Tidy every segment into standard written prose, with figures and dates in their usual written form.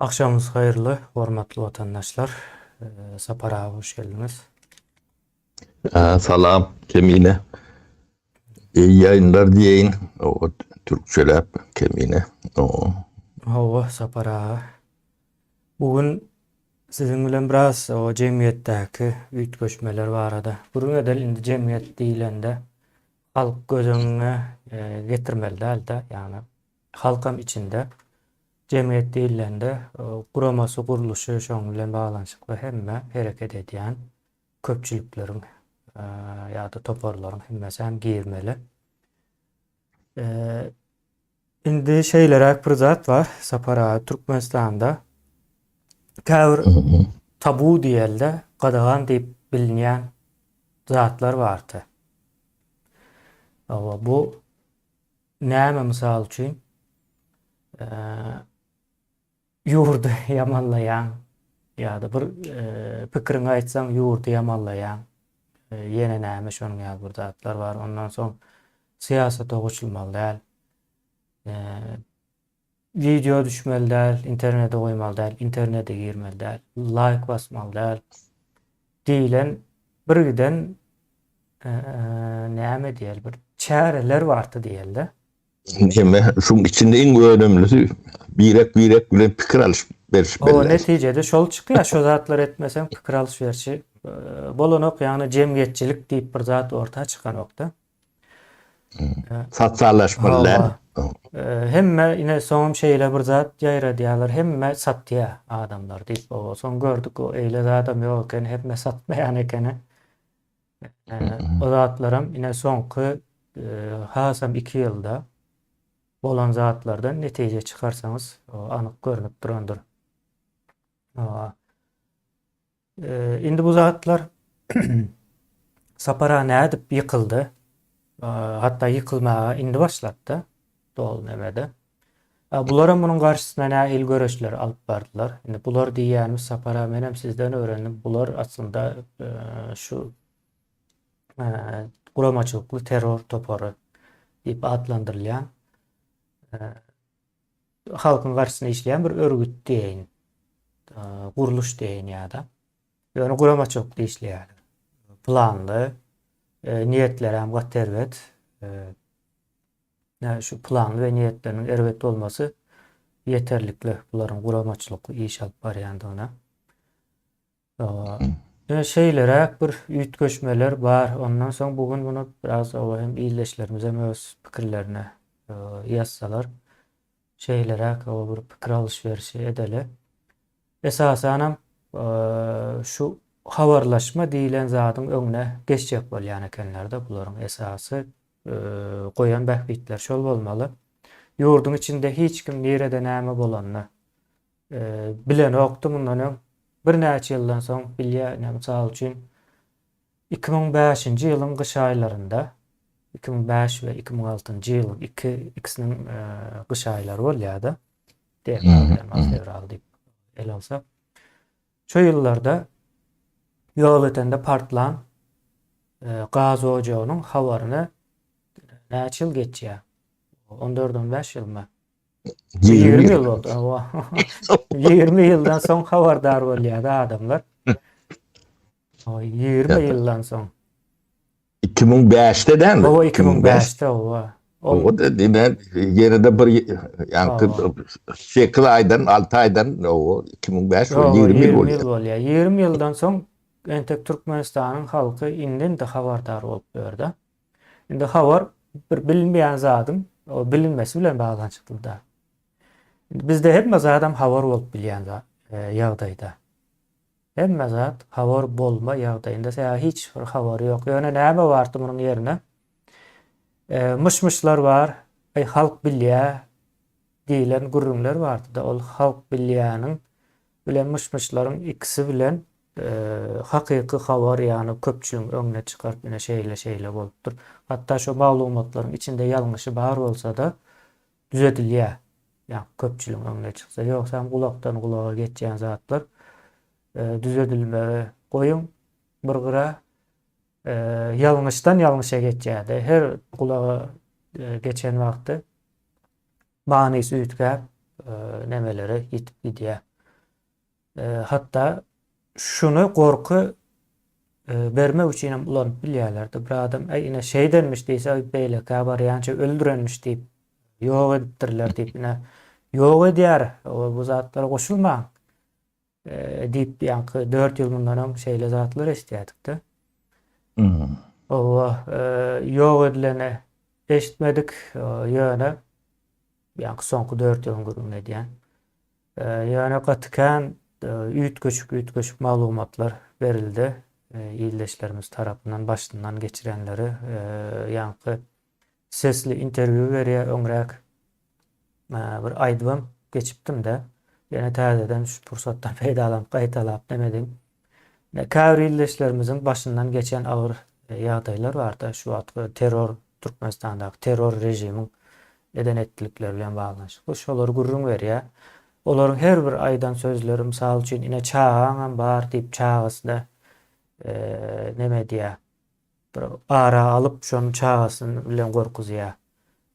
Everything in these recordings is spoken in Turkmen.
Agşamyňyz haýyrly, hormatly watandaşlar. Sapar aga hoş geldiňiz. Salam Kemine. Iyi ýaýynlar diýeýin. O türkçeläp Kemine. O. Hawa, Sapar aga. Bu gün siziň bilen biraz o jemgyýetdäki üýtgeşmeler barada gürrüň edeli. Indi jemgyýet diýlende halk göz öňüňe getirmeli däl-de, ýagny halkam içinde. Jemgyýet diýlende, guramasy, gurluşy şoň bilen baglanyşykly hemme hereket edýän köpçülikleriň ýa-da toparlaryň hemmesi hem girmeli. Indi şeýleräk bir zat bar, Sapar aga, Türkmenistanda käbir tabu diýelde, gadagan diýip bilinýän zatlar bardy. Hawa, bu Näme mysal üçin ýurdy ýamanlaýaň ýa-da bir pikiriňi aýtsaň ýurdy ýamanlaýaň. Ýene näme şonuň ýaly bir zatlar bar. Ondan soň syýasata goşulmaly däl. Wideo düşmeli däl, internete goýmaly däl, internete girmeli däl, laýk basmaly däl diýlen birgiden näme diýeli bir çäreler bardy diýeli-de. Hemme şuň içinde iň önemlisi birek-birek bilen pikir alyş beriş belli. O netijede şol çykýar, şo zatlary etmeseň pikir alyş berşi bolanok, ýagny jemgyýetçilik diýip bir zat orta çykanok-da. Sosiallaşmaly däl. Hemme ine soňam şeýle bir zat ýaýradýarlar, hemme satýar adamlar diýip. Oba soň gördük o eýle zadam ýok eken, hemme satmaýan ekeni. O zatlaram ine soňky hasam 2 ýylda bolan zatlardan netije çykarsaňyz anyk görnüp durandyr. Indi bu zatlar Sapara nädip ýykyldy? Hatda ýykylmaga indi başlapdy doly nemede. Bularam munuň garşysyna nähili göreşleri alyp bardylar. Indi bular diýýänimiz Sapara menem sizden öwrendim. Bular aslynda şu guramaçylykly terror topary diýip atlandyrylýan halkyň garşysyna işleýän bir örgüt diýeýin, gurluş diýeýin ýa-da. Ýöne guramaçylykly işleýärler. Planly, niýetleri hem gaty erbet. Şu planly we niýetleriniň erbet bolmasy ýeterlikli bularyň guramaçylykly iş alyp barýandygyna. Ýöne şeýleräk bir üýtgeşmeler bar. Ondan soň bu gün muny biraz oba hem ildeşlerimiz hem öz pikirlerini ýazsalar. Şeýleräk oba bir pikir alyş-berişi edeli. Esasanam şu habarlaşma diýlen zadyň öňüne geçjek bolýan ekenler-de bularyň esasy goýan bähbitleri şol bolmaly. Ýurduň içinde hiç kim nirede näme bolanyny bilenokdy mundan öň. Birnäçe ýyldan soň bilýär, ine mysal üçin 2005-nji ýylyň gyş aýlarynda, 2005 we 2006-njy ýylyň iki ikisiniň gyş aýlary bolýar-da. Dekabr, ýanwar, fewral diýip el alsak. Şo ýyllarda Ýolötende partlan gaz ojagynyň habaryny näçe ýyl geçýär? 14-15 ýylmy? 20 ýyl boldy. 20 ýyldan soň habardar bolýar adamlar. 20 ýyldan soň. 2005-de dämi? Hawa, 2005-de hawa. O da diýme, ýene-de bir ýaňky 8 aýdan, 6 aýdan, o 2005 20 ýyl bolýar. bolýar. 20 ýyldan soň entek Türkmenistanyň halky indi-indi habardar bolup ýörde. Indi habar bir bilinmeýän zadyň o bilinmesi bilen baglanyşykly-da. Indi bizde hemme zadam habar bolup bilýän ýagdaýda. Hemme zat habar bolma ýagdaýynda, sebäbi hiç bir habary ýok. Ýöne näme bardy munuň ýerine? Myş-myşlar bar, Eý, halk bilýä diýlen gürrüňler bardy-da. Ol halk bilýäniň bilen myş-myşlaryň ikisi bilen hakyky habar ýagny köpçüligiň öňüne çykaryp ine şeýle şeýle bolupdyr. Hatda şo maglumatlaryň içinde ýalňyşy bar bolsada düzedilýär. Ýagny köpçüligiň öňüne çyksa. Ýogsam gulakdan gulaga geçýän zatlar düzedilmegi goýuň bir gyra ýalňyşdan ýalňyşa geçýärdi. Her gulaga geçen wagty manysy üýtgäp nemelere ýitip gidýär. Hatda şuny gorky bermek üçin hem ulanyp bilýärlerdi. Bir adam, äý, ine şeýdenmiş diýse, beýlekä barýança öldürenmiş diýip, ýok edipdirler diýip, ine, ýok edýär, bu zatlara goşulmaň diýip, ýaňky 4 ýyl mundan öň şeýle zatlar eşidýärdik-de. Owa, ýok edileni eşitmedik, ýöne ýaňky soňky 4 ýylyň gürrüňini edýän. Ýöne gaty kän üýtgeşik-üýtgeşik maglumatlar berildi ildeşlerimiz tarapyndan başyndan geçirenleri. Ýaňky sesli interwýu berýär öňräk bir aýdybam geçipdim-de. Ýene täzeden şu pursatdan peýdalanyp gaýtalap nemedim. Käbir ildeşlerimiziň başyndan geçen agyr ýagdaýlar barda şu wagtky terror Türkmenistandaky terror režimiň eden etdilikleri bilen baglanyşykly şolary gürrüň berýär. Olaryň her bir aýdan sözleri mysal üçin ine çagaňam bar diýip çagasyna neme edýär. Bir ara alyp şony çagasyny bilen gorkuzýar.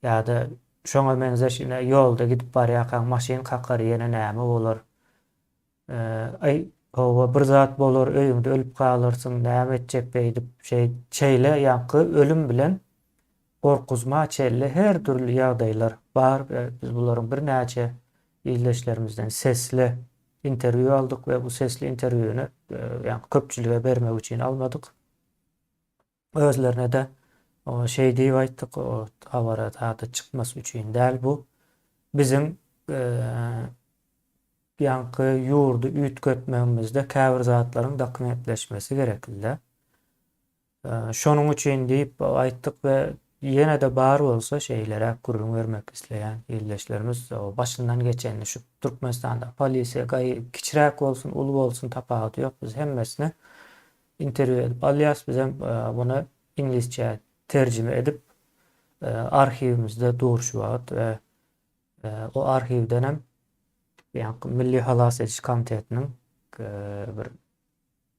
Ýa-da şoňa meňzeş ine ýolda gidip barýarkaň maşyn kakar ýene näme bolar. Aý, hawa, bir zat bolar, öýüňde ölüp galarsyň, näme etjek beýdip, şeý, şeýle ýaňky ölüm bilen gorkuzma çenli her dürli ýagdaýlar bar we biz bularyň birnäçe ildeşlerimizden sesli interwýu aldyk we bu sesli interwýuny ýaňky köpçülige bermek üçin almadyk. Özlerine-de şeý diýip aýtdyk, o habara zada çykmasy üçin däl bu. Biziň ýaňky ýurdy üýtgetmegimizde käbir zatlaryň dokumentleşmesi gerekli-dä. Şonuň üçin diýip aýtdyk we ýene-de bar bolsa şeýleräk gürrüň bermek isleýän ildeşlerimiz başyndan geçenini şu Türkmenistanda polisiýa gaýy kiçiräk bolsun, uly bolsun tapawudy ýok biz hemmesine interwýu edip alýas bizem muny iňlisçä terjime edip arhiwimizde dur şu wagt we o arhiwdenem ýaňky Milli halas ediş komitetiniň bir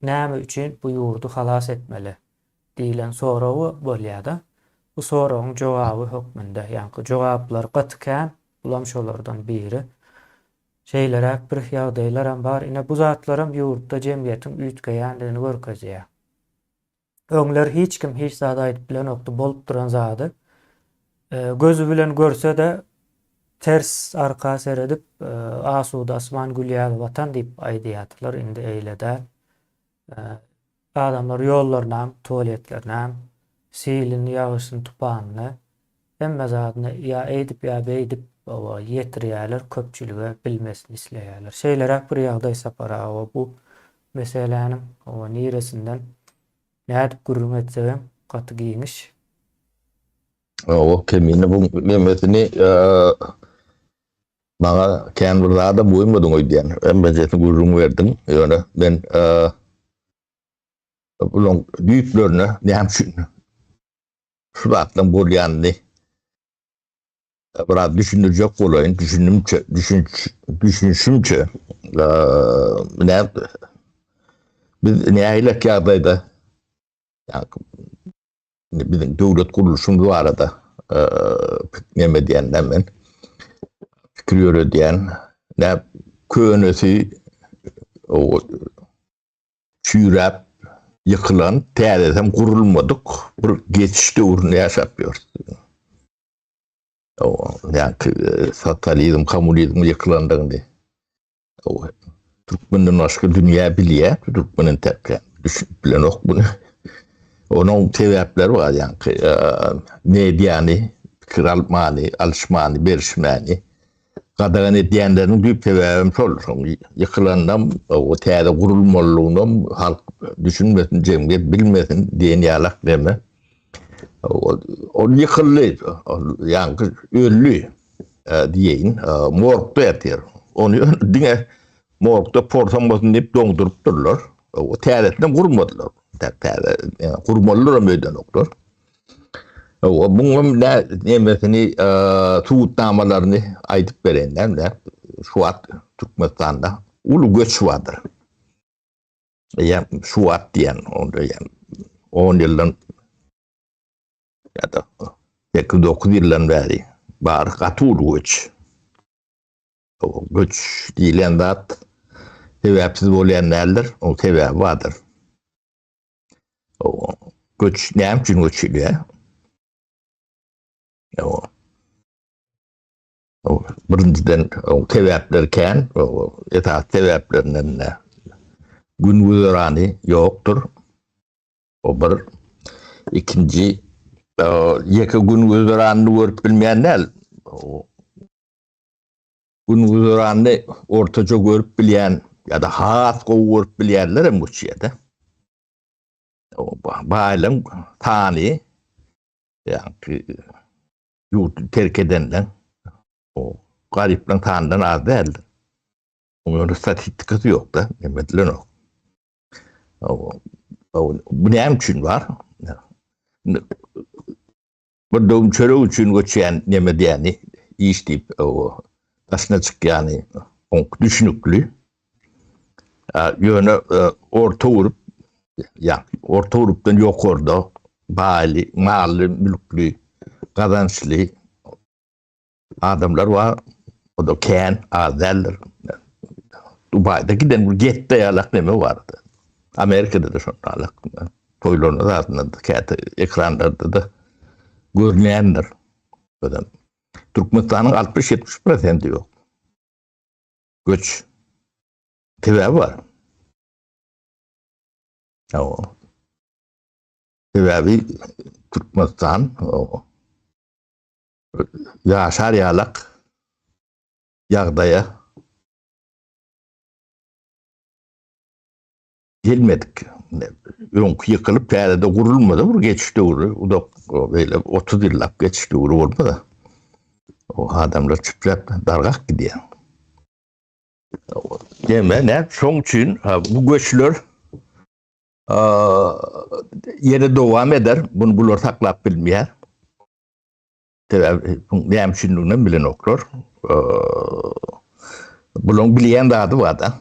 näme üçin bu ýurdy halas etmeli diýlen soragy bolýar-da. Bu soragyň jogaby hökmünde, ýaňky jogaplar gaty kän, bulam şolardan biri. Şeýleräk bir ýagdaýlaram bar. Ine bu zatlaram ýurtda jemgyýetiň üýtgeýändigini görkezýär. Öňler hiç kim hiç zat aýdyp bilenokdy, bolup duran zady. Gözi bilen görse-de ters arka seredip, asuda asman gül ýaly watan diýip aýdýardylar, indi eýle däl. Adamlar ýollarynam, tualetlerinem, silini, ýagyşyny, tupanyny, hemme zadyny ýa eýdip, ýa beýdip ýetirýärler, köpçülige bilmesini isleýärler. Şeýleräk bir ýagdaý Sapar aga bu meseläniň niresinden nädip gürrüň etsegem gaty giňiş. Hawa, Kemine bu nemesini maňa kän bir zadam goýmadyň öýdýän. Hemmejesini gürrüň berdiň. Ýöne men bulaň düýplerine näme üçin şu zatlaryň bolýanyny biraz düşündirjek bolaýyn. Düşündimçe, düşünç, düşünişimçe näme biz nähili ýagdaýda Indi biziň döwlet gurluşymyz barada neme edýän men pikir ýöredýän. Nä könesi o çüýräp ýykylan, täzesem gurulmadyk bir geçiş döwründe ýaşap ýörüs. O ýa-ki sosializm, kommunizm ýykylandygyny Türkmenden başga dünýä bilýär, türkmen entek düşünip bilenok muny. Onuň sebäpleri bar ýaňky mediany, pikir almany, alyşmany, berişmäni gadagan edýänleriniň düýp sebäbem şol. Şoň ýykylandam, o täze gurulmalylygynam halk düşünmesin, jemgyýet bilmesin diýen ýalak neme. Ol ýykyldy, ýaňky öldi diýeýin, morgda ýatyr. Ony diňe morgda porsanmasyn diýip doňdurypdyrlar. Täzesini gurmadylar. Täze gurmalydyram öýdenoklar. Muňam nemesini subutnamalaryny aýdyp bereýin. Şu wagt Türkmenistanda uly göç bardyr. Eýýäm şu wagt diýen, onda eýýäm 10 ýyldan ýa-da 8-9 ýyldan bäri bar gaty uly göç. Göç diýlen zat. Sebäpsiz bolýan däldir, oň sebäbi bardyr. O göç näme üçin göçülýär? O O birinjiden o sebäpler kän, o esas sebäplerinden ne? Gün güzerany ýokdur. O bir. Ikinji, ýeke gün güzeranyny görüp bilmeýän däl. O gün güzeranyny ortaça görüp bilýän ýa-da has gowy görüp bilýänler hem göçýär-de. Baýlaryň sany ýa-da ýurdy terk edenler o garyplaryň sanyndan az däldir. Onuň statistikasy ýok-da, neme edilenok. Bu näme üçin bar? Bir döwüm çörek üçin göçýän neme diýýäni, iş diýip, daşyna çykýany oňki düşünikli. Ýöne orta urup, ýa orta urupdan ýokarda baýly, mally, mülkli, gazançly adamlar bar. O da kän, az däldir. Dubaýda giden bir getde ýalak neme bardy. Amerikada-da şonda alak. Toýlaryna zatynda da käte ekranlarda-da görünýändir. Özem Türkmenistanyň 60-70 prosenti ýok. Göç. Sebäbi bar. Hawa. Sebäbi Türkmenistan ýaşar ýalak ýagdaýa gelmedik. Öňki ýykylyp täzede gurulmady bir geçiş döwri uzak beýle 30 ýyllap geçiş döwri bolmady. O adamlar çüpläp dargap gidýär. Deme ne? Şoň üçin bu göçler ýene dowam eder. Bunu bular saklap bilmeýär. Sebäbi näme üçindigini bilenoklar. Bularyň bilýän zady bar-da.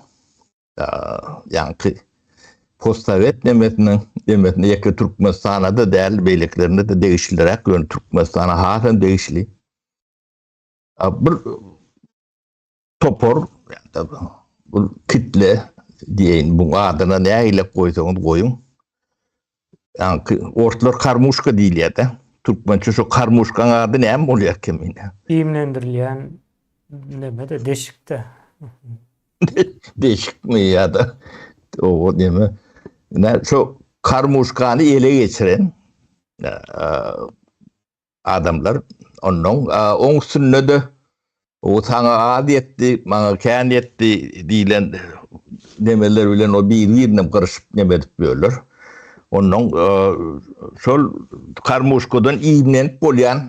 Ýaňky postsowet nemesiniň demesine ýeke Türkmenistana-da däl, beýlekilerine-de degişliräk, ýöne Türkmenistana hasam degişli. Bir topar, bir kitle diýeýin, bu adyna nähili goýsaňyz goýuň. Ýaňky orslar karmuşka diýilýär-de. Türkmençe şu karmuşkaň ady näme bolýar kemine? Iýmlendirilýän neme-de, deşik-de. Deşikmi ýa-da o neme? Ine şu karmuşkany ele geçiren adamlar ondan oň üstünde-de o saňa az ýetdi, maňa kän ýetdi diýlen nemeler bilen o bir-birine gyryşyp neme edip ýörler. Ondan şol karmuşkadan iýmlenip bolýan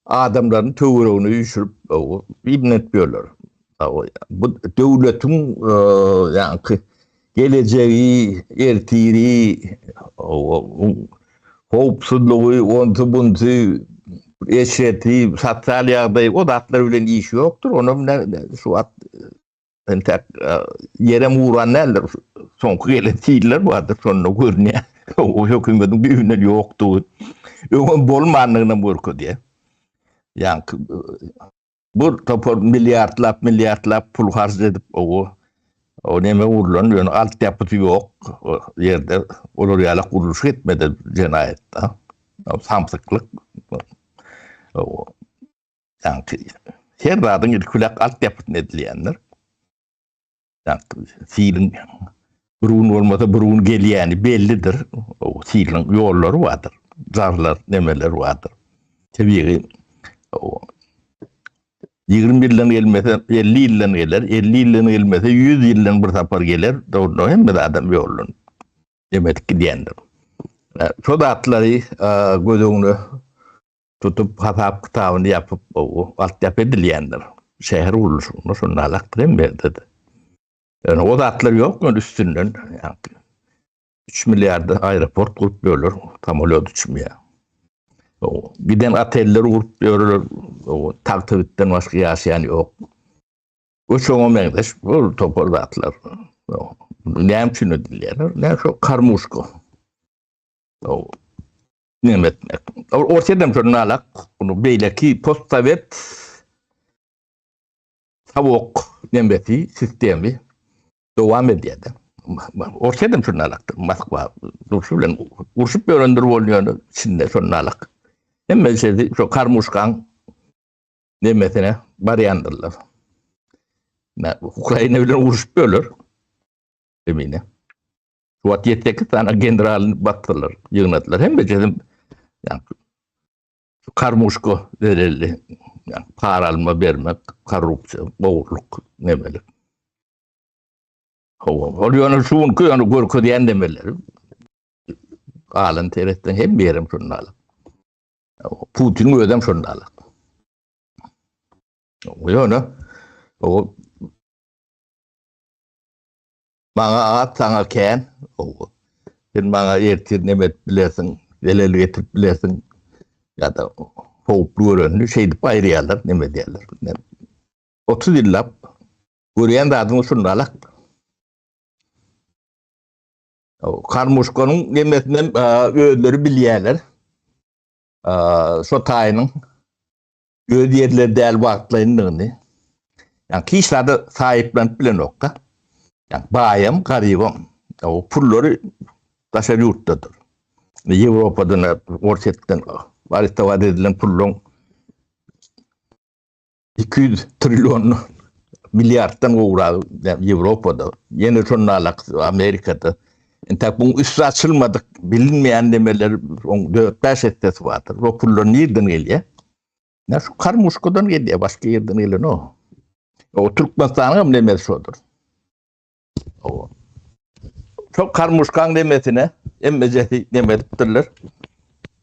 adamlaryň töweregine üýşürip iýmlenip ýörler. Bu döwletiň ýaňky gelejegi, ertiri, howpsuzlygy, onsy-bunsy, eşreti, sosial ýagdaýy, o zatlar bilen işi ýokdur. Onam şu wagt entek ýerem uran däldir. Soňky gelen siller bardyr, şonda görünýär. O hökümetiň düýbünden ýokdugy, öňem bolmanlygynam görkezýär. Ýaňky Bu topar milliardlap milliardlap pul harç edip o o neme gurlan ýöne altyapysy ýok o ýerde olar ýaly gurluşyk etmedi jenaýatda. Samsyklyk. O ýaňky her zadyň ilki bilen altyapysyny edilýändir. Siliň bir gün bolmasa bir gün gelýäni bellidir. O siliň ýollary bardyr. Jarlar, nemeler bardyr. Tebigy o 20 ýyldan gelmese 50 ýyldan geler, 50 ýyldan gelmese 100 ýyldan bir sapar geler. Dogrudan hemme adam ýoldan demedik gidýändir. Şo zatlary göz öňüne tutup hasap kitabyny ýapyp altyapy edilýändir. Şäher gurluşygynda şonda alakdyr hem berde-de. Ýöne o zatlar ýok ýöne üstünden 3 milliarda aeroport gurup ýörler, samolýot uçmaýar. Giden oteller gurup ýörler, tagtabitden başga ýaşaýan ýok. O şoňa meňzeş bu topar zatlar. Näme üçin edilýär? Näme şo karmuşka. Neme etmek. Orsýetem şondan alak, bunu beýleki postsowet sowuk nemesi, sistemi. Dowam edýär-de. Orsýet hem şonda alakdyr. Moskwa durşy bilen urşup ýörendir bolýany içinde şonda alak. Hemme şeyi şu karmuşkaň nemesine barýandyrlar. Ukraina bilen urşup ýörler. Emine. Şu wagt 7-8 tane generalyny batdylar, ýygnadylar. Hemme şeyi yani şu karmuşka zerelli. Yani para alma bermek, korrupsiýa, gowurlyk nemelik. Hawa, ol ýöne şu günki ýöne görkezýän demeleri galan seretseň hem ýerim şunda alyp. Putin özem şunda alyp. Ýöne o maňa at saňa kän. Sen maňa ertir neme edip bilersiň, zelel getirip bilersiň ýa-da howply görenini şeýdip aýyrýarlar, neme edýärler. 30 ýyllap Görýän zadyň şunda alak. Karmuşkanyň nemesinden özleri bilýärler. Şo taýynyň öz ýerleri däl wagtlaýyndygyny. Ýa hiç zada saýyplanyp bilenokda. Ýa baýam, garybam. O pullary daşary ýurtdadyr. Ýewropadan, Orsýetden arestowat edilen pullaryň 200 trillion milliarddan gowragy Ýewropada, ýene şonda alak Amerikada. Entek buň üsti açylmadyk, bilinmeýän nemeler oň 4-5 essesi bardyr. O pullar nirden gelýär? Ne şu karmuşkadan gelýär, başga ýerden gelenok. O Türkmenistanyň hem nemesi şodur. O. Şo karmuşkaň demesine emmejesi neme edipdirler.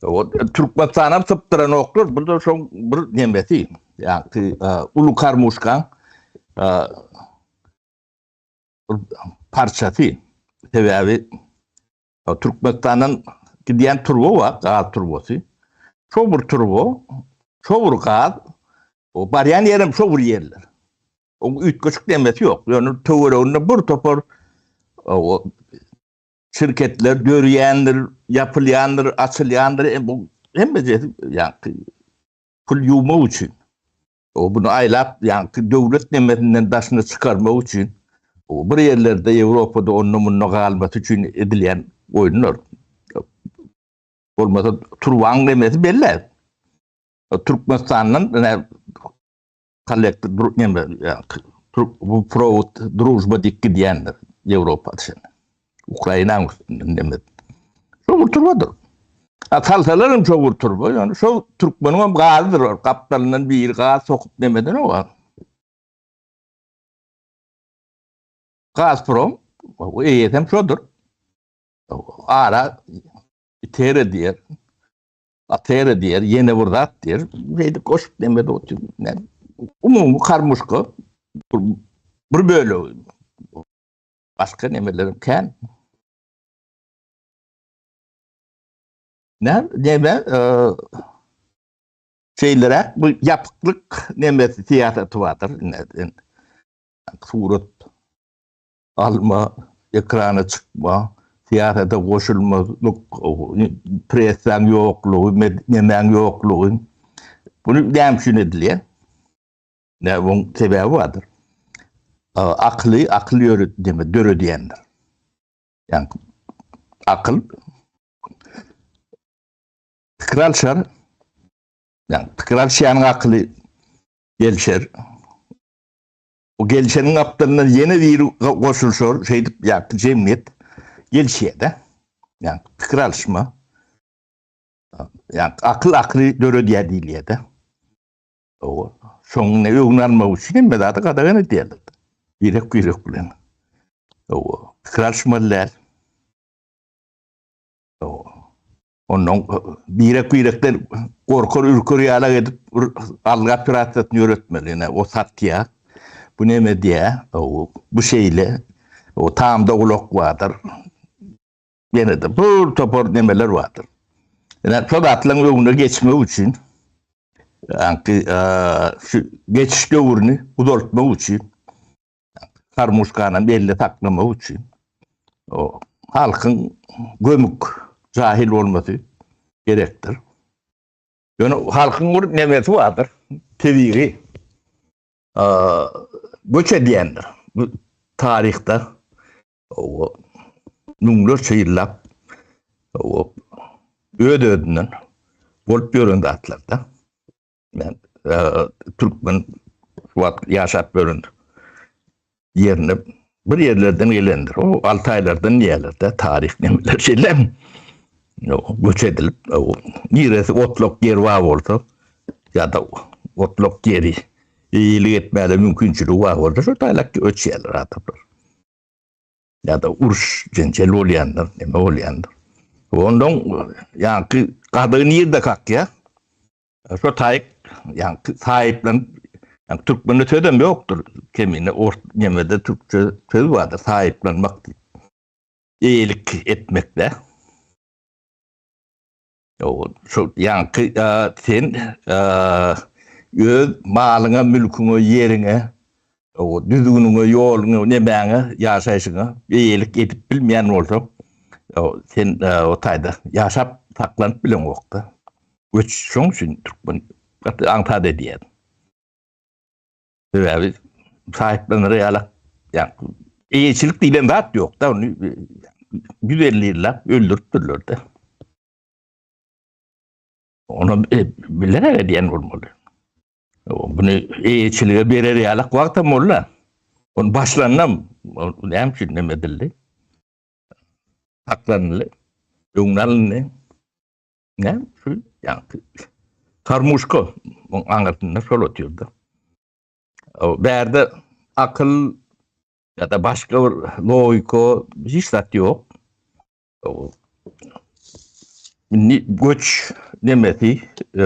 O Türkmenistanam sypdyranoklar. Bu da şoň bir nemesi. Ýa-ki e, uly karmuşkaň e, bir parçasy. Sebäbi Türkmenistandan gidýän turba bar, gaz turbasy. Şo bir turba, şo bir gaz, o barýan ýerem şo bir ýerler. Oň üýtgeşik demesi ýok. Ýöne töwereginde bir topar o şirketler dörýändir, ýapylýandyr, açylýandyr. E, bu hemmesi ýaňky pul ýuwmak üçin. O bunu aýlap ýaňky döwlet nemesinden daşyna çykarmak üçin o bir ýerlerde Ýewropada onda munda galmasy üçin edilýän oýunlar. Bolmasa turbaň nemesi belli. Türkmenistandan Kollektor neme bu prowod družba diýip gidýändir Ýewropa çenli. Ukrainanyň üstünden neme. Şo bir turbadyr. A salsalar hem şo bir turba. Ýani şo türkmeniň hem gazydyr. Gapdalyndan biri gaz sokup nemeden o. Gazprom o eýesi hem şodur. Ara itere diýer. Atera diýer, ýene bir zat diýer. Beýdip goşup demedi otyr. Umumy karmuşka bir bölegi. Başga nemelerim kän. Ne, neme, e, şeýleräk bu ýapyklyk nemesi syýasaty bardyr. Surat alma, ekrana çykma, syýasata goşulmazlyk, pressaň ýoklugy, nemäň ýoklugy. Bunu näme üçin edilýär? Näme buň sebäbi bardyr. Akyly akyl ýöret deme döredýändir. Ýani akyl pikir alşar. Ýani pikir alşýanyň akyly gelşer. O gelşeniň gapdalyndan ýene biri goşulşar, şeýdip ýa jemgyýet gelşýär-de. Ýa pikir alyşma. Ýa akyl akyly döredýär diýilýär-de. O şonuň ne öňüni almak üçin hemme zady gadagan edýärler. Birek-birek bilen. O pikir alyşmaly däl. Ondan birek-birekden gorkar ürker ýalak edip bir algy operasiýasyny ýöretmeli. Ine, o satýar. Bu neme diýýär? Bu şeýle. O tamda gulak bardyr. Ýene-de bir topar nemeler bardyr. Ine, şo zatlaryň öňüne geçmek üçin anki şu geçiş döwrüni uzaltmak üçin Karmuşkanam elde saklamak üçin o halkyň gömük jahil bolmasy gerekdir. Ýöne halkyň bir nemesi bardyr, tebigy göç edýändir. Bu taryhda. O müňlerçe ýyllap o öz-özünden bolup ýören zatlar-da. Men e, türkmen şu wagt ýaşap ýören ýerine bir ýerlerden gelendir. O Altaýlardan diýerler-de, taryh nemeler şeýle. Göç edilip, niresi otlak ýer bar bolsa ýa-da otlak ýeri eýelik etmäge mümkinçiligi bar bolsa, şo taýlak göçýärler adamlar. Ýa-da uruş, jenjel bolýandyr, neme bolýandyr. Ondan ýaňky gadygy nirde kakýar? Şo taýyk ýaňky saýyplan ýaňky türkmende sözem ýokdur. Kemine ors nemede türkçe söz bardyr, saýyplanmak diýip. Eýelik etmek-de. Şo ýaňky sen öz malyňa, mülküňe, ýeriňe, düzgüniňe, ýoluňa, nemäňe, ýaşaýşyňa eýelik edip bilmeýän bolsaň, sen o taýda ýaşap saklanyp bileňok-da. Göç şoň üçin türkmen gaty aňsat edýär. Sebäbi saýyplanar ýaly ýa eýeçilik diýlen zat ýok-da, ony 150 ýyllap öldüripdirler-de. Onu e, bilerek edýän bolmaly. Bunu eýeçilige berer ýaly wagtam boldy. Onu başlanam näme üçin neme edildi? Saklanyldy. Öňüne alyndy. Ne? Şu ýaňky karmuşka oň aňyrsynda şol otyrdy. Bärde akyl ýa-da başga bir logika hiç zat ýok. Indi göç nemesi e,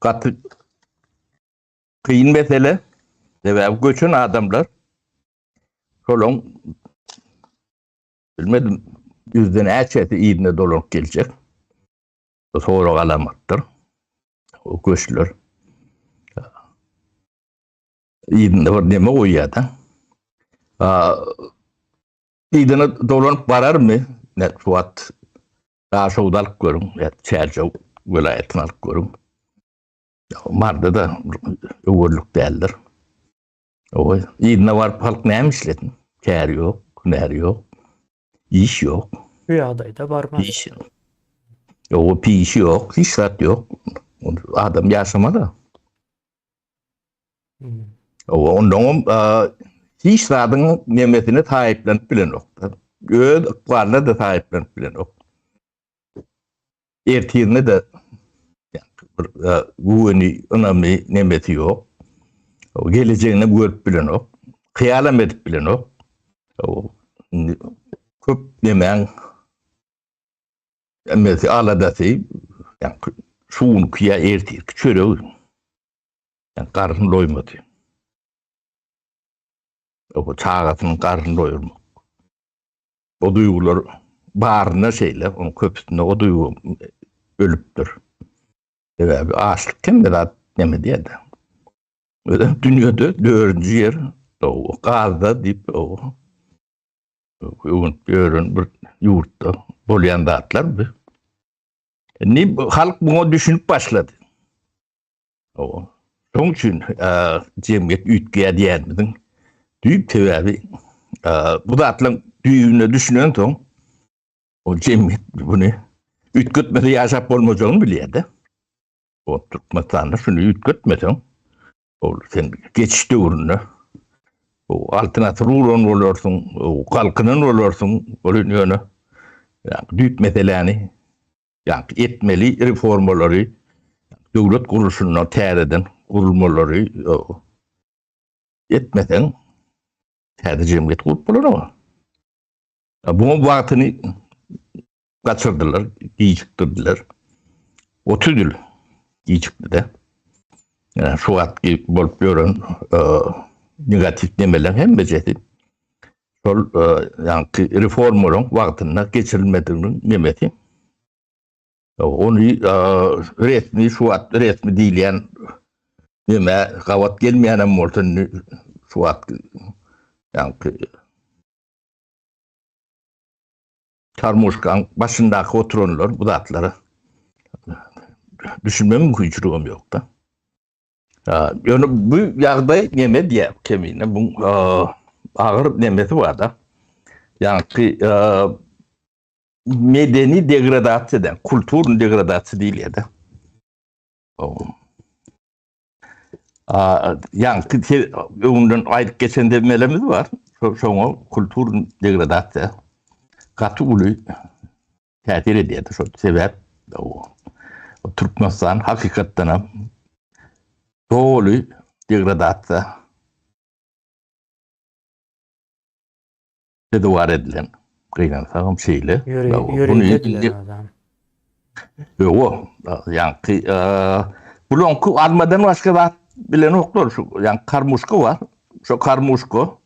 gaty kyn mesele. Sebäbi göçen adamlar şolaň Bilmedim, ýüzden näçesi yzyna dolanyp geljek. Bu sorag alamatdyr. O göçler yzynda bir neme goýýar-da. Yzyna dolanyp bararmy? Ne, şu wagt Daşoguz alyp görüň, ýa Çärjew welaýatyny alyp görüň. Marda-da öwürlik däldir. Oý, yzyna baryp halk näme işlesin? Kär ýok, hünär ýok, iş ýok. Bu ýagdaýda barmaz. Iş ýok. Ýok, pişi ýok, hiç zat ýok. Adam ýaşamaz-a. Hmm. Owa, ondaňam hiç zadyň nemesine saýyplanyp bilenok. Öz ykbalyna-da saýyplanyp bilenok. Ertirine-de bir güweni, ynamy, nemesi ýok. Gelejegini görüp bilenok. Hyýalam edip bilenok. Indi köp nemäň emesi, aladasy, ýa şu günki ýa ertirki çöregi. Ýa garyn doýmady. O çagasynyň garnyny doýurmak. O duýgular barynda şeýle, onuň köpüsinde o duýgy ölüpdir. Sebäbi açlyk hemme zat neme diýýär-de. Özem dünýede dördünji ýer gazda diýip öwünip ýören bir ýurtda bolýan zatlar bu. Indi halk muňa düşünip başlady. Şonuň üçin jemgyýet üýtgeýär diýýänimiziň düýp sebäbi bu zatlaryň düýbüne düşünensoň o jemgyýet buny üýtgetmese ýaşap bolmajagyny bilýär-de. O Türkmenistanda şuny üýtgetmeseň ol sen geçiş döwründe o altyn asyr uran bolarsyň, galkynan bolarsyň, ol ýöne düýp meseläni Ýagny etmeli reformalary, döwlet gurluşynda täzeden gurulmalary etmeseň täze jemgyýet gurup bolanok. Buňa wagtyny gaçyrdylar, gijikdirdiler. 30 ýyl gijikdi-de. Ýa şu wagt bolup ýören negatiw nemeler hemmejesi şol ýaňky reformalaryň wagtynda geçirilmediginiň nemesi. Ony resmi şu wagt resmi diýilýän neme gabat gelmeýän hem bolsa indi şu wagt ýaňky Karmuşkaň başyndaky oturanlar bu zatlara düşünme mümkinçiligem ýok-da. Ýöne bu ýagdaý neme diýýär kemine bu. agyr nemesi bar-da. Ýaňky medeni degradasiýa diýen, kulturny degradasiýa diýilýär-de. Ýaňky öňünden aýdyp geçen demelemiz bar. Şoňa kultur degradasiýa gaty uly täsir edýär. Şol sebäp Türkmenistan hakykatdan hem doly degradasiýa sezewar edilen. Gynansagam şeýle. Ýörite edilen adam. Ýoga, ýaňky bulanky almadan başga zat bilenoklar şu ýaňky karmuşka bar. Şo karmuşka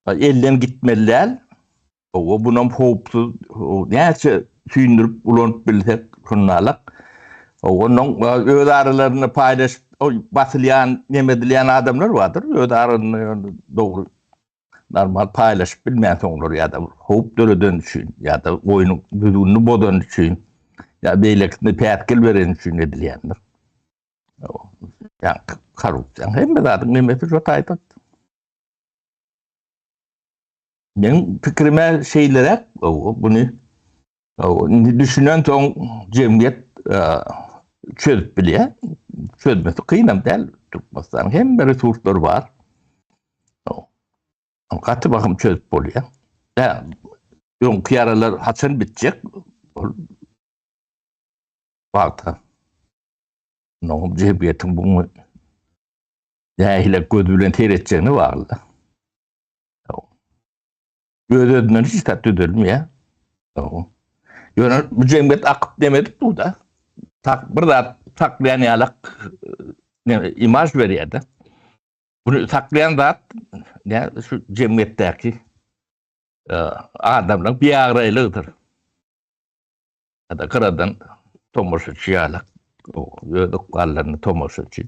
elden gitmeli däl. Owa bunam howpsuz näçe süýndürip ulanyp bilsek şundalak. Onuň öz aralarynda paýlaşyp basylýan, neme edilýän adamlar bardyr. Öz aralarynda dogry normal paýlaşyp bilmänsoňlar ýa-da howp döreden üçin ýa-da oýnuň düzgünini bozan üçin ýa beýlekisine päsgel beren üçin edilýändir. Ýa korrupsiýa hemme zadyň nemesi şo taýda. Meň pikirime şeýleräk, buny indi düşünen soň jemgyýet çözüp bilýär. Çözmesi kynam däl. Türkmenistanyň hemme resurslary bar. Gaty bahym çözüp bolýar. Öňki ýaralar haçan bitjek? Ol wagta. Onuň jemgyýetiň buňa nähili göz bilen seretjegine bagly. Öz-özünden hiç zat düzelmeýär. Ýöne bu jemgyýet akyp demedip dur-da. Tak bir zat saklaýan ýalak e, imaj berýär-de. Bunu saklaýan zat ne şu jemgyýetdäki e, adamlaryň biabraýlygydyr. Ýa-da gyradan tomaşaçy ýalak öz ykballaryny tomaşaçy.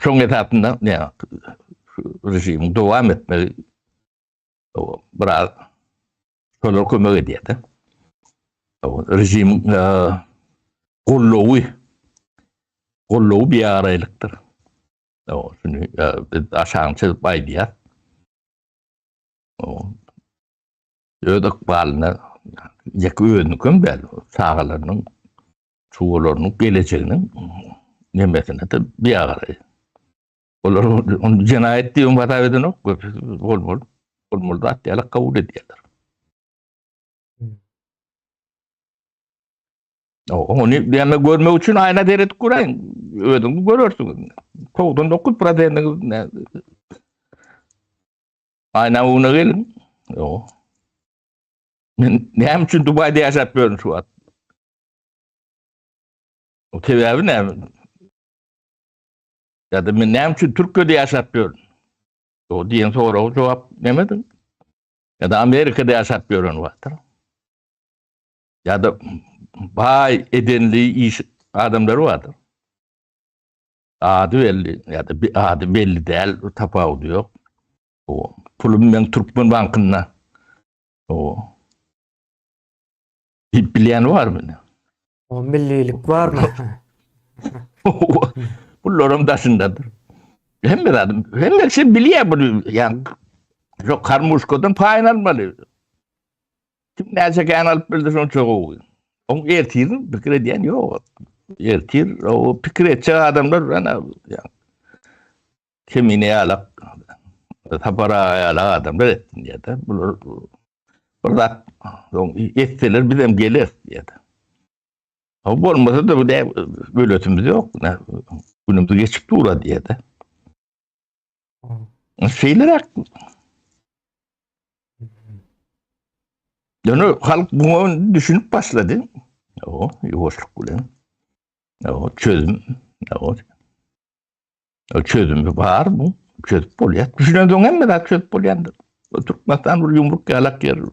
Şoň esasynda ne şu režimiň dowam etmegi biraz şolar kömek edýär-de. Režimiň gollowy gollowy biabraýlykdyr. Şuny biz aşagyny çyzyp aýdýar. Öz ykbalyna ýeke özünikem däl, çagalarynyň Çugalarynyň gelejeginiň nemesine-de biabraý. Olar ony jenaýat diýip hasap edenok, köpüsi bolmaly, bolmaly zat ýaly kabul edýärler. Ony näme görmek üçin aýna seredip göräýiň. Özüňiz görersiňiz. 99 prosentiňiz aýna öňüne geliň. Ýok. Men näme üçin Dubaýda ýaşap ýörün şu wagt? O sebäbi näme? Ýa-da men näme üçin Türkiýede ýaşap ýörün? O diýen soraga jogap nämedir? Ýa-da Amerikada ýaşap ýören bardyr. Ýa-da baý edenli iş adamlary bardyr. Ady belli ýa-da ady belli däl, tapawudy ýok. O pulum men Türkmen bankynda. O Diýip bilýän barmy? O millilik barmy? Bullaram daşyndadyr. Hemme zat, hemme kişi bilýär bunu. Ýa şo karmuşkadan paýyny almaly. Kim näçe kän alyp bildi şonça gowy. Oň ertirini pikir edýän ýok. Ertir o pikir etjek adamlar ana ýa Kemine ýalak, Sapar aga ýalak adamlar etsin diýýär-de. Bular bir zat etseler bizem geleris diýýär. O bolmasa-da bu böletimiz ýok. Günümiz geçip dur diýýär-de. Şeýleräk. Ýöne halk muňa düşünip başlady. O, ýuwaşlyk bilen. O, çözüm. O, Çözümi bar bu. Çözüp bolýar. Düşünen soň hemme zat çözüp bolýandyr. Türkmenistan bir ýumruk ýalak ýer.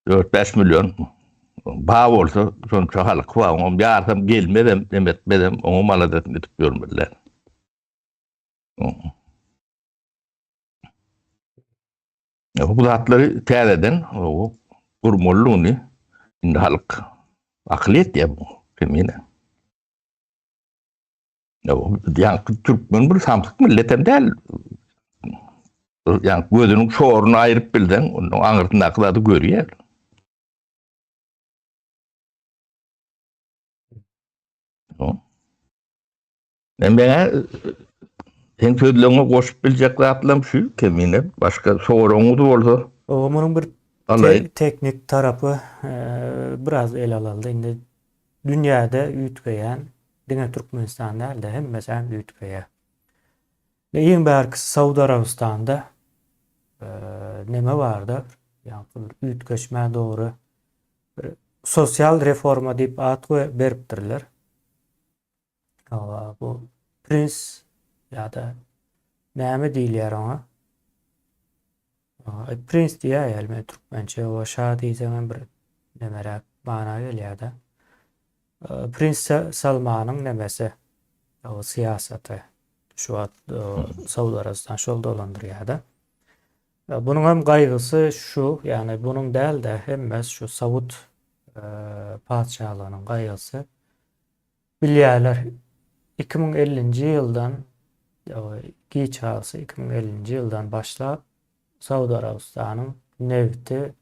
4-5 million ba bolsa şonça halky bar. Oňam ýarsam gelmezem, dem etmezem, oňam aladasyny edip ýörmeliler. Bu zatlary täzeden gurmalydygyny indi halk akyl ýetýär bu. Kemine. Ýaňky türkmen bir samsyk milletem däl. Ýa gözüniň şoruny aýryp bilseň, onuň aňyrsyndaky zady görýär. Men meňe sen sözleriňe goşup biljek zatlarym şu kemine. Başga soragyňyz bolsa. O munuň bir te teknik tarapy e, biraz ele alyldy. Indi dünýäde üýtgeýän diňe Türkmenistan däl-de hemmesi hem üýtgeýär. Iň bärkisi Saud Arabystanda e, neme barda? Ýagny bir üýtgeşmä dogry bir sosial reforma diýip at beripdirler. Hawa, bu prins ýa-da näme diýilýär oňa? Ay, prins diýäýeli men türkmençe, o şa diýseňem bir nemeräk mana gelýär-de. Prins Salmanyň nemesi, o syýasaty. Şu wagt Saud Arabystan şol dolandyrýar-da. Bunuň hem gaýgysy şu, ýagny bunuň däl-de hemmesi şu Saud patyşalygynyň gaýgysy. Bilýärler. 2050-nji ýyldan, giç galsa 2050-nji ýyldan başlap Saud Arabystanyň nebti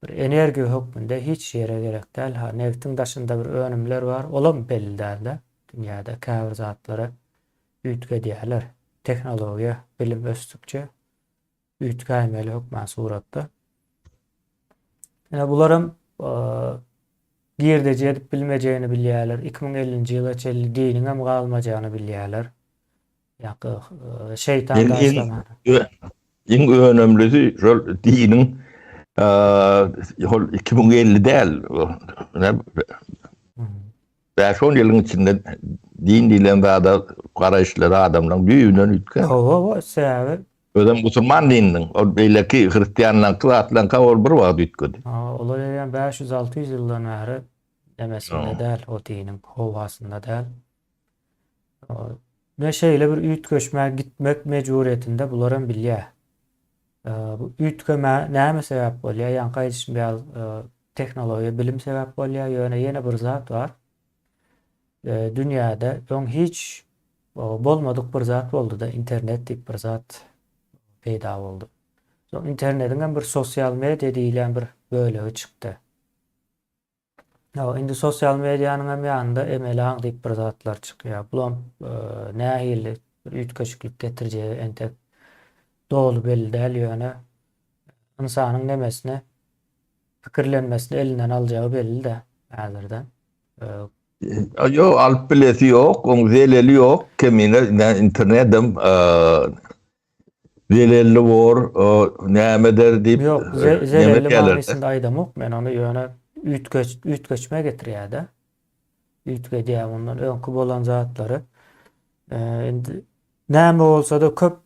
bir energiýa hökmünde hiç ýere gerek däl. Ha, nebtiň daşynda bir önümler bar, olam belli däl-de. Dünýäde käbir zatlary üýtgedýärler. Tehnologiýa, bilim ösdükçe üýtgäýmeli hökman suratda. Ine bularam girdeji edip bilmejegini bilýärler. 2050-nji ýyla çenli diniň hem galmajagyny bilýärler. Ýa-da şeýtan daşlamany. Iň önemlisi şol diniň hol 2050 däl. Bäş-on ýylyň içinde din diýlen zada garaýyşlary adamlaryň düýbünden üýtgär. Hawa, hawa, sebäbi Özem musulman dininiň, ol beýleki hristianlaryňky zatlaryňka ol bir wagt üýtgedi. Hawa, olar eýýäm 500-600 ýyldan bäri nemesinde däl, o diniň howasynda däl. We şeýle bir üýtgeşmä gitmek mejburyýetinde bularam bilýär. Bu üýtgemä näme sebäp bolýar? Ýaňky aýdyşym ýaly tehnologiýa, bilim sebäp bolýar. Ýöne ýene bir zat bar. Dünýäde öň hiç bolmadyk bir zat boldy-da, internet diýip bir zat peýda boldy. Soň internetiň hem bir sosial media diýilýän bir bölegi çykdy. Hawa, indi sosial medianyň hem ýanynda emeli aň diýip bir zatlar çykýar. Bulam nähili bir üýtgeşiklik getirjegi entek doly belli däl, ýöne ynsanyň nemesini, pikirlenmesini elinden aljagy belli-de häzirden. Ýok, alyp bilesi ýok, oň zeleli ýok, kemine internetem Zelelli bor, näme eder diýip. Ýok, zelelli manysynda aýdamok men ony, ýöne üýtgeç, üýtgeşme getirýär-de. Üýtgedýär ondan öňki bolan zatlary. Indi näme bolsa-da köp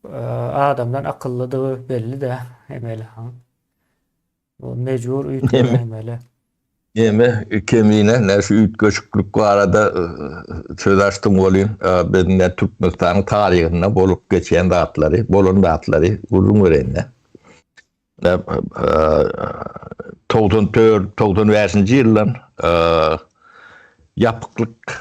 adamdan akyllydygy belli-de emeli aň. Bu mejbur üýtgedäýmeli. Eme kemine ne şu üýtgeşiklik barada söz açdyň welin, biz ne Türkmenistanyň taryhynda bolup geçen zatlary, bolan zatlary gürrüň bereýin-de. 94, 95-nji ýyldan ýapyklyk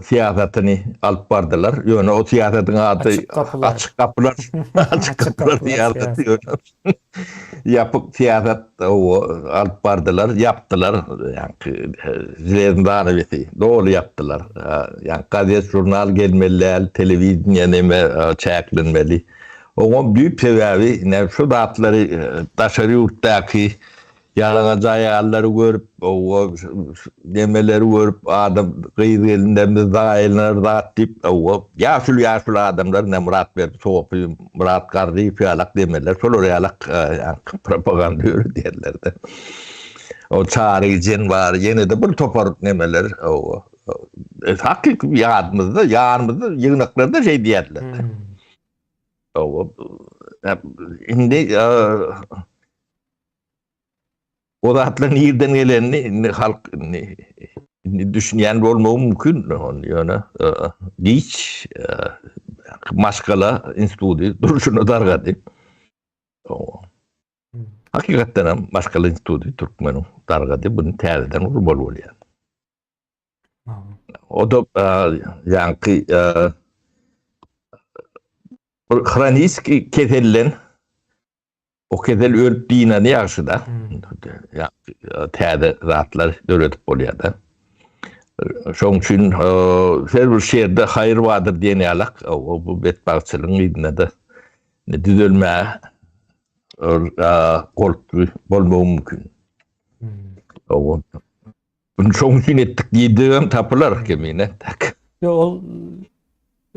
syýasatyny alyp bardylar. Ýöne o syýasatyň ady Açyk gapylar. Açyk gapylar. Açyk gapylar syýasaty ýöne. Ýapyk syýasat alyp bardylar, ýapdylar. Ýaňky železny zanawesi doly ýapdylar. Ýaňky gazet, žurnal gelmeli däl, telewideniýe neme çäklenmeli. Oňam düýp sebäbi ine şu zatlary daşary ýurtdaky Ýalaňaç aýallary görüp, owa, nemeleri görüp, adam, gyz-gelinlerimiz zaýalanar zat diýip, owa, ýaşuly-ýaşuly adamlar, ine, Myratberdi sopy, Myrat Garryýew ýalak demeler, şolar ýalak ýaňky propaganda ýöredýärler-de. O Çary Jen bar, ýene-de bir topar nemeler, owa, hakyky ýadymyzda, ýanymyzda ýygnaklarda şeý diýerdiler-de. Owa, indi O zatlar nirden gelenini indi halk indi indi düşünýän bolmagy mümkin ony ýöne giç maşgala instituty durşuna dargady. Hakykatdan hem maşgala instituty türkmeniň dargady, bunu täzeden gurmaly bolýar. O da ýaňky. Bir hroniski keselden o kesel ölüp dynany ýagşy-da. Hmm. Täze zatlar döredip bolýar-da. Şoň üçin her bir şerde haýyr bardyr diýen ýalak, bu betbagtçylygyň yzynda-da düzelmäge goltgy bolmagy mümkin. Hmm. Bunu şoň üçin etdik diýdigem tapylar kemine. Tak. Ýok, ol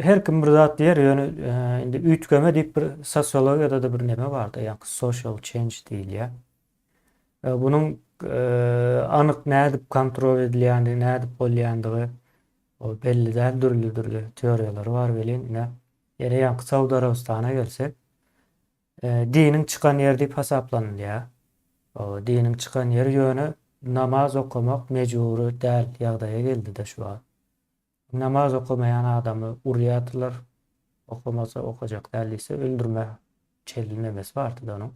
her kim bir zat diýer, ýöne e, indi üýtgeme diýip bir sosiologiýada-da bir neme bardy, ýa social change diýilýär. E, bunuň e, anyk nädip kontrol edilýändigi, nädip bolýandygy o belli däl, dürli-dürli teoriýalary bar welin, ine, ýene ýaňky Saud Arabystana gelsek, Diniň çykan ýeri diýip hasaplanylýar. Diniň çykan ýeri ýöne namaz okamak mejbury däl ýagdaýa geldide şu wagt. Namaz okamaýan adamy urýardylar. Okamasa okajak däl diýse öldürme çenli nemesi bardy-da onuň.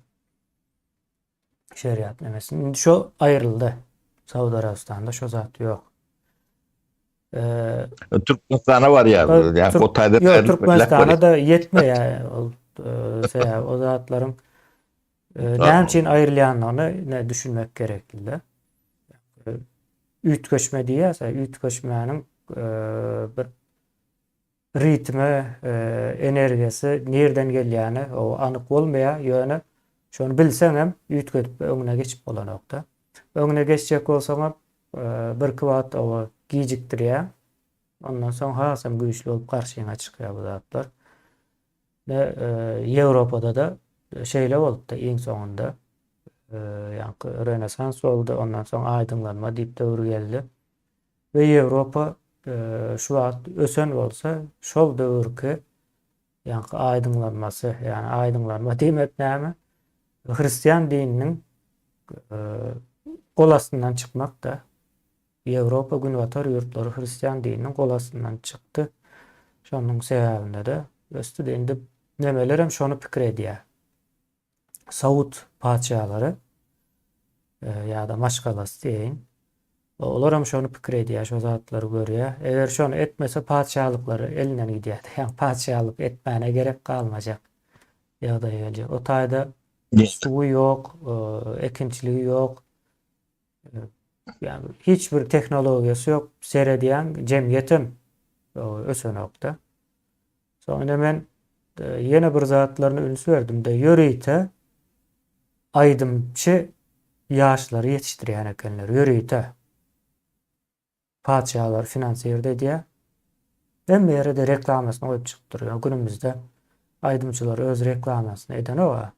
Şeriat nemesi. Indi şo aýryldy. Saud Arabystanda şo zat ýok. Ee, Türkmenistana barýar. Yani o taýda Ýok, Türkmenistana da ýetmeýär ol sebäbi o zatlaryň näme üçin aýrylýandygyny ne düşünmek gerekli-de. Üýtgeşme diýýäs, üýtgeşmäniň bir ritmi, energiýasy nirden gelýäni o anyk bolmaýar, ýöne şony bilseňem üýtgedip öňüne geçip bolanokda. Öňüne geçjek bolsaňam birki wagt oba gijikdirýär. Ondan soň hasam güýçli bolup garşyňa çykýar bu zatlar. We Ýewropada-da şeýle bolupdy iň soňunda. Ýaňky Renesans boldy, ondan soň aýdyňlanma diýip döwür geldi. We Ýewropa şu wagt ösen bolsa, şol döwürki ýaňky aýdyňlanmasy, ýagny aýdyňlanma diýmek näme? Hristian dininiň gol astyndan çykmak-da. Ýewropa günbatar ýurtlary hristian dininiň gol astyndan çykdy. Şonuň sebäbinde-de ösdi-de. Indi nemelerem şony pikir edýär. Saud patyşalary ýa-da maşgalasy diýeýin. Olaram şony pikir edýär, şo zatlary görýär. Eger şony etmese patyşalyklary elinden gidýär. Ýagny patyşalyk etmäne gerek galmajak ýagdaýa geljek. O taýda suwy ýok, ekinçiligi ýok. Ýagny hiç bir tehnologiýasy ýok. Seredýäň, jemgyýetem ösenok-da. Soň ine men ýene bir zatlaryna üns berdim-de, ýörite aýdymçy ýaşlary ýetişdirýän ekenler, ýörite. Patyşalar finansirde edýär. Hemme ýere-de reklamasyny goýup çykyp durýar. Günümizde aýdymçylar öz reklamasyny edenok-a.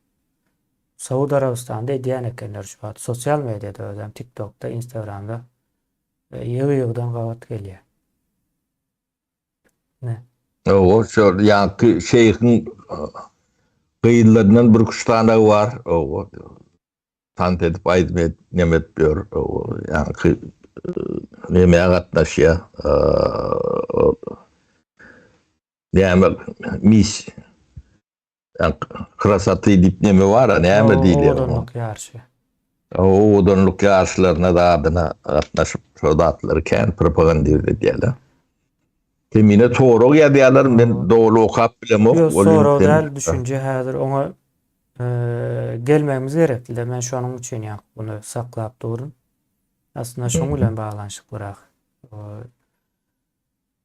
Saud Arabystanda edýän ekenler şu wagt. Sosial mediada özem TikTokda, Instagramda ýygy-ýygydan gabat gelýär. Ne? Owo, şol ýaňky şeýhiň gyzlaryndan bir üç sany bar. Owo. Tans edip aýdym edip neme edip ýör. Owo, ýaňky nemä gatnaşýar. Näme mis Krasaty diýip neme bar-a, näme diýilýär oňa? Owadanlyk ýaryşy. Owadanlyk ýaryşlaryna zadyna gatnaşyp, şo zatlary kän propagandir edýärler. Kemine sorag ýazýarlar, men doly okap bilemok. Ýok, sorag däl, düşünje häzir oňa gelmegimiz gerekdi-de, men şonuň üçin ýa buny saklap durun. Aslynda şoň bilen baglanyşyklyrak.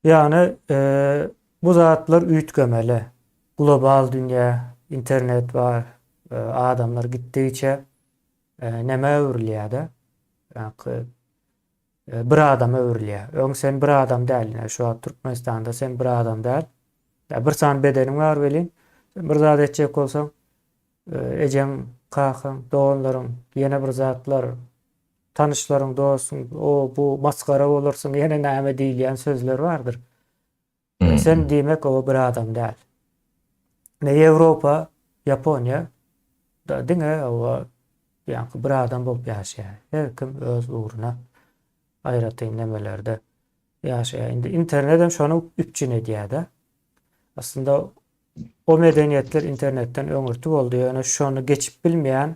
Ýagny bu zatlar üýtgemeli. Global dünýä, internet bar, adamlar gitdigiçe nämä öwrülýär-de, ýaňky bir adama öwrülýär. Öň sen bir adam däl, ine şu wagt Türkmenistanda sen bir adam däl. Ýa bir sany bedeniň bar welin, sen bir zat etjek bolsaň, ejeň, kakaň, doganlaryň, ýene bir zatlar Tanyşlaryň, dostuň, o, bu, masgara bolarsyň, ýene näme diýilýän sözler bardyr. Sen diýmek o bir adam däl. Ne Ýewropa, Ýaponiýa da diňe o ýaňky bir adam bolup ýaşaýar. Her kim öz ugruna aýratyn nemelerde ýaşaýar. Indi internet hem şony üpjün edýär-de. Aslynda o medeniýetler internetden öňürti boldy, ýöne şony geçip bilmeýän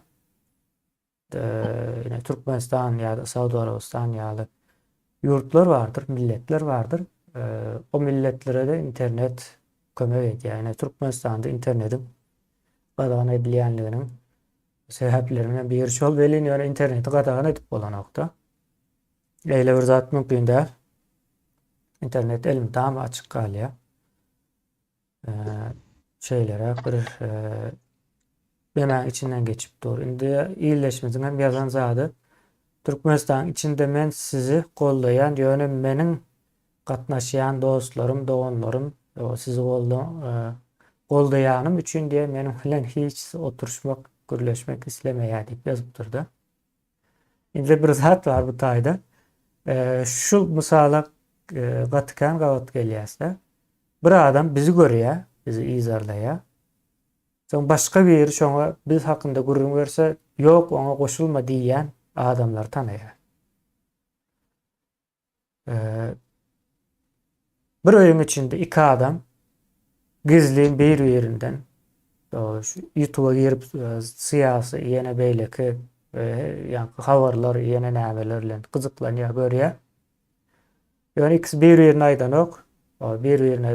Ine Türkmenistan ýa-da Saud Arabystan ýaly ýurtlar bardyr, milletler bardyr. O milletlere-de internet kömek edýär. Ýöne Türkmenistanda internetiň gadagan edilýänliginiň sebäplerinden biri şol welin ýöne interneti gadagan edip bolanokda. Beýle bir zat mümkin däl. Internet elmydama açyk galýar. Şeýleräk bir demäň içinden geçip dur. Indi ildeşimiziň hem ýazan zady Türkmenistanyň içinde men sizi goldaýan, ýöne meniň gatnaşýan dostlarym, doganlarym sizi goldaýanym üçin diýe meniň bilen hiç oturyşmak, gürleşmek islemeýär diýip ýazypdyr-da. Indi bir zat bar bu taýda. Şu mysala gaty kän gabat gelýäs-de. Bir adam bizi görýär, bizi yzarlaýar. Soň başga biri şoňa biz hakynda gürrüň berse, ýok oňa goşulma diýýän adamlary tanaýar. Bir öýüň içinde iki adam gizlin bir-birinden YouTube'a girip syýasy ýene beýleki ýaňky habarlar ýene nämeler bilen gyzyklanýar görýär. Ýöne ikisi bir-birine aýdanok. Bir-birine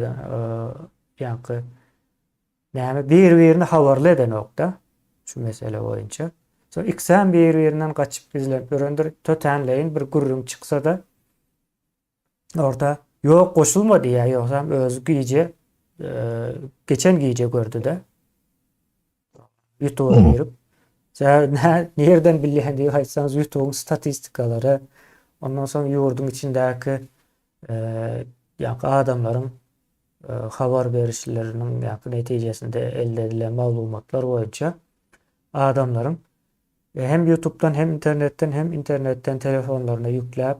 ýaňky näme bir-birini habarly edenok-da şu mesele boýunça. Soň ikisem bir-birinden gaçyp gizlenip ýörendir. Tötänleýin bir gürrüň çyksa-da orta ýok goşulma diýýär, ýogsam özi gije geçen gije gördi-de. YouTube'a girip. Sebäbi nä nirden bilýän diýip aýtsaňyz YouTube'yň statistikalary, ondan soň ýurduň içindäki ýa adamlaryň habar berişleriniň ýa netijesinde elde edilen maglumatlar boýunça adamlaryň hem YouTube'dan hem internetden hem internetden telefonlaryna ýükläp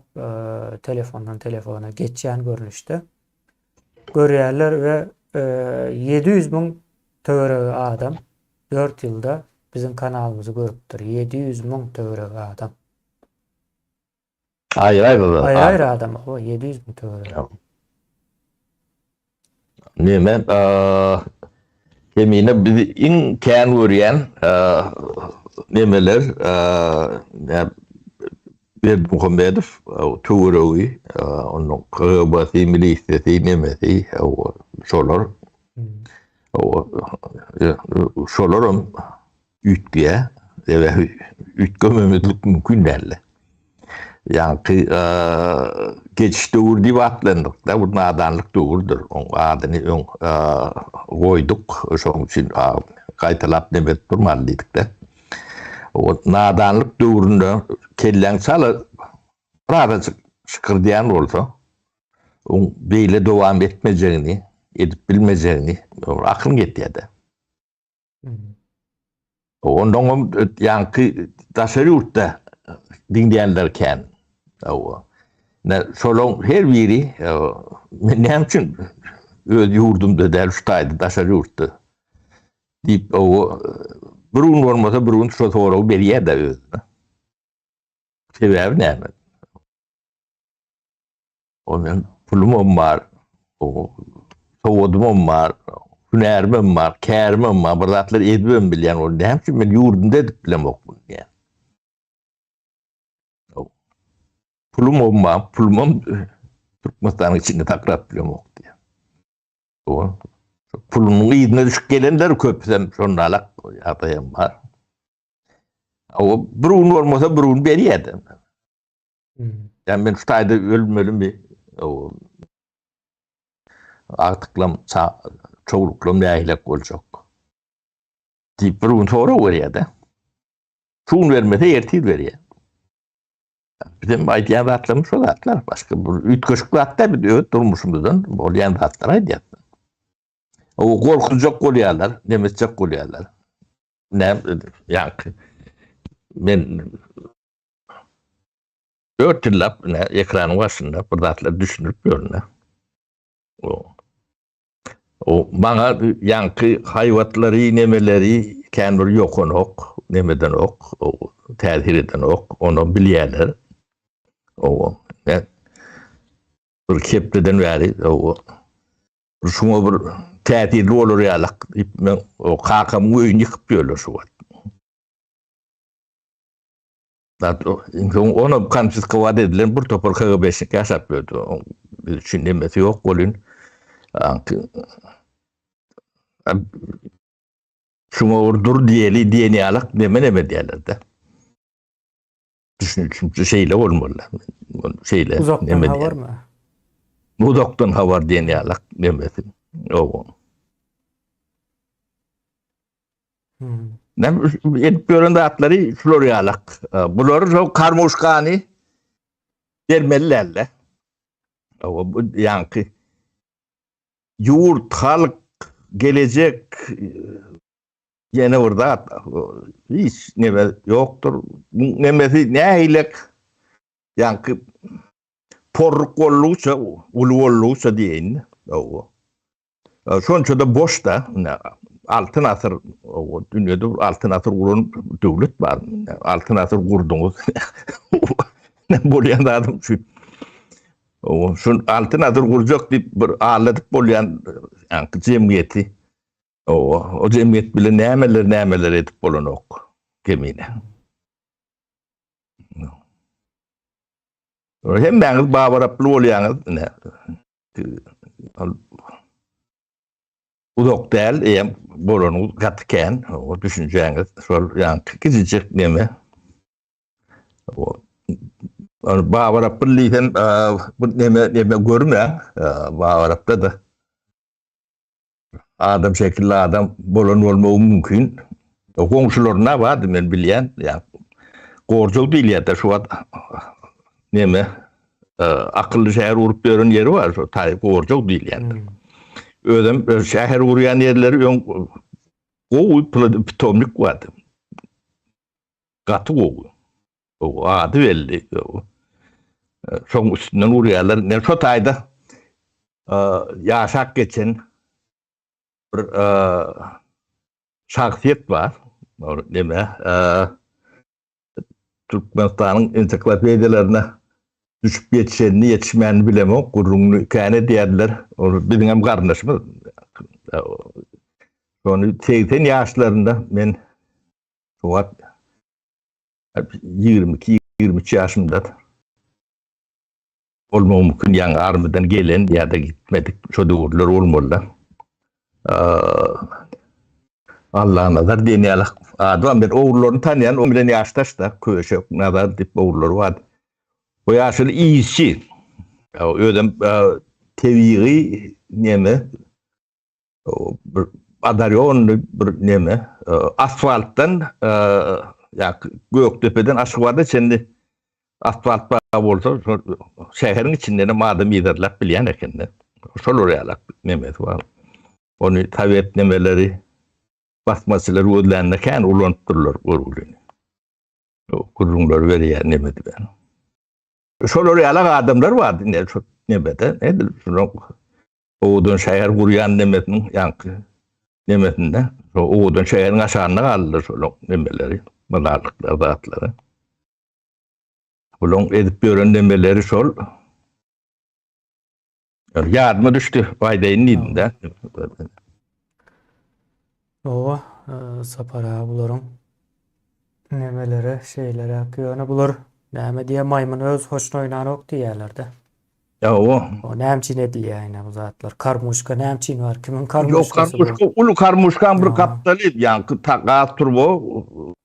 telefondan telefona geçýän görnüşde görýärler we 700 müň töweregi adam 4 ýylda biziň kanalymyzy görüpdir. 700 müň töweregi adam. Aýry-aýry Aýry-aýry adam, o 700 müň töweregi. Neme, Kemine bizi iň kän görýän nemeler Berdimuhamedow töweregi, onuň KGB-si, milisiýasy, nemesi, şolar. Şolaram üýtgeýär. Sebäbi üýtgememezlik mümkin däldi. Ýaňky geçiş döwür diýip atlandyrdyk-da, bu nadanlyk döwürdir. Oň adyny öň goýduk, şonuň üçin gaýtalap neme edip durmaly diýdik-de. O nadanlyk döwründe kelläň çala birazajyk şykyrdýan bolsa, oň beýle dowam etmejegini, edip bilmejegini akylyň ýetýär-de. Ondan ýaňky daşary ýurtda diňleýänler kän. Hawa. Ne şolaň her biri men näme üçin öz ýurdumda däl şu taýda daşary ýurtda diýip o bir gün bolmasa bir gün şo soragy berýär-de özüne. Sebäbi näme? O men pulumam bar, sowadymam bar, hünärimem bar, kärimem bar, bir zatlar edibem bilýän. Ol näme üçin men ýurdumda edip bilemok muny diýýän. Pulumam bar, pulumam Türkmenistanyň içinde saklap bilemok diýýän. O pulunyň yzyna düşüp gelenler köpüsem şondalak ýagdaýam bar. O bir gün bolmasa bir gün berýärdi. Ýa men şu taýda ölmelimi? O agtyklam, çowluklam nähilek boljak? Diýip bir gün sorag berýär-de. Şu gün bermese ertir berýär. Bizim aýdýan zatlarymyz şo zatlar. Başga bir üýtgeşik zat däl, biz öz durmuşymyzdan bolýan zatlary aýdýarys. O gorkuzjak bolýarlar, nemetjek bolýarlar. Näme, ýaňky men 4 ýyllap ine ekranyň başynda bir zatlar düşündirip ýörün. O O maňa ýaňky haýbatlary, nemeleri kän bir ýokanok, nemedenok, o täsir edenok, ony bilýärler. O ne bir hepdeden bäri o şuňa bir täsirli bolar ýalak diýip men o kakamyň öýüni ýykyp ýörler şu wagt. Soň ony konfiskowat edilen bir topar KGB-şnik ýaşap ýördi. Biz üçin nemesi ýok welin. Şuňa bir dur diýeli diýen ýalak neme neme diýerler-de. Düşünişimçe şeýle bolmaly. Şeýle Uzakdan neme habarmy? Uzakdan habar diýen ýalak nemesi. Owa. Hmm. Nem edip ýören zatlary şular ýalak. Bular şo karmuşkany bermeli dälde. Owa bu ýaňky ýurt, halk, gelejek ýene bir zat hiç neme ýokdur. Nemesi nähilek ýaňky porruk boldugyça, uly boldugyça diýeýin. Owa. Şonça-da boş-da. Altyn asyr, owa, dünýede bir altyn asyr guran döwlet bar. Altyn asyr gurduňyz. Bolýan zadym şu. Owa, şu altyn asyr gurjak diýip bir aldadyp bolýan ýaňky jemgyýeti. Owa, o jemgyýet bilen nämeler nämeler edip bolanok kemine. Hemmäňiz babaraply bolýaňyz. Ine. Uzak däl, eýem bolanyňyz gaty kän. O düşünjäňiz şol ýaňky kiçijik neme. Babaraply diýsem, bu neme neme görmäň. Babarapda-da Adam şekilli adam bolan bolmagy mümkin. Goňşularynda bardy men bilýän. Ýa Gorjaw diýilýär-de şu wagt neme e, akylly şäher gurup ýören ýeri bar şu taý Gorjaw diýilýän. Hmm. Özem e, şäher gurýan ýerleri öň gowy pitomnik bardy. Gaty gowy. O ady belli. Şoň üstünden urýarlar. Men şo taýda ýaşap geçen bir şahsyýet bar. Ol neme? Türkmenistanyň ensiklopediýalaryna düşüp ýetişenini, ýetişmänini bilemok. Gürrüňini kän edýärdiler. Ol biziň hem garyndaşymyz. Şony 80 ýaşlarynda men şo wagt 22, 23 ýaşymda bolmagy mümkin, ýaňy armiýadan gelen ýa-da gitmedik şo döwürler bolmaly-da. Allanazar diýen ýaly ady bar. Men ogullaryny tanýan, o bilen ýaşdaş-da, Köşek, Nazar diýip ogullary bar. O ýaşuly işçi. Özem tebigy neme, bir adarýonly bir neme asfaltdan ýa Gökdepeden Aşgabada çenli asfalt bar bolsa şäheriň içinden hem adam yzarlap bilýän ekende. Şolar ýaly nemesi bar. Ony sowet nemeleri basmaçylar gözlände kän ulanypdyrlar görgülini. Gürrüňleri berýär neme diýen. Şolar ýaly adamlar bardy indi şu nemede. Edil şunuň Owadan şäher gurýan nemesiniň ýaňky nemesinde, şo owadan şäheriň aşagynda galdylar şolaň nemeleri, mazarlyklar, zatlary. Bulaň edip ýören nemeleri şol. Ýadyma düşdi, aýdaýyn diýdim-de. Owa, Sapar aga bularyň nemeleri şeýleräk, ýöne bular näme diýýär, maýmyn öz hoşuna oýnanok diýýärler-de. Ýa-o. O näme üçin edilýär ine bu zatlar? Karmuşka näme üçin bar? Kimiň karmuşkasy bu? Ýok, karmuşka uly karmuşkaň bir gapdaly, ýaňky gaz turba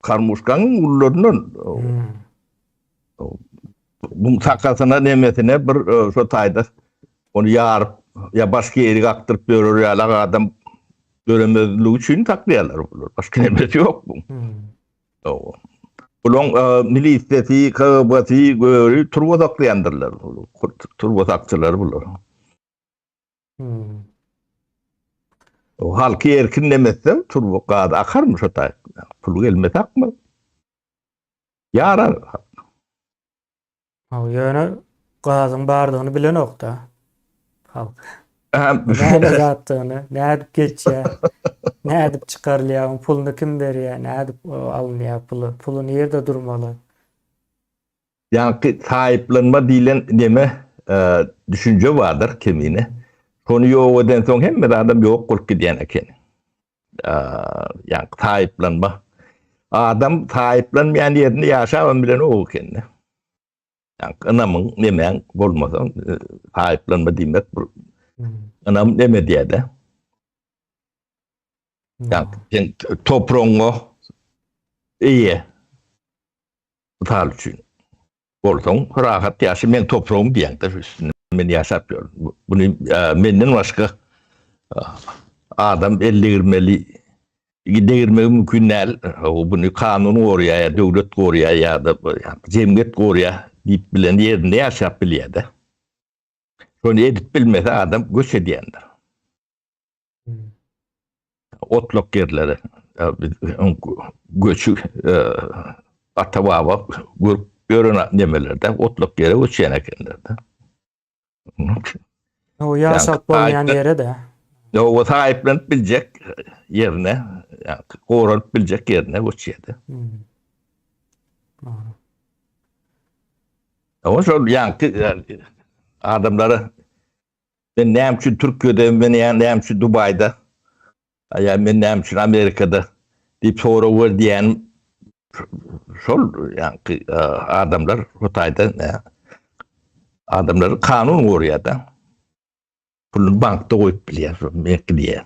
karmuşkaň ulularyndan. Hmm. Buň sakasyna nemesine bir e, şo taýda ony ýaryp ýa başga ýeri akdyryp ýörer ýaly adam döremezligi üçin saklaýarlar bular. Başga nemesi ýok bu. Hmm. Dogry. Bulaň e, milisiyesi, KGB-si göri turba saklaýandyrlar. Turba sakçylar bular. Hmm. O halky erkin nemetse turba gaz akarmy şo taý? Pul gelmese akmaz. Ýarar. Haw, ýöne gazyň bardygyny bilenok-da halk. Näme zatdygyny, nädip geçýär, nädip çykarylýar, oň puluny kim berýär, nädip alynýar puly, puly nirde durmaly? Ýaňky saýyplanma diýlen neme düşünje bardyr kemine. Şony ýok edensoň hemme zadam ýok bolup gidýän eken. Ýaňky saýyplanma. Adam saýyplanmaýan ýerinde ýaşabam bilenok ekende. Ýaňky ynamyň nemäň bolmasa saýyplanma diýmek bir ynam neme diýýär-de. Ýa sen topragyňa eýe. Mysal üçin. Bolsaň rahat ýaşa men topragym diýýäňde şu üstünde men ýaşap ýörün. Buny menden başga adam el degirmeli degirmegi mümkin däl. Buny kanun gorýar ýa döwlet gorýar ýa-da jemgyýet gorýar diýip bilen ýerinde ýaşap bilýär-de. Şony edip bilmese adam göç edýändir. Otlak ýerlere göçi ata-baba görüp ýören nemelerde otlak ýere göçýän ekenler-de. O ýaşap bolmaýan ýere-de. O saýyplanyp biljek ýerine, goranyp biljek ýerine göçýärdi. O şol ýaňky adamlara Men näme üçin Türkiýede, men näme üçin Dubaýda, ýa men näme üçin Amerikada diýip sorag ber diýýän şol ýaňky adamlar bu taýda adamlary kanun gorýar-da. Puluny bankda goýup bilýär, meňki diýýär.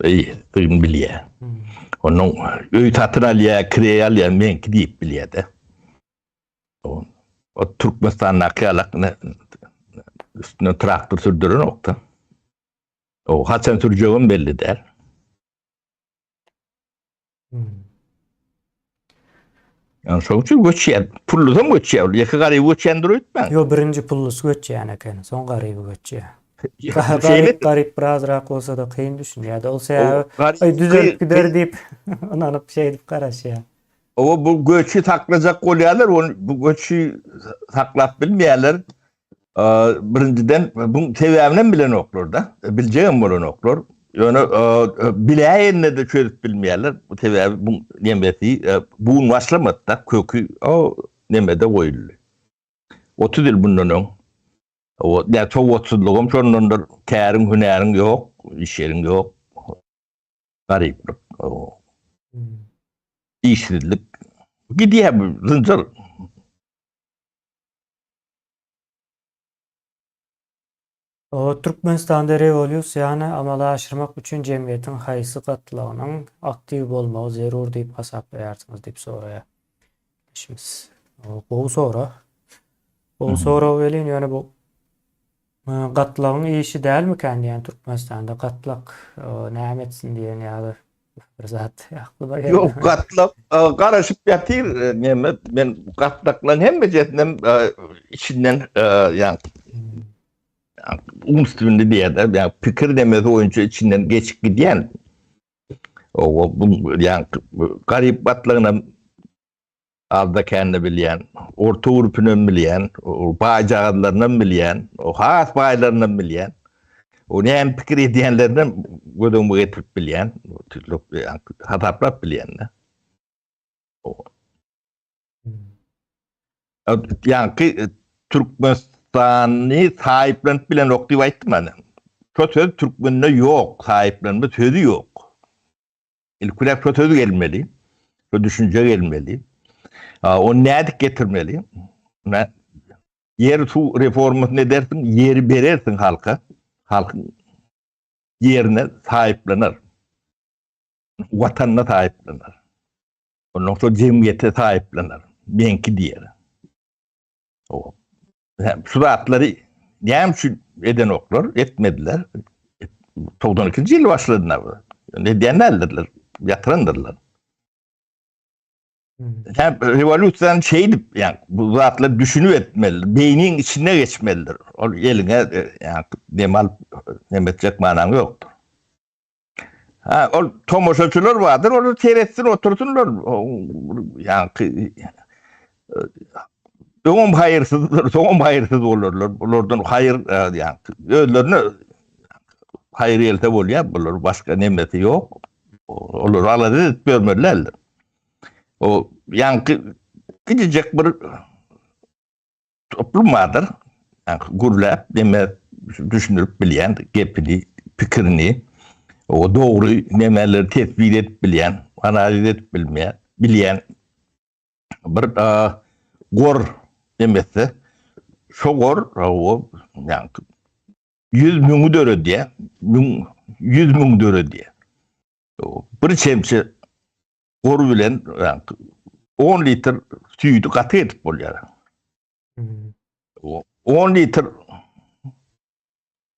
Eý, dygyn bilýär. Onuň öý satyn alýar, kireý alýar, meňki diýip bilýär-de. O Türkmenistandaky ýalak üstüne traktor sürdürenokda. O haçan sürjegem belli däl. Hmm. Yani şoň üçin göçýär. Pullusam göçýär. Ýeke garyby göçýändir öýtmäň. Ýo, birinji pullusy göçýän eken, soň garyby göçýär. Garyp garyp birazrak bolsa-da kyn düşünýär-de. Ol sebäbi aý düzelip gider diýip ynanyp şeýdip garaşýar. Oba bu göçi saklajak bolýarlar, ony bu göçi saklap bilmeýärler. Birinjiden bu sebäbini hem bilenoklar-da, biljegem bolanoklar. Ýöne biläýende-de çözüp bilmeýärler. Bu sebäbi bu nemesi bu gün başlamady-da, köki o nemede goýuldy. 30 ýyl bundan öň. O ýa sowatsyzlygam şondandyr, käriň, hünäriň ýok, iş ýeriň ýok. Garyplyk, işsizlik gidýär bu zynjyr. O Türkmenistanda rewolýusiýany amala aşyrmak üçin jemgyýetiň haýsy gatlagynyň aktiw bolmagy zerur diýip hasaplaýarsyňyz diýip soraýar. Işimiz. Gowy sorag. Gowy sorag welin ýöne bu Gatlagyň işi dälmikän diýýän Türkmenistanda gatlak näme etsin diýen ýaly bir zat aklyma geldi. Ýok gatlak garaşyp ýatyr neme men gatlaklaryň hemmejesinem içinden ýa umstwinli diýýärler ýa pikir nemesi boýunça içinden geçip gidýän. O bu ýa garyp gatlagynam Azda-kände bilýän, orta gürpünem bilýän, baýjagazlarynam bilýän, has baýlarynam bilýän. O näme pikir edýänlerinem göz öňüme getirip bilýän, hasaplap bilýän-de. Ýaňky Türkmenistany saýyplanyp bilenok diýip aýtdym men. Şo söz türkmende ýok, saýyplanma sözi ýok. Ilkiräk şo söz gelmeli. Şo düşünje gelmeli. Ony nädip getirmeli? Ýer suw reformasyny edersiň, ýeri berersiň halka. Halkyň ýerine saýyplanar. Watanyna saýyplanar. Ondan soň jemgyýete saýyplanar. Meňki diýer. Şu zatlary näme üçin edenoklar, etmediler. 92-nji ýyl başladylar. Edýän däldirler, ýatyrandyrlar. Hem rewolýusiýany şeýdip, ýa bu zatlary düşünip etmeli, beýniň içine geçmelidir. Ol eliňe ýa dem alyp neme etjek manaň ýokdur. Ha, ol tomaşaçylar bardyr, olar seretsin otursynlar. Ýaňky öňem haýyrsyzdyr, soňam haýyrsyz bolarlar. Bulardan haýyr ýaňky özlerine haýyr gelse bolýar, bular başga nemesi ýok. Olar alada edip ýörmeliler. O ýaňky gidecek bir Toplum bardyr. Gürläp, neme düşündirip bilýän, gepini, pikirini, o dogry nemeleri tesbit edip bilýän, analiz edip bilmeýän, bilýän bir gor demese, şo gor o ýa 100 müňi döredýär, 100 müň döredýär. Bir çemçe gor bilen 10 litr süýdi gaty edip bolýar. 10 litr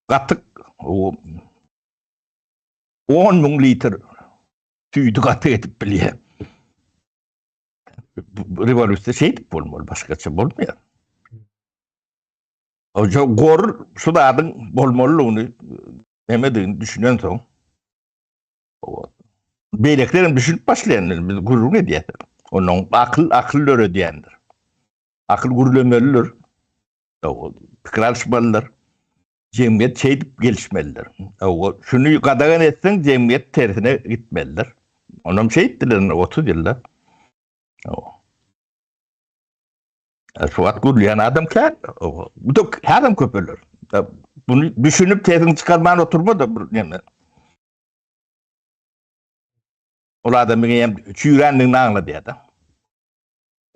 gatyk 10 müň litr süýdi gaty edip bilýär. Rewolýusiýa şeýdip bolmaly, başgaça bolmaýar. Oja gor şu zadyň bolmalydygyny nämedigini düşünen soň beýlekiler hem düşünip başlaýanlar biz gürrüň edýäs. Onuň akyl akyl döredýändir. Akyl gürlemelidir. Pikir alyşmalydyr. Jemgyýet şeýdip gelişmelidir. Şuny gadagan etseň jemgyýet tersine gitmelidir. Onam şeýtdiler 30 ýylda. Şu wagt gürleýän adam kän. Bu da häzem köpeler. Bunu düşünip sesiňi çykarman oturma da bir neme. Ol adamyň hem çüýrändigini aňladýar da.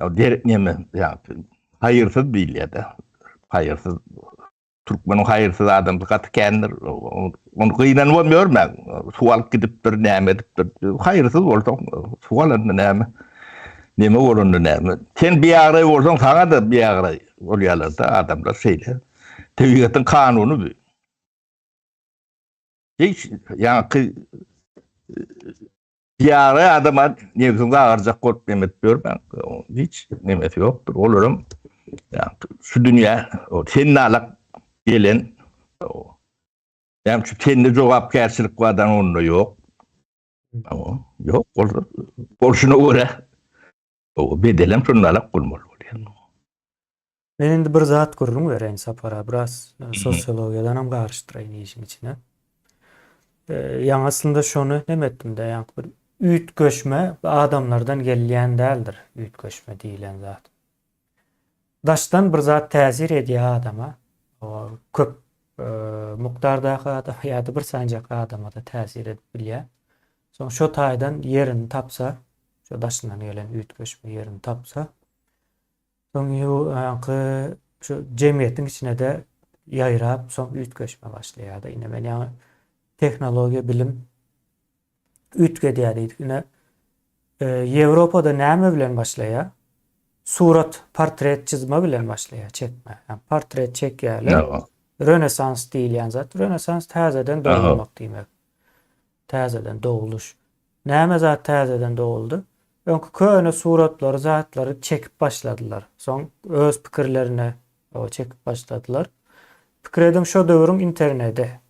Ya der neme ya haýyrsyz diýilýär da. Haýyrsyz Türkmeniň haýyrsyz adamsy gaty kändir. Ony gynanybam ýörmäň. Suw alyp gidipdir, näme edipdir. Haýyrsyz bolsaň, suw alanda näme? Neme bolanda näme? Sen biagraý bolsaň, saňa-da biagraý bolýarlar-da adamlar şeýle. Tebigatyň kanuny bu. Hiç ýaňky Biabraý adama nebsiňizi agyrjak bolup neme edip ýörmäň. Hiç nemesi ýokdur. Olaram şu dünýä sennalak gelen näme üçin sende jogapkärçilik bardan onda ýok. Ýok bolsa bolşuna görä bedelem şonalak bolmaly bolýar. Men indi bir zat gürrüň bereýin Sapara, biraz sosiologiýadanam garyşdyraýyn işiň içine. Ýaňy aslynda şony neme etdim-de, ýaňky bir üýtgeşme adamlardan gelýän däldir, üýtgeşme diýlen zat. Daşdan bir zat täsir edýär adama, köp mukdardaky adama ýa-da bir sanjak adama-da täsir edip bilýär. Soň şo taýdan ýerini tapsa, şo daşyndan gelen üýtgeşme ýerini tapsa, Soň ýaňky şu jemgyýetiň içine-de ýaýrap, soň üýtgeşme başlaýar-da. Ine men ýaňy tehnologiýa, bilim üýtgedýär diýdik. Ine Ýewropada näme bilen başlaýar? Surat, portret çyzma bilen başlaýar, çekme. Ýa portret çekýärler. Rönesans diýilýän zat. Rönesans täzeden dogulmak diýmek. Täzeden dogluş. Näme zat täzeden doguldy? Öňki köne suratlary, zatlary çekip başladylar. Soň öz pikirlerine çekip başladylar. Pikir ediň şo döwrüň internedi.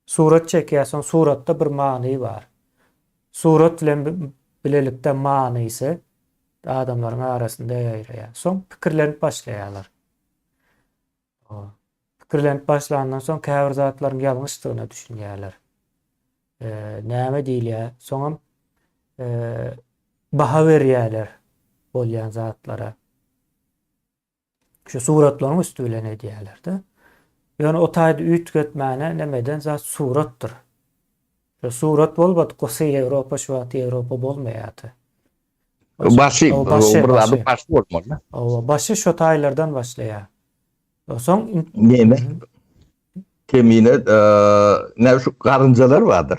Surat çekýär, soň suratda bir many bar. Surat bilen bilelikde manysy adamlaryň arasynda ýaýraýar. Soň pikirlenip başlaýarlar. Pikirlenip başlandan soň käbir zatlaryň ýalňyşdygyna düşünýärler. Näme diýilýär? Soňam baha berýärler bolýan zatlara. Şu suratlaryň üsti bilen edýärler-de. Ýöne o taýda üýtgetmäne nemeden zat suratdyr. Şu surat bolmadyk bolsa Ýewropa şu wagt Ýewropa bolmaýardy. Başy, başy, bir zady başy bolmaly. Owa, başy şo taýlardan başlaýar. Soň Neme? Kemine, näme şu garynjalar bardyr.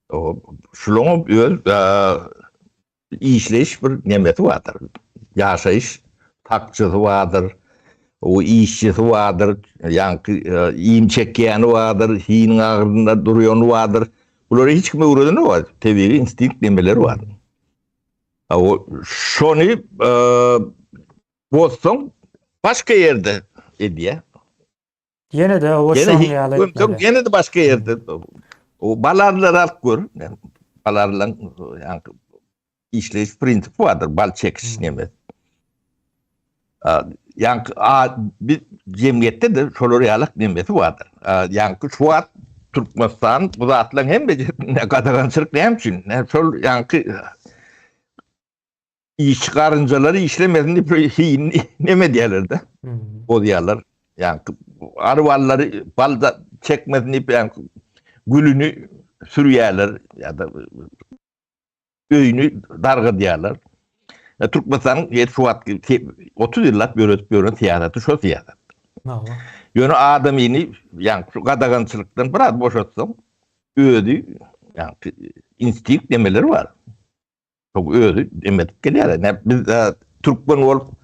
O şulaň öz işleýiş bir nemesi bardyr. Ýaşaýyş takçysy bardyr. O işçisi bardyr, ýaňky iým çekýäni bardyr, hiniň agyrynda durýany bardyr. Bulary hiç kim öwredenok, tebigy instinkt nemeleri bar. O şony bozsaň başga ýerde edýär. Ýene-de o şoň ýaly etmeli. Ýene-de başga ýerde. O balarlary alyp gör. Balarlaryň ýaňky işleýiş prinsipi bardyr, bal çekiş neme. Ýaňky biz jemgyýetde-de şolar ýaly nemesi bardyr. Ýaňky şu wagt Türkmenistan bu zatlaryň hemmesine gadagançylyk näme üçin? Şol ýaňky işçi garynjalary işlemesin diýip hinini neme edýärler-de. Bozýarlar. Ýaňky ary ballary bal da çekmesin diýip ýaňky gülüni sürýärler ýa-da öýüni dargadýarlar. Türkmenistanyň ýet şu wagtky 30 ýyllap ýöredip ýören syýasaty şo syýasat. Ýöne adamyny ýaňky şu gadagançylykdan biraz boşatsaň. özi ýaňky instinkt nemeleri bar. Şoň özi emetip gelýär. Ne biz türkmen bolup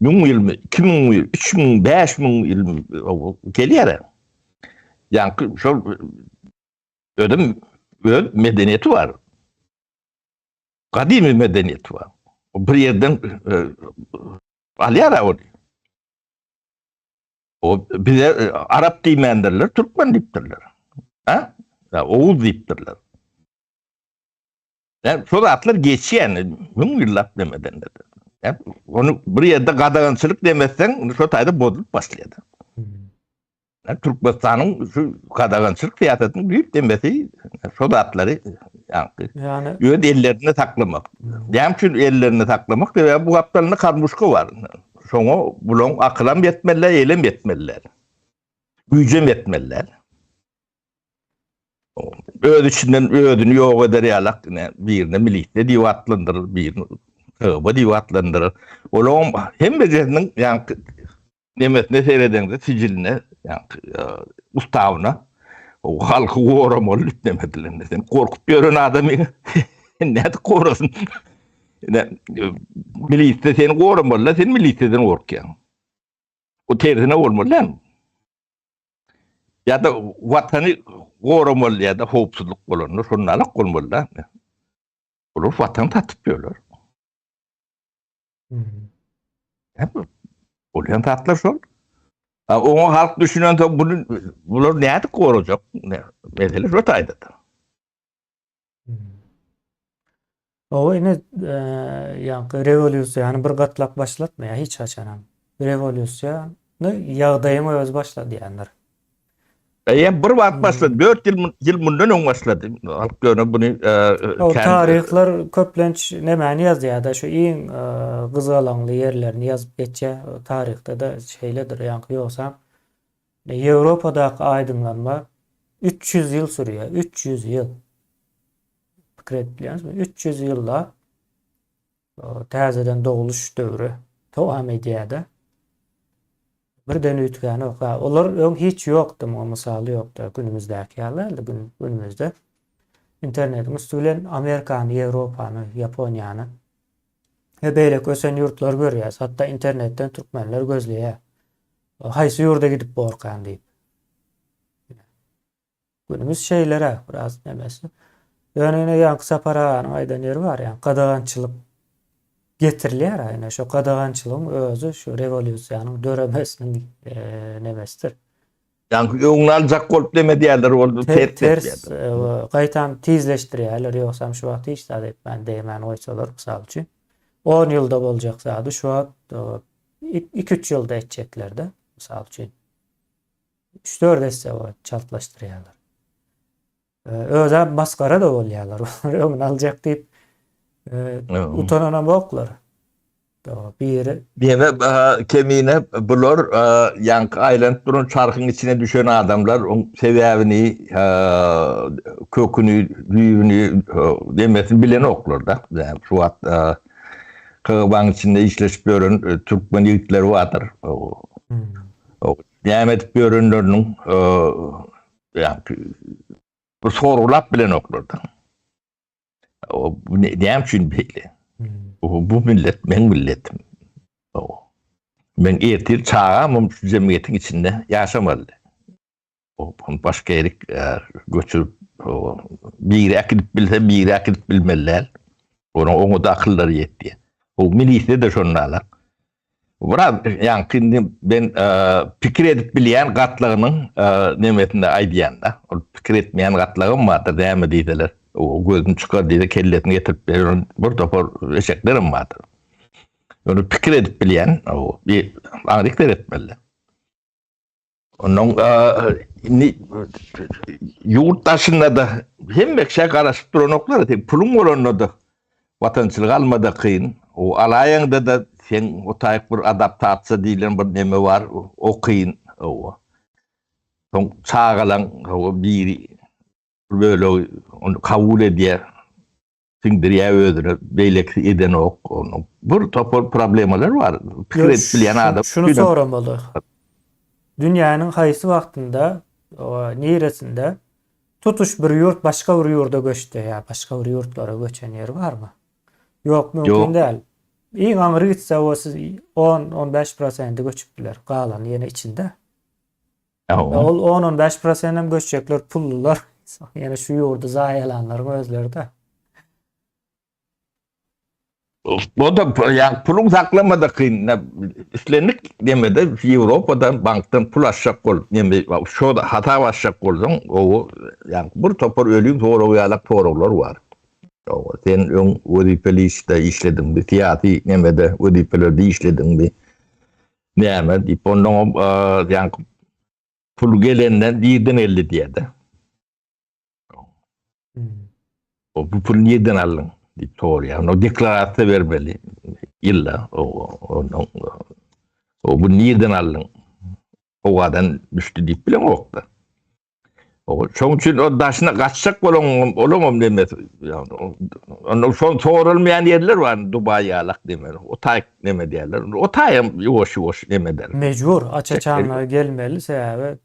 1000 ýylmy, 2000 ýyl, 3000, 5000 ýyl gelýär. Ýaňky şol özüm öz medeniýeti bar. Gadymy medeniýeti bar. Bir ýerden e, alýar ony. O bize e, Arap diýmändirler, türkmen diýipdirler. Ha? Oguz diýipdirler. Yani şo zatlar geçýän, müň ýyllap demeden de. Yani onu bir ýerde gadagançylyk demezsen, şo taýda bozulyp başlaýar. Hmm. Yani Türkmenistanyň şu gadagançylyk syýasatynyň büyük demesi şo zatlary yani, yani öz ellerinde saklamak. Hmm. Näme üçin ellerinde saklamak? Sebäbi bu gapdalynda karmuşka bar. Şoňa bulaň akylam ýetmeliler, elem ýetmeliler. Güýjem ýetmeliler. Öz içinden özüni ýok eder ýalak, ine, birine milisiýa diýip atlandyrar, birini KGB diýip atlandyrar. Olaryň hemmejesiniň ýaňky nemesine seredeňde, sijiline, ýaňky e, ustawyna o halky goramaly diýip neme edilende. Sen gorkup ýören adamy nädip gorasyn? Ine, e, milisiýa seni goramaly, sen milisiýadan gorkýaň. O tersine bolmaly dälmi? Ýa-da watany goramaly ýa-da howpsuzlyk bolanda şonda alak bolmaly da. Olar watan satyp ýörler. Hmm. Bolýan zatlar şol. A oňa halk düşünen soň bunu bular nädip gorajak? Mesele şo taýda. Hmm. Owa ine ýaňky rewolýusiýany bir gatlak başlatmaýar hiç haçanam. Rewolýusiýany ýagdaýyň özi başladýandyr. Eýýäm bir wagt başlady, 4 ýyl ýyl mundan öň başlady. Halk ýöne buny O taryhlar köplenç nämäni ýazýar-da, şu iň gyzgalaňly ýerlerini ýazyp geçýär. Taryhda-da şeýledir, ýaňky ýogsam Ýewropadaky aýdyňlanma 300 ýyl sürýär, 300 ýyl. Pikir edip bilýäňizmi? 300 ýyllap täzeden dogluş döwri dowam edýär-de. Birden üýtgänok. Ha, olar öň hiç ýokdy, muňa mysaly ýokdy. Günümizdäki ýaly däldi. Gün, günümizde internetiň üsti bilen Amerikany, Ýewropany, Ýaponiýany we beýleki ösen ýurtlary görýäris. Hatda internetden türkmenler gözleýär. Haýsy ýurda gidip borkan diýip. Günümiz şeýleräk biraz nemesi. Ýöne ine ýaňky Sapar aganyň aýdan ýeri bar, ýaňky gadagançylyk getirilýär ine şo gadagançylygyň özi şu rewolýusiýanyň döremesiniň nemesidir. Ýaňky öňüni aljak bolup neme diýerler ol ters ters gaýtam tizleşdirýärler ýogsam şu wagt hiç zat etmän degmän goýsalar mysal üçin 10 ýylda boljak zady şu wagt 2-3 ýylda etjeklerde mysal üçin. Üç-dört esse çaltlaşdyrýarlar. Özem masgara-da bolýarlar. Öňüni aljak diýip utananamoklar. Biri Diýme kemine bular ýaňky aýlanyp duran çarhyň içine düşen adamlar oň sebäbini köküni, düýbüni demesini bilenoklar-da. Şu wagt KGB-nyň içinde işleşip ýören türkmen ýigitleri bardyr. Näme edip ýörenleriniň ýa-ki bir sorgulap bilenoklar-da. O näme üçin beýle? Bu millet meň milletim. Men ertir çagamym şu jemgyýetiň içinde ýaşamaly. O başga ýerik göçürip biri äkidip bilse, biri äkidip bilmeli däl. Onuň oňa-da akyllary ýetýär. O milisde-de şonda alak. Biraz ýaňky indi ben pikir edip bilýän gatlagynyň nemesinde aýdýan-da. Ol pikir etmeýän gatlagam bardyr, näme diýseler, o gözüni çykar diýse kellesini getirip berer, bir topar eşeklerem bardyr. Ýöne pikir edip bilýän, o bir aňryk seretmeli. Ondan indi ýurt daşynda-da hemme kişä garaşyp duranoklar. Sen puluň bolanda-da watançylyk almada kyn. O alaýaňda-da sen o taýyk bir adaptasiýa diýlen bir neme bar, o kyn. Owa. Soň çagalaň biri bir bölegi ony kabul edýär. Siňdirýär özüne, beýlekisi edenok. Onuň bir topar problemalar bar. Pikir edip bilýän adam. Şuny soramaly. Dünýäniň haýsy wagtynda. Niresinde tutuş bir ýurt başga bir ýurda göçdi ýa başga bir ýurtlara göçen ýeri barmy? Ýok, mümkin däl. Iň aňry gitse o siz 10-15 prosenti göçüp biler. Galany ýene içinde. Ol 10-15 prosent hem göçjekler pullular. Ýene şu ýurdy zaýalanlaryň özleri-de. O da ýa puluň saklamada kyn. Islendik nemede Ýewropadan bankdan pul açjak bol, neme şo hasap açjak bolsaň, o ýa bir topar ölüm soragy ýalak soraglar bar. O sen öň wezipeli işde işlediňmi, syýasy nemede wezipelerde işlediňmi? Näme diýip, ondan ýa pul gelenden nirden geldi diýýär-de. O bu puly nirden aldyň diýip sorýar. Onda deklarasiýa bermeli ýylda. O ondan o bu nirden aldyň? Howadan düşdi diýip bileňokda. O şoň üçin o daşyna gaçjak bolan olaň demesi. Onda şon sorulmaýan ýerler bar, Dubaý ýalak demeli. O taý neme diýerler. O taýam ýuwaş-ýuwaş neme eder. Mejbur aç-açanlyga gelmeli sebäbi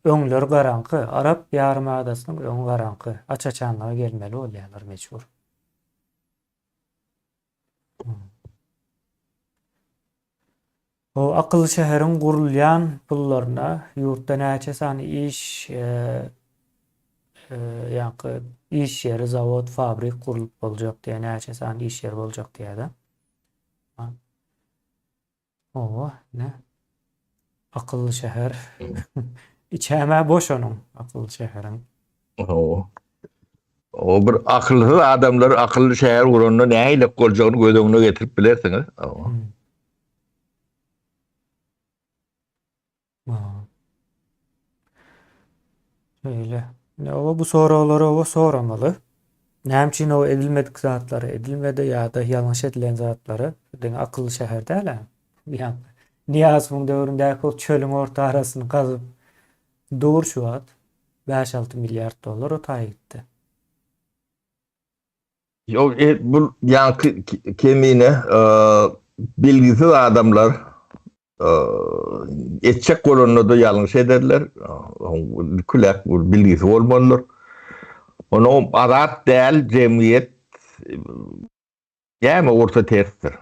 Öňleri garaňky, Arap ýarym adasynyň öňi garaňky. Aç-açanlyga gelmeli bolýarlar mejbur. O akylly şäheriň gurulýan pullaryna ýurtda näçe sany iş ýaňky iş ýeri, zawod, fabrik gurlup boljak diýýär, näçe sany iş ýeri boljak diýýär-de. Oba, ne? Akylly şäher. Içäm-ä boş onuň, akylly şäheriň. Hawa. O bir akylsyz adamlar akylly şäher guranda nähili boljagyny göz öňüne getirip bilersiňiz. Hawa. Şeýle. Ine, oba bu soraglary oba soramaly. Näme üçin o edilmedik zatlary edilmedi ýa-da ýalňyş edilen zatlary diňe akylly şäher däl-ä. Ýa Nyýazowyň döwründäki ol çölüň orta arasyny gazyp dur şu wagt. 5-6 milliard dollar o taýa gitdi. Ýok, e, bu ýaňky kemine bilgisiz adamlar etjek bolanda-da ýalňyş ederler. Külek bir bilgisi bolmalydyr. Onuň azat däl jemgyýet näme ursa tersdir.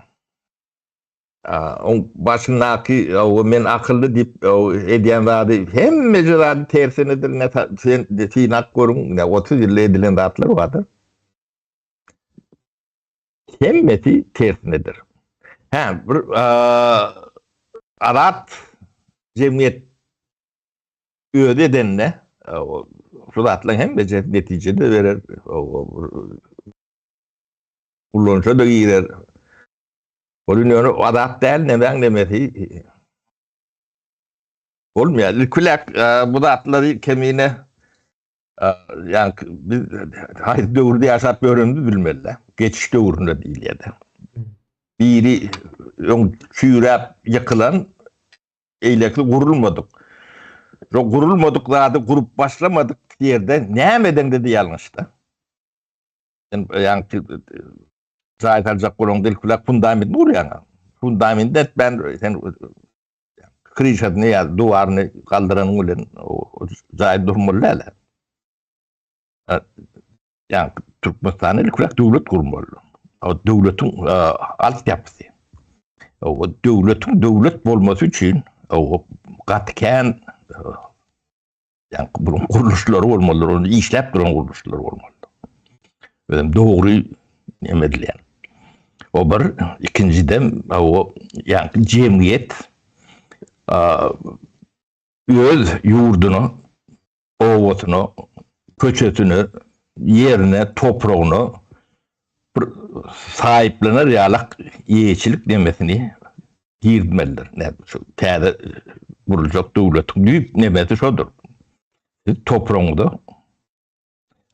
Oň başyndaky men akylly diýip edýän zady hemmeje zady tersinedir. Ne sen synap görüň, ne 30 ýylda edilen zatlar bardyr. Hemmesi tersinedir. Hä, bir azat jemgyýet özi edende şu zatlaryň hemmesi netije-de berer, ulanyşa-da girer. Ol ýöne azat däl nemäň nemesi bolmaýar. Ilkiläk bu zatlary kemine ýa biz haýsy döwürde ýaşap ýörenimizi bilmeli. Geçiş döwründe diýilýär. Biri öň çüýräp ýykylan, eýleki gurulmadyk. Şo gurulmadyk zady gurup başlamadyk ýerde näme edeňde-de ýalňyşda. Sen ýaňky jaý saljak bolaňda ilki bilen fundamentini gurýaň. Fundamentini etmän sen kryşasyny ýa duwaryny galdyranyň bilen jaý durmaly däl. Ýa Türkmenistanda ilki bilen döwlet gurmaly. O döwletiň altyapysy. O döwletiň döwlet bolmasy üçin o gaty kän Ýa bunuň gurluşlary bolmalydyr, ony işläp duran gurluşlar bolmalydyr. Özem dogry neme edilýän. O bir, ikinjiden o ýa jemgyýet öz ýurduna, obasyna, köçesine, ýerine, topragyna bir saýyplanar ýalak eýeçilik nemesini girizmelidir. Şu täze guruljak döwletiň düýp nemesi şodur. Siz topragyňyza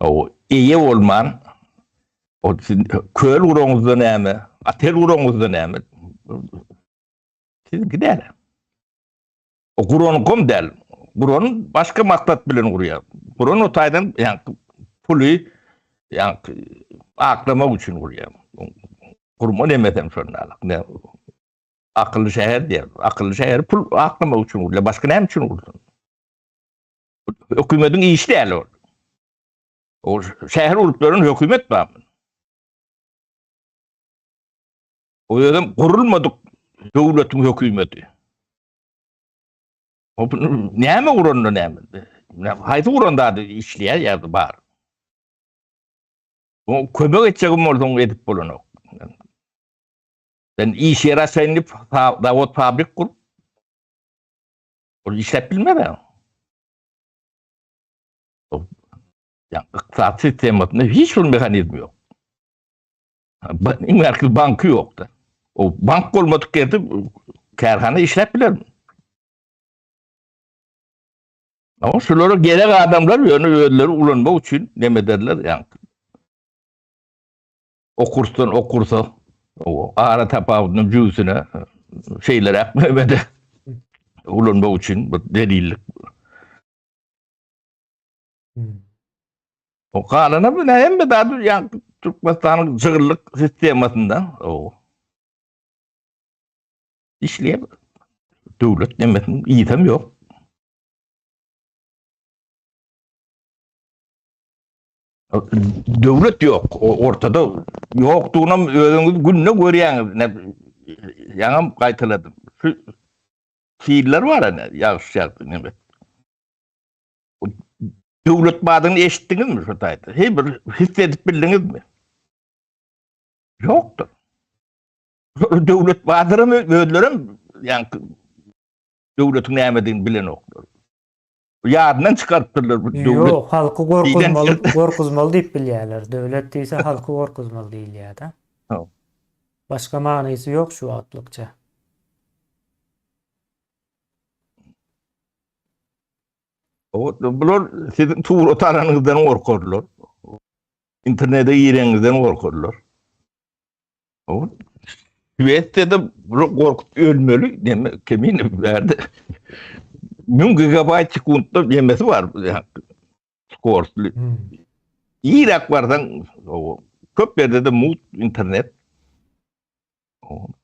o eýe bolman o siz köl guraňyzda näme, otel guraňyzda näme? Siziňki däl. O guranyňkam däl. Guran başga maksat bilen gurýar. Guran o taýdan ýaňky puly ýaňky aklamak üçin gurýar. Gurma nemesem şonda alak. Ne akylly şäher diýär. Akylly şäher pul aklamak üçin gurulýar. Başga näme üçin gurulsun? Hökümetiň işi däl ol. O şäher bolup ýören hökümet bar. O özem gurulmadyk döwletiň hökümeti. O näme guranda näme? Haýsy guranda ady işleýär ýa bar. O kömek etjegim bolsaň edip bolanok. Sen iş ýeri açaýyn diýip zawod fabrik gurup ol işläp bilmez. Ya ykdysady sistemasynda hiç bir mehanizm ýok. Iň bärki banky ýokdy. O bank bolmadyk ýerde kärhana işläp bilermi? Ama şulara gerek adamlar ýöne özleri ulanmak üçin neme ederler ýa. Okursdan okursa o ara tapawudynyň jübüsine şeýleräk mehmede ulanmak üçin bir delillik. O galana bu ne hemme zady ýa Türkmenistanyň jygyllyk sistemasynda o işleýär. Döwlet nemesiniň ýytam ýok. Döwlet ýok, ortada ýokdugynam özüňiz günde görýäňiz. Ýaňam gaýtaladym. Şu siller bar ene, ýagyş ýagdy neme. Döwlet badyny eşitdiňizmi şu taýda? Heý bir his edip bildiňizmi? Ýokdur. Döwlet badyram özlerem ýaňky döwletiň nämedigini bilenoklar. Ýadyndan çykarypdyrlar bu döwlet. Ýok, halky gorkuzmaly, gorkuzmaly diýip bilýärler. Döwlet diýse halky gorkuzmaly diýilýär-de. Başga manysy ýok şu wagtlykça. Bular siziň surat alanyňyzdan gorkarlar. Internete gireňizden gorkarlar. Şwesiýada bular gorkup ölmeli, neme kemine bärde. 1000 gigabayt sekuntda nemesi bar. Skorstly. Hmm. Irak barsaň, köp ýerde de mut internet.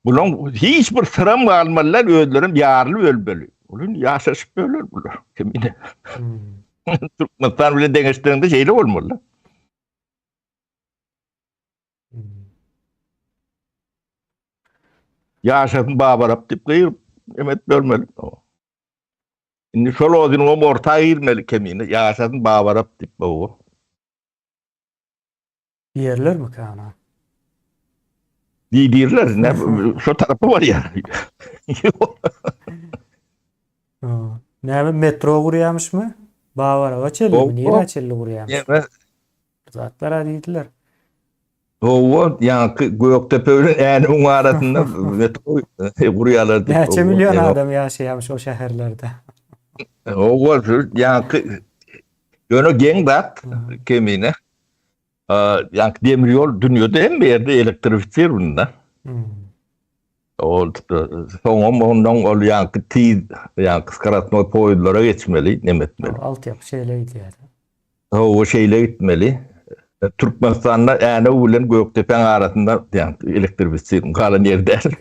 Bulaň hiç bir syram galmalylar, özlerem ýarylyp ölmeli. Olar ýaşaşyp öler bular. Kemine. Hmm. Türkmenistan bilen deňeşdireňde şeýle bolmaly. Ýaşasyn Babarap diýip gygyryp emet bermeli. Indi şol ozüniň orta girmeli kemine. Ýaşasyn Babarap diýip bu. Diýerlermikä ana? Diýdirler, ne şo tarapa barýar. Näme metro gurýarmyşmy? Babaraba çenlimi? Nirä çenli gurýarmyş? Zatlar diýdiler. Hawa, ýaňky Gökdepe bilen Änewiň arasynda metro gurýarlar diýip. Näçe million adam ýaşaýarmyş o şäherlerde? Hawa, ýaňky ýöne geň zat kemine. Ýaňky demir ýol dünýede hemme ýerde elektrifisirwanda. Ol soňam ondan ol ýaňky tiz ýaňky skorostnoý poýezdlara geçmeli, neme etmeli. Altyapy şeýle gidýär. Hawa, şeýle gitmeli. Türkmenistanda Änew bilen Gökdepäň arasynda ýaňky elektrifisirwand galan ýer däl.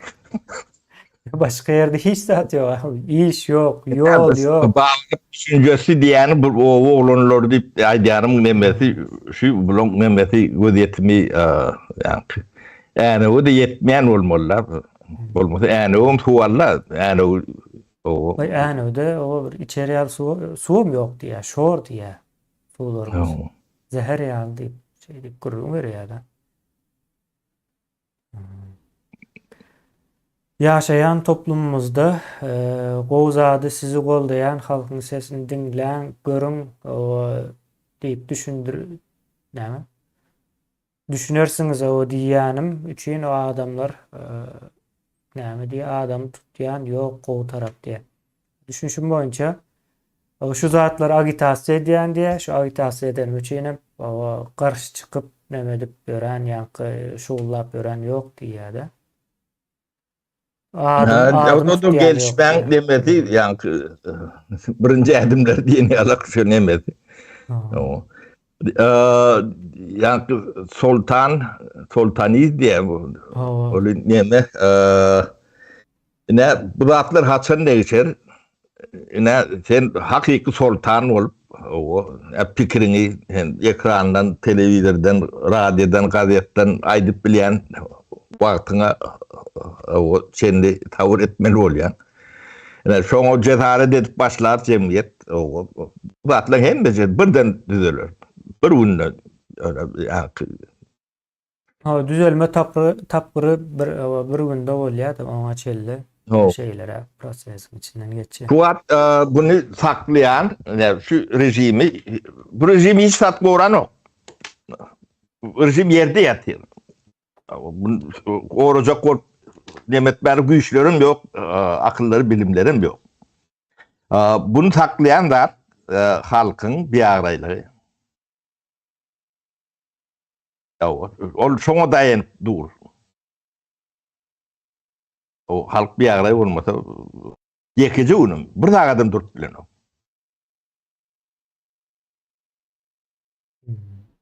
Başga ýerde hiç zat ýok. Iş ýok, ýol ýok. Bagyp düşünjesi diýýäni bu oba oglanlary diýip aýdýanym nemesi şu bulaň nemesi gözýetimi ýaňky Änewe-de ýetmeýän bolmaly-da. Bolmasa Änewem suw alda, Änew oba. Waý Änewde oba bir içer ýaly suw suwam ýok diýýär, şor diýýär suwlarymyz. Zäher ýaly diýip, şeý diýip gürrüň berýär-de. Ýaşaýan toplumymyzda gowy zady sizi goldaýan halkyň sesini diňläň, görüň diýip düşündir näme? Düşünersiňiz o diýýänim üçin o adamlar näme diýýär adamy tutýan ýok gowy tarap diýýär. Düşünişim boýunça şu zatlary agitasiýa edýän diýýär. Şu agitasiýa edenim üçin hem garşy çykyp neme edip ýören ýaňky şugullap ýören ýok diýýär-de. Adym, adym tutýan gelişmäň demesi ýaňky birinji ädimler diýen ýalak şu nemesi. Ýaňky Soltan, Soltaniz diýýär bu. Ol neme? Ine bu zatlar haçan degişer? Ine sen hakyky soltan bolup. Owa, pikiriňi hem ekrandan, telewizordan, radiodan, gazetden aýdyp bilýän wagtyňa owa çenli sabyr etmeli bolýaň. Ine, şoňa jesaret edip başlar jemgyýet, owa, bu zatlaryň hemmesi birden düzeler. Bir günde ýa-da Ha, düzelme tapgyry, tapgyry bir bir günde bolýar-da, oňa çenli şeýleräk prosesiň içinden geçýär. Şu wagt buny saklaýan, şu režimi, bu režim hiç zat goranok. Režim ýerde ýatyr. Gorajak bolup neme etmäne güýçlerim ýok, akyllary, bilimlerim ýok. Buny saklaýan zat halkyň biabraýlygy. Ol şoňa daýanyp dur. O halk biabraý bolmasa ýekeje günüm bir sagadam durup bilenok.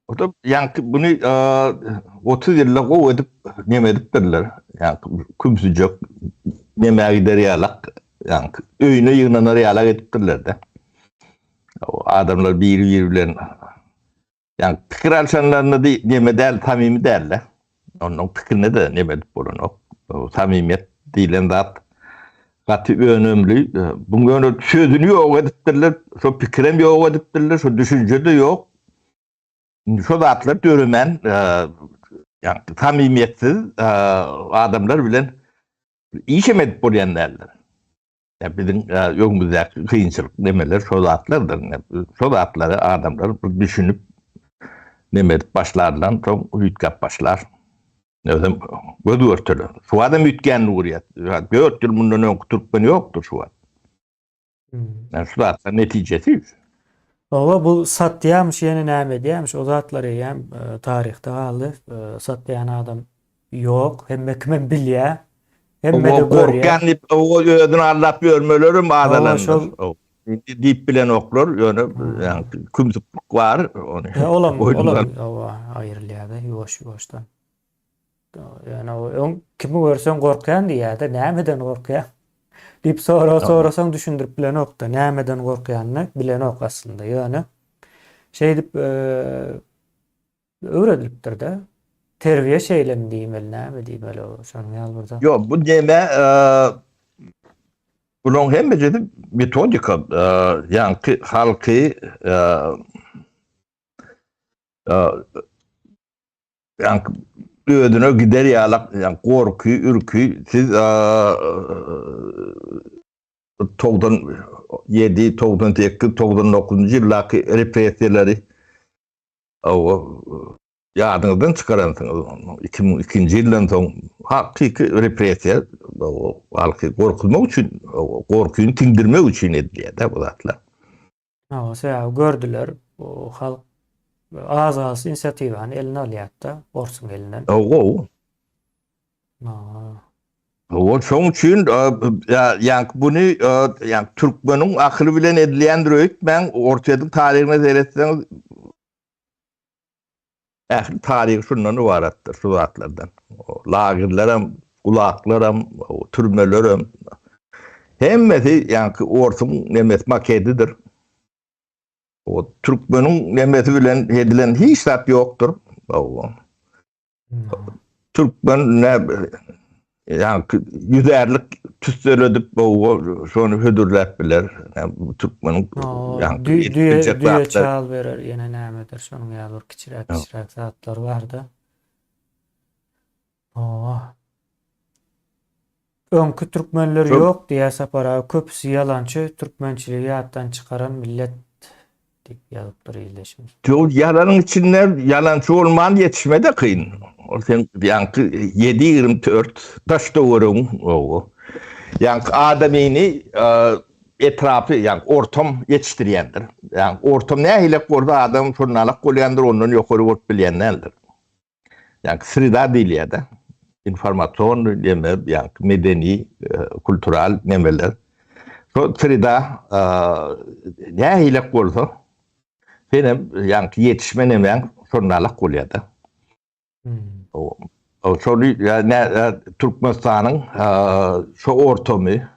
O da ýaňky buny 30 ýylda gowy edip neme edipdirler. Ýaňky kümsüjek nemä gider ýalak, ýaňky öýüne ýygnanar ýalak edipdirler-de. Adamlar biri-biri bilen ýaňky pikir alşanlarynda neme däl, samimi däl-de. Onuň pikirine-de neme edip bolanok. Samimiýet diýlen zat gaty önemli. Buň ýöne sözüni ýok edipdirler, şo pikirem ýok edipdirler, şo düşünje-de ýok. Indi şo zatlar döremän, ýagny samimiýetsiz adamlar bilen işem edip bolýan däldir. Ýa biziň öňümizdäki kynçylyk nemeler şo zatlardyr. Şo zatlary adamlar bir düşünip neme edip başlarlar, soň üýtgäp başlar. Özem göz görtele. Şu adam üýtgänini görýär. 4 ýyl mundan öňki türkmen ýokdur şu wagt. Yani şu zatlar netijesi. Owa bu satýarmyş ýene näme edýärmiş o zatlar eýýäm e, taryhda galdy. E, satýan adam ýok. Hemme kimem bilýär. Hemme de görýär. Gorkýan diýip o özüni aldap ýörmelerim azalandyr. Indi diýip bilenoklar, ýöne ýa kümsüklik bar ony. Olam olam owa aýrylýar-da ýuwaş-ýuwaşdan. Ýöne o öň kimi görseň gorkýan diýýär-de, nämeden gorkýaň? Diýip sorag sorasaň düşündirip bilenok-da, nämeden gorkýanyny bilenok aslynda. Ýöne şeýdip öwredilipdir-de. Terbiýe şeýlemi diýmeli, näme diýmeli o şonuň ýaly bir zat. Ýok, bu neme bularyň hemmesi metodika, ýaňky halky Ýaňky özüne gider ýalak, ýaňky gorky, ürki, siz 97, 98, 99-njy ýyldaky repressiýalary ýadyňyzdan çykaransyňyz. 2002-nji ýyldan soň hakyky repressiýa halky gorkuzmak üçin, gorkyny siňdirmek üçin edilýär-de bu zatlar. Hawa, sebäbi gördüler, bu halk az galsa inisiatiwany eline alýardy-da, orsuň elinden. Hawa. Hawa, şoň üçin ýaňky buny ýaňky türkmeniň akyly bilen edilýändir öýtmäň, Orsýetiň taryhyna seretseňiz Ähli taryhy şundan ybaratdyr, şu zatlardan. Lagerlerem, gulaklaram, türmelerem hemmesi ýaňky orsuň nemesi makedidir. O türkmeniň nemesi bilen edilen hiç zat ýokdur. Türkmen ne ýaňky ýüzärlik tüsseledip şony hödürläp biler. Bu türkmeniň ýaňky düýe düýe çal berer ýene nämedir şonuň ýaly bir kiçiräk kiçiräk zatlar barda. Owa. Öňki türkmenler ýok diýýär Sapar aga köpüsi ýalançy türkmençiligi ýatdan çykaran millet diýip ýazypdyr ildeşimiz. Ýok ýalanyň içinde ýalançy bolman ýetişmede kyn. Ol seň ýaňky ýedi 24 daş töweregiň owo. Ýaňky adamyny etrapy ýaňky ortam ýetişdirýändir. Ýaňky ortam nähilek bolsa adam şonalak bolýandyr ondan ýokary bolup bilýän däldir. Ýagny sreda diýilýär-de. Informasion neme, ýagny medeni, kultural nemeler. Şo sreda nähilek bolsa, senem ýagny ýetişme nemäň şonalak bolýar-da. Şony Türkmenistanyň şo ortamy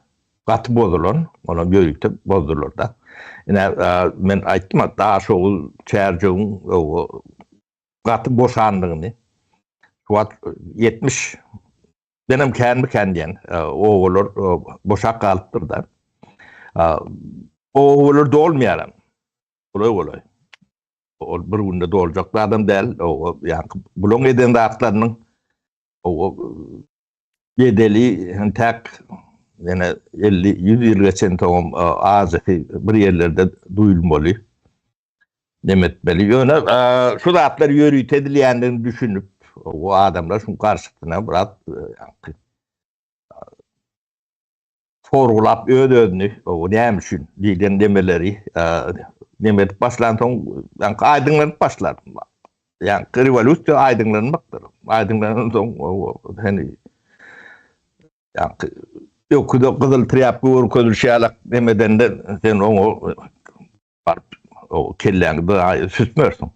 gaty bozulan, onam ýörite bozdular-da. Ine, men aýtdym, Daşoguz, Çärjewiň gaty boşandygyny. Şu wagt 70 denem känmi kän diýen obalar boşap galypdyr-da. Obalar dolmaýar. Golaý-golaý. Ol bir günde doljak zadam däl. Ýa-ni bulaň eden zatlarynyň bedeli entäk ýene 50-100 ýyl geçensoňam ajysy bir ýerlerde duýulmaly. Neme etmeli. Ýöne şu zatlar ýörite edilýändigini düşünip, o adamlar şuň garşysyna biraz sorgulap öz-özüni, o näme üçin diýlen demeleri neme edip başlansoň, ýaňky aýdyňlanyp başlar. Ýaňky rewolýusiýa aýdyňlanmakdyr. Aýdyňlanansoň, seni ýaňky öküze gyzyl trýapka görkezilişi ýalak nemedende sen oňa baryp o kelläňi süsmersiň.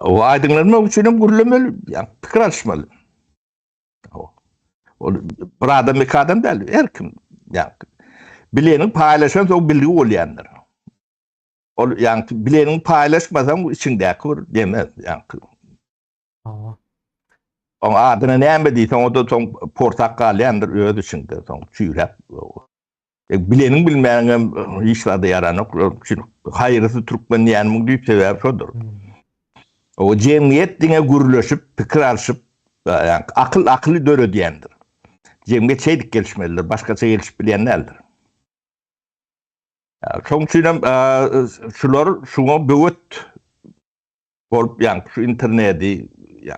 O aýdyňlanmak üçin hem gürlemeli, ýa pikir alyşmaly. Ol bir adam iki adam däl, her kim. Ýa bileniň paýlaşan soň bilgi bolýandyr. Ol ýa bileniň paýlaşmasaň içiňdäki bir deme, ýa. Oň adyna näme diýseň, o da soň porsak galýandyr öz içiňde, soň çüýräp. E, bileniň bilmäniň hem hiç zada ýaranok. Üçin haýrysy türkmen diýenimiň düýp sebäbi şodur. Hmm. O jemgyýet diňe gürleşip, pikir alşyp, ýa akyl akyly döredýändir. Jemgyýet şeýdip gelişmelidir, başgaça gelişip bilýän däldir. Şoň üçin hem şular şuňa böwet bolup ýa şu interneti, ýa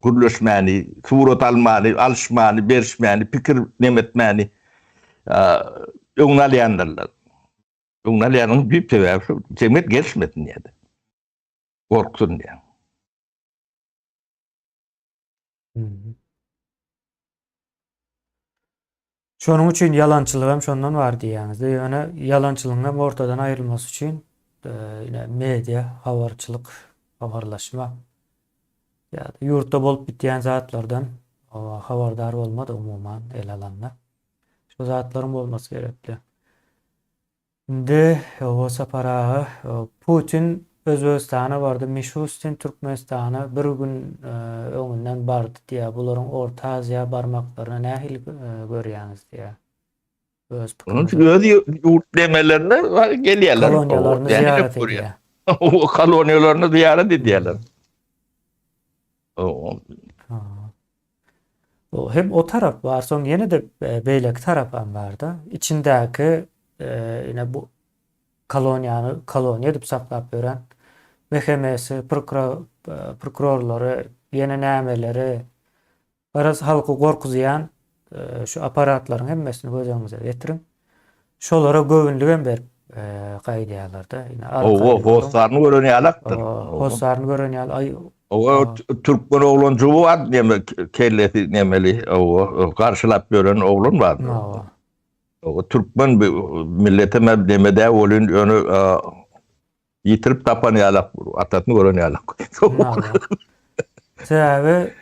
gürleşmäni, surat almany, alyşmany, berişmäni, pikir nemetmäni öňüni alýandyrlar. Öňüni alýanyň düýp sebäbi şu, jemgyýet gelişmesin diýýär. Gorksun diýýär. Şonuň üçin ýalançylyk hem şondan bar diýýäňizde, ýöne ýalançylygyň hem ortadan aýrylmasy üçin ine media, habarçylyk, habarlaşma ýa-da ýurtda bolup bitýän zatlardan habardar bolmady umuman ele alanda. Şu zatlaryň bolmasy gerekli. Indi oba Sapar aga, Putin Özbegistana bardy, Mişustin Türkmenistana bir gün öňünden bardy diýýär. Bularyň Orta Aziýa barmaklaryny nähili görýäňiz diýýär. Öz pikiriňizi. Öz ýurt demelerine gelýärler. Koloniýalaryny zyýarat edýär. Koloniýalaryny zyýarat edýärler. O hem o tarap bar, soň ýene-de beýleki tarapam bar-da. Içindäki ine bu koloniýany koloniýa edip saklap ýören MHM-si, prokurorlary, ýene nämeleri, garaz halky gorkuzýan şu apparatlaryň hemmesini göz öňüňize getiriň. Şolara göwünligem berip gaýdýarlar-da. Ine Owa, hossaryny gören ýalakdyr. Hossaryny gören ýaly, aý Owa, türkmen oglanjygy bar, neme kellesi nemeli, owa, garşylap ýören oglan bar. Owa. Owa, türkmen milletem hem neme däl welin, ýöne ýitirip tapan ýalak, atasyny gören ýalak. Sebäbi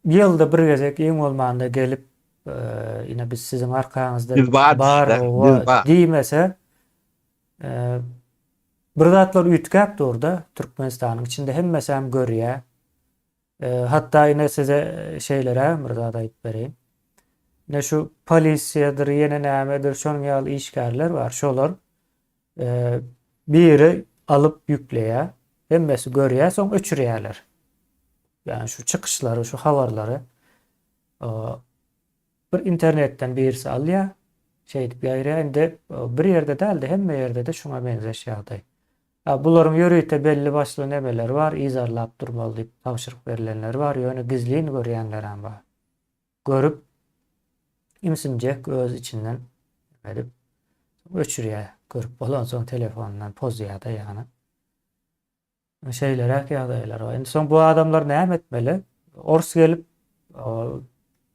ýylda bir gezek iň bolmanda gelip, ine biz siziň arkaňyzda bar, owa diýmese, Bir zatlar üýtgäp durda Türkmenistanyň içinde hemmesäm görýä. Hatda ine size şeýlerägem bir zat aýdyp bereýin. Ine şu polisiýadyr ýene nämedir şonuň ýaly işgärler bar. Şolar biri alyp ýükleýä. Hemmesi görýä soň öçürýäler. Ýani şu çykyşlary şu habarlary Bir internetden birisi alýar, şeýdip ýaýraýar. Indi bir ýerde däl-de, hemme ýerde-de şuňa meňzeş ýagdaý. A bularyň ýörite belli-başly nemeleri bar, yzarlap durmaly diýip tabşyryk berlenleri bar, ýöne gizlin görýänlerem bar. Görüp, imsinjek öz içinden neme edip, öçürýär. Görüp bolansoň telefonundan pozýar-da ýagny. Şeýleräk ýagdaýlar bar. Indi soň bu adamlar näme etmeli? Ors gelip,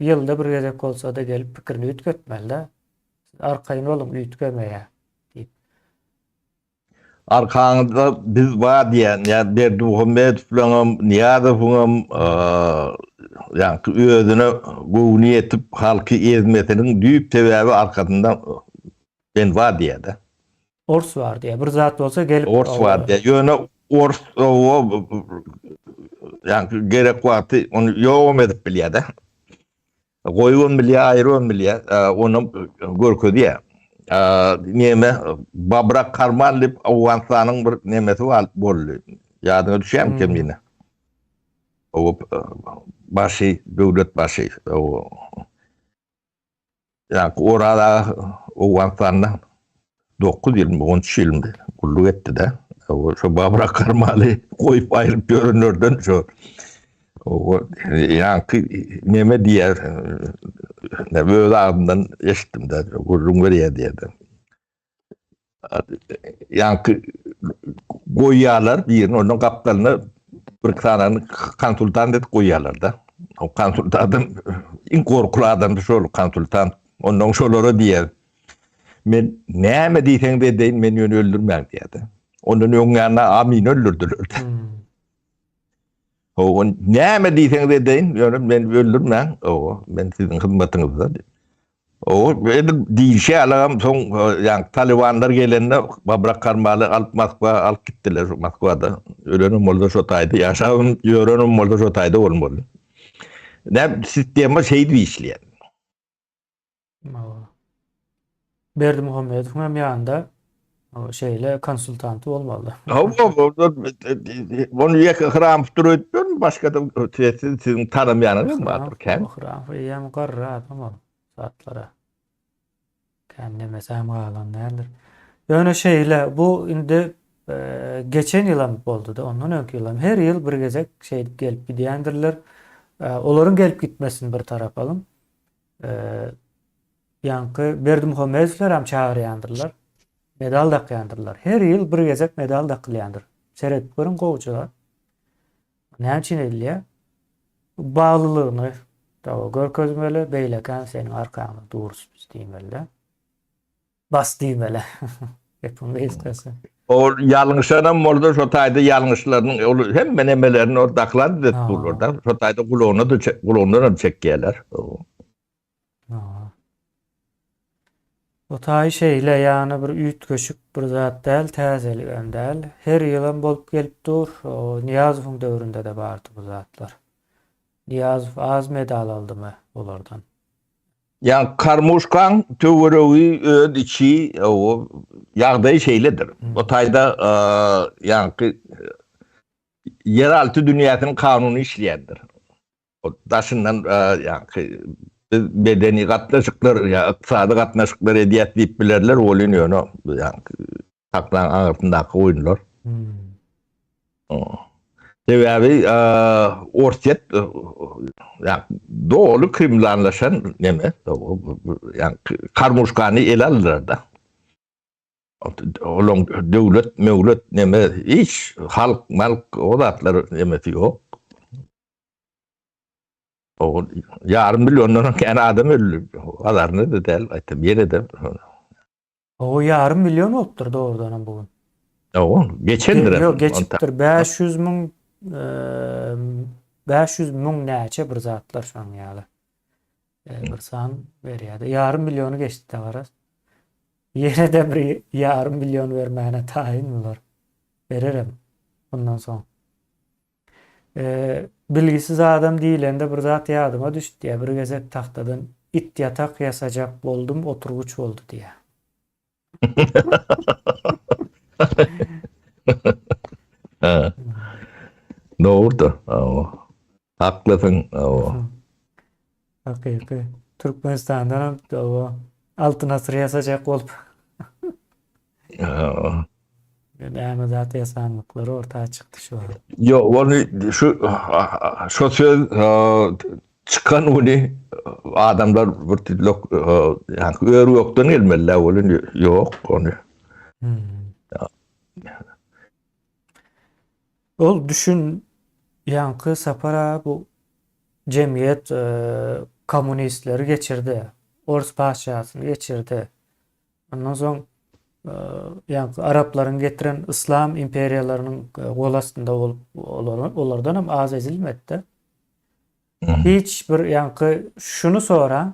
ýylda bir gezek bolsa-da gelip pikirini üýtgetmeli-de. Siz arkaýyn boluň, üýtgemeýär diýip. Arkaňyzda biz bar diýen, ýa Berdimuhamedow bilenem, Nyýazowyňam, ýaňky özüne göwni ýetip halky ezmesiniň düýp sebäbi arkasynda ben bar diýýär-de. Ors bar diýýär. Bir zat bolsa gelip Ors bar diýýär. Ýöne ors o ýaňky gerek wagty ony ýogam edip bilýär-de. Goýubam bilýär, aýyrybam bilýär. Onam görkezýär. Neme Babrak Karmal diýip Owganystanyň bir nemesi bar boldy. Ýadyňa düşýärmi kemine? O başy, döwlet başy. O Ýa Oraz aga Owganystanda 9 ýylmy, 13 ýylmy gulluk etdi-de. O şo Babrak Karmaly goýup aýryp ýörenlerden şo o ýaňky neme diýer, öz agzyndan eşitdim-de, gürrüň berýär diýerdi. Ýaňky goýýarlar birini, onuň gapdalyna bir sany konsultant edip goýýarlar-da. O konsultantam iň gorkuly adam şol konsultant. Ondan şolara diýer. Men näme diýseňiz edeýin, meni ýöne öldürmäň diýerdi. Ondan öň ýanyna Amini öldürdiler. Hmm. O näme diýseňiz edeýin, ýöne meni öldürmäň. O men siziň hyzmatyňyzda. O edil diýişi ýalagam soň ýaňky talibanlar gelende Babrak Karmaly alyp Moskwa alyp gitdiler şu Moskwada. Ölenem bolsa şo taýda, ýaşabam ýörenem bolsa şo taýda bolmaly. Näme sistema şeýdip işleýär. Berdimuhamedowyň hem ýanynda şeýle konsultanty bolmaly. Hawa, ony ýeke Hramow dur öýdüp ýörün, başga-da siziň tanamaýanyňyz hem bardyr kän. Hramow eýýäm garry adam ol zatlara. Kän nemesi hem galan däldir. Ýöne şeýle, bu indi geçen ýylam boldy-da, ondan öňki ýylam. Her ýyl bir gezek şeýdip gelip gidýändirler. Olaryň gelip gitmesini bir tarap alyň. Ýaňky Berdimuhamedowlar hem çagyrýandyrlar. Medal dakýandyrlar. Her ýyl bir gezek medal dakylýandyr. Seredip görüň gowja zat. Näme üçin edilýär? Baglylygyny dawa görkezmeli, beýlekäm seniň arkaňda durus biz diýmeli. Bas diýmeli. Gepiň gysgasy. Ol ýalňyşanam bolsa şo taýda ýalňyşlarynyň ol hemme nemelerini ol dakylan edip durlar da. Şo taýda gulagyna da gulagyndan hem çekýärler. O taý şeýle, ýagny bir üýtgeşik bir zat däl, täzeligem däl. Her ýylam bolup gelip dur. O Nyýazowyň döwründe-de bardy bu zatlar. Nyýazow az medal aldymy olardan? Ýa Karmuşkaň töweregi öz içi o ýagdaýy şeýledir. O taýda ýaňky ýeralty dünýäsiniň kanuny işleýändir. O daşyndan ýaňky biz medeni gatnaşyklar ýa ykdysady gatnaşyklar edýäs diýip bilerler welin ýöne ýaňky saklaň aňyrsyndaky oýunlar. Sebäbi Orsýet ýa doly kriminallaşan neme ýaňky karmuşkany ele aldylar-da. Olaň döwlet, möwlet neme hiç halk, malk o zatlar nemesi ýok. O ýarym milliondan kän adam öldi. Azaryny da däl, aýtdym ýene-de. O ýarym million bolupdyr dogrudanam bu gün. O geçendir. Ýok, geçipdir. 500 müň 500 müň näçe bir zatlar şoň ýaly. Bir san berýärdi. Ýarym milliony geçdi garaz. Ýene-de bir ýarym million bermäne taýyn bular. Bererem bundan soň. Bilgisiz adam diýilende bir zat ýadyma düşdi diýýär. Bir gezek tagtadan it ýatak ýasajak boldum, oturgyç boldy diýýär. Dogrudyr. Haklysyň. Hakyky. Türkmenistandanam Altyn asyr ýasajak bolup. Näme zat ýasanlyklary orta çykdy şu wagt. Ýok, ony şu şu söz çykan güni adamlar bir tütlek ýa ör-gökden gelmeli welin ýok ony. Hmm. Ol düşün ýaňky Sapar aga bu jemgyýet kommunistleri geçirdi. Ors patyşasyny geçirdi. Ondan soň ýaňky araplaryň getiren yslam imperiýalarynyň gol astynda bolup, olardan hem az ezilmedi-de. Hiç bir ýaňky şuny soraň,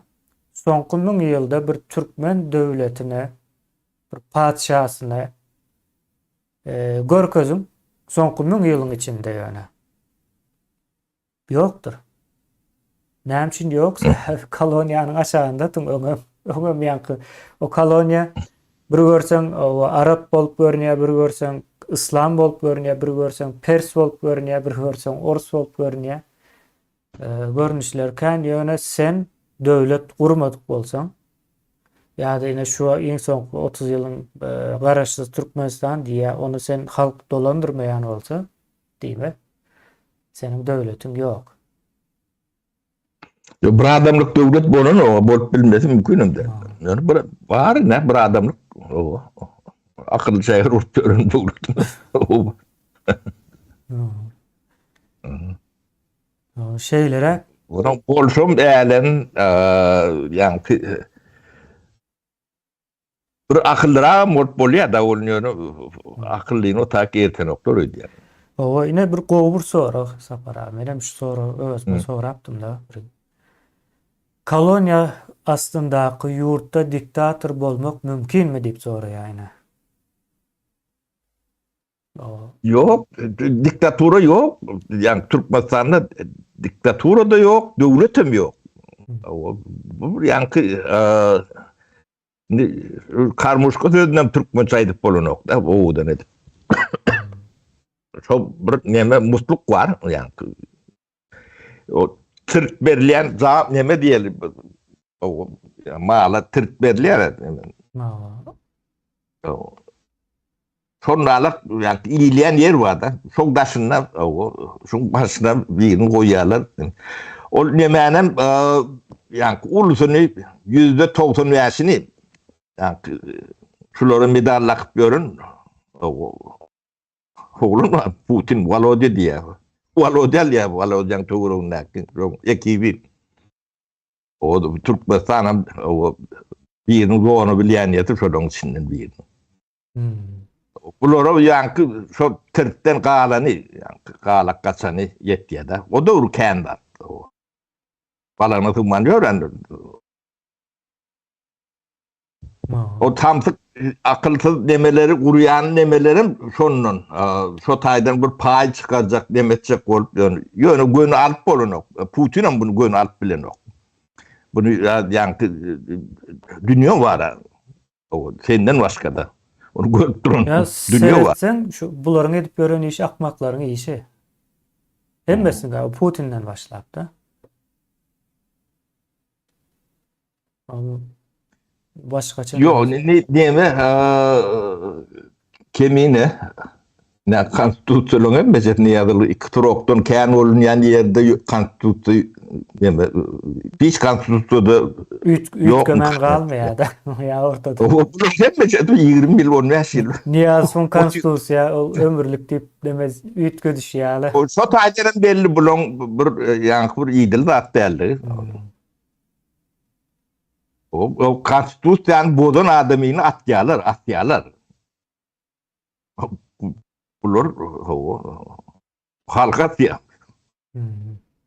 soňky müň ýylda bir türkmen döwletine, bir patyşasyny görkeziň, soňky müň ýylyň içinde ýöne. Ýokdur. Näme üçin ýok? Sebäbi koloniýanyň aşagyndadyň öňem. Öňem ýaňky o koloniýa bir görseň o arap bolup görünýär, bir görseň yslam bolup görünýär, bir görseň pers bolup görünýär, bir görseň orus bolup görünýär. Görnüşleri kän, ýöne sen döwlet gurmadyk bolsaň, ýa-da ine şu iň soňky 30 ýylyň garaşsyz Türkmenistan diýýär, ony sen halk dolandyrmaýan bolsa, diýmek, seniň döwletiň ýok. Ýok, bir adamlyk döwlet bolan o, bolup bilmesi mümkin hem däl. Ýöne bir bar ne bir adamlyk o. Akylly şäher urup ýören döwlet. Şeýleräk. Onuň bolşam älem, ýaňky Bir akyllyragam bolup bolýar da ol ýöne akyllyny o tak ertenoklar öýdýän. Hawa ine bir gowy bir sorag Sapar aga. Menem şu soragy özüme sorapdym da. Koloniýa astyndaky ýurtda diktator bolmak mümkinmi diýip soraýar ine. Ýok, diktatura ýok. Ýagny Türkmenistanda diktatura da ýok, döwletem ýok. Bu ýaňky indi karmuşka sözünem türkmençe aýdyp bolanok da, owadan edip. Şo bir neme musluk bar, ýaňky. O tirt berilýän zat neme diýeli? Mala tirt berilýär. Şondalyk ýa-da iýilýän ýer bar-da. Şoň daşynda, şoň başyna birini goýýarlar. Ol nemänem ýa-da ulusyny %95-ini ýa-da şulara medal dakyp ýören oglan bar, Putin, Wolodýa diýýär. Wolodýa alýar, Wolodýaň töweregindäki ekibi. O Türkmenistan hem o biriniň zona bilýän ýeri şolaryň içinden biri. Hmm. Bulara ýaňky şo tirtden galany, ýaňky galak gaçany ýetýär-de. O döwür kän zat. Balagyna sygman ýören. O samsyk akylsyz nemeleri gurýan nemelerim şondan şo taýdan bir paý çykarjak neme etjek bolup ýöne ýöne göni alyp bolanok. Putin hem bunu göni alyp bilenok. Bunu ýaňky dünýe bar. Senden başga-da. Onu görüp duran dünýe bar. Sen şu bularyň edip ýören işi akmaklaryň işi. Hemmesini Putinden başlap da. Başgaça. Ýok, ne neme kemine ne konstitusiýalaryň hemmesinde ýazylgy iki turokdan kän bolunýan ýerde konstitusiýa neme hiç konstitusiýada üýtgemän galmaýar da. Ýa ortada. Hemmesi 20 ýyl, 15 ýyl. Nyýazowyň konstitusiýa ol ömürlik diýip demez üýtgediş ýaly. Şo taýdan belli bulaň bir ýaňky bir idil zat däldi. O konstitusiýany bozan adamyny atýarlar, asýarlar. Bular hawa halk atýar.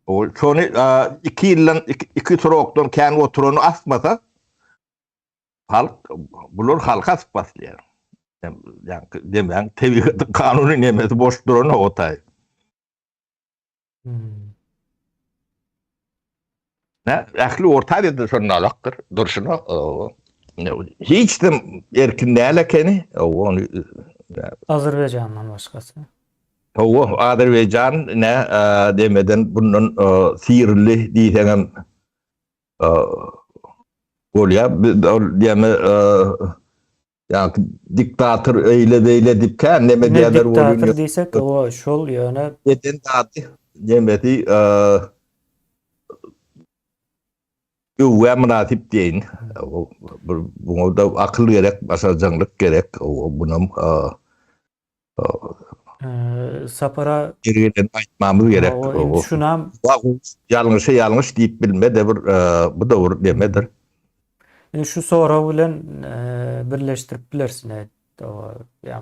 O şony 2 ýyldan 2 srokdan kän oturany asmasa halk bular halka asyp başlaýar. Ýa demäň tebigatyň kanuny nemesi boş duran o taý. Hmm. Ne, ähli Orta Aziýada şonda alakdyr, durşuna. Hiç dem erkin däl ekeni. Ony Azerbaýjandan başgasy. Hawa, Azerbaýjan ne demeden bundan syrly diýseňem bolýar. Ol diýme Ýa diktator öýle beýle diýip kän neme diýerler bolýar. Diktator diýsek, o şol ýöne eden zady nemesi öwgä mynasyp diýeýin. Buňa da akyl gerek, başarjaňlyk gerek. Bunam Sapara ýeri gelende aýtmamyz gerek. Indi şunam ýalňyşa ýalňyş diýip bilme de bir bu da bir nemedir. Indi şu sorag bilen birleşdirip bilersin. Ýa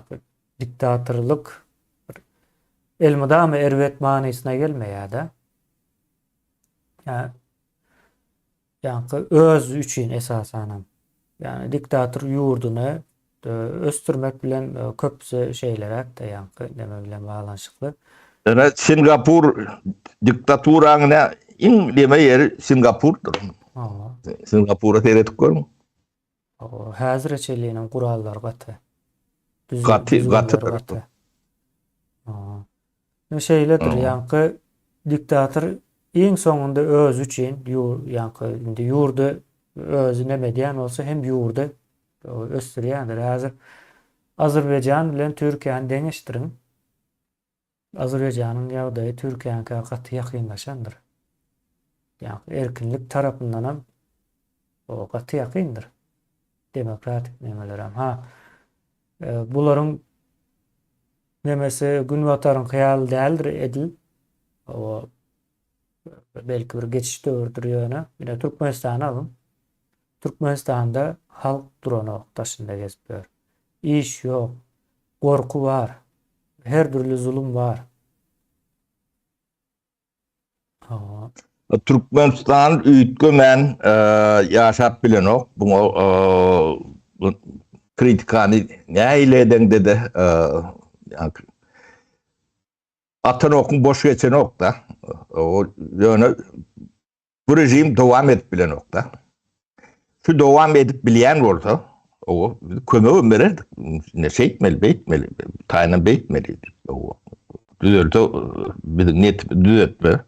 diktatorlyk elmydama erbet manysyna gelmeýär-de. Ýa ýaňky özi üçin esasanam. Ýagny diktator ýurduny ösdürmek bilen köpüsi şeýleräk-de ýaňky neme bilen baglanyşykly. Ýöne Singapur diktaturaň ne iň neme ýeri Singapurdyr. Hawa. Singapura seredip görüň. Hawa, häzire çenlinem gurallary gaty. Gaty, Düzgünleri gaty. Hawa. Şeýledir, ýaňky diktator iň soňunda özi üçin, ýaňky indi ýurdy özi neme edýän bolsa hem ýurdy ösdürýändir. Häzir Azerbaýjan bilen Türkiýäni deňeşdiriň. Azerbaýjanyň ýagdaýy Türkiýäniňkä gaty ýakynlaşandyr. Ýaňky erkinlik tarapyndanam o gaty ýakyndyr. Demokratik nemelerem. Ha, bularyň Nemesi günbataryňky ýaly däldir edil. O belki bir geçiş döwürdir ýöne. Ine Türkmenistany alyň. Türkmenistanda halk duranok daşynda gezip ýör. Iş ýok. Gorky bar. Her dürli zulum bar. Türkmenistan üýtgemän ýaşap bilenok. Buňa kritikany nähili edeňde-de atan okuň boş geçenok-da. Ýöne Bu režim dowam edip bilenok-da. Şu dowam edip bilýän bolsa, o biz kömegem bererdik. Ne şeýtmeli, beýtmeli, taýynam beýtmeli diýip. Düzelte biziň niýetimiz düzetme.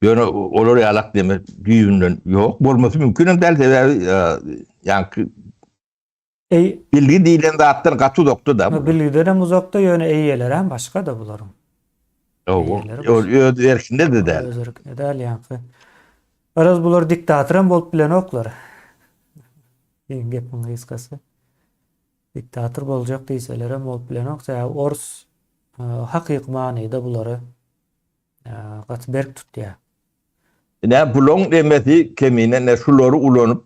Ýöne olar ýalak diýme düýbünden ýok. Bolmasy mümkin hem däl, sebäbi ýaňky Eý. Bilgi diýlen zatdan gaty uzakda da. Bilgiden hem uzakda, ýöne eýeleri hem başga da bularyň. Ýok, öz erkinde de däl. Öz erkinde däl ýaňky. Garaz bular diktator hem bolup bilenoklar. Iň gepiň gysgasy. Diktator boljak diýseler hem bolup bilenok. Sebäbi ors hakyky manyda bulary gaty berk tutýar. Ine bulaň demesi kemine ne şulary ulanyp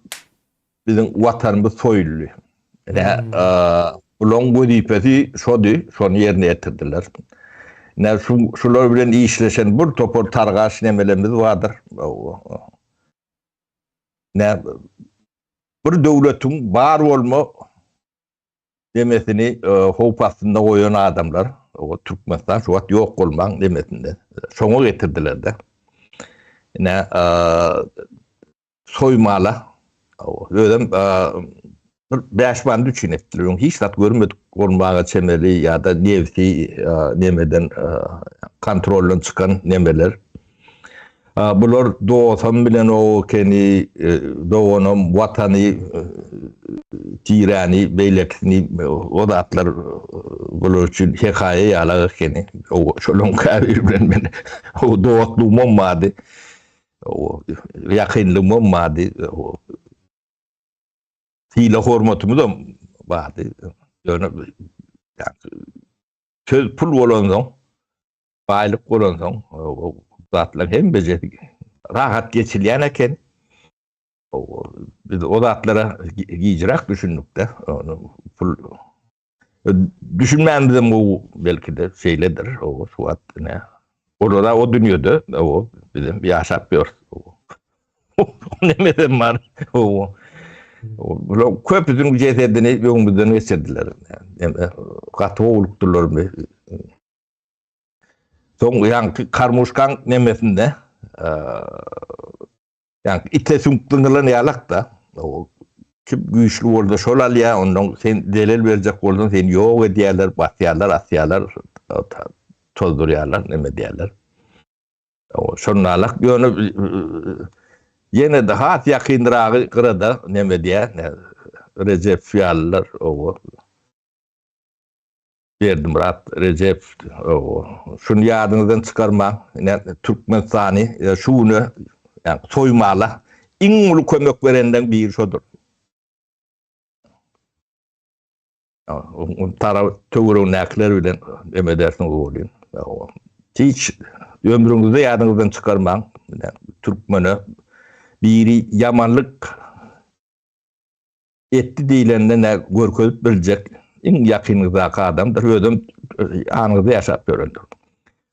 Biziň Watanymyz soýuldy. Ine, bulaň wezipesi şody, şony ýerine ýetirdiler. Ine, şu şular bilen işleşen bir topar targaş nemelerimiz bardyr. Ine, bir döwletiň bar bolma demesini howp astynda goýan adamlar, o Türkmenistan şu wagt ýok bolmaň demesinde. Şoňa getirdiler-de. Ine, Soýmala. Özem bir bäş manat üçin etdiler. Öň hiç zat görmedik bolmaga çemeli ýa-da nebsi nemeden kontroldan çykan nemeler. Bular dosam bilen o ekeni, doganam watany, tiräni, beýlekisini o zatlar bular üçin hekaýa ýalak ekeni. Şolaryň käbiri bilen men dostlugymam bardy. Ýakynlygymam bardy. Sylag-hormatymyzam bardy. Ýöne söz pul bolansoň, baýlyk bolansoň, o zatlaryň hemmejesi rahat geçilýän eken. Biz o zatlara gijräk düşündik-de. Pul Düşünmänimizem gowy belki-de şeýledir. O şu wagt ine olara o dünýede o bizem ýaşap ýörüs. Nemesem bar. O bular köpüsiniň jesedini öňümizden geçirdiler. Gaty gowulykdylar. Soň ýaňky karmuşkaň nemesinde Ýa ite süňk zyňylan ýalak-da. Kim güýçli bolsa şol alýar, ondan sen zelel berjek bolsaň seni ýok edýärler, basýarlar, asýarlar, tozdurýarlar, neme edýärler. Şonalak ýöne ýene-de has ýakynragy gyrada neme edýär, Rejep ýalylar, owa. Berdimyrat Rejepow, Şuny ýadyňyzdan çykarmaň, ine, Türkmenistany şu güne, ýagny soýmala iň uly kömek berenleň biri şodur. Tarap töweregindäkiler bilen neme edersiňiz welin. Hiç ömrüňizde ýadyňyzdan çykarmaň, ine, türkmene biri ýamanlyk Etdi diýlende nä görkezip biljek iň ýakynyňyzdaky adamdyr, özem ýanyňyzda ýaşap ýörendir.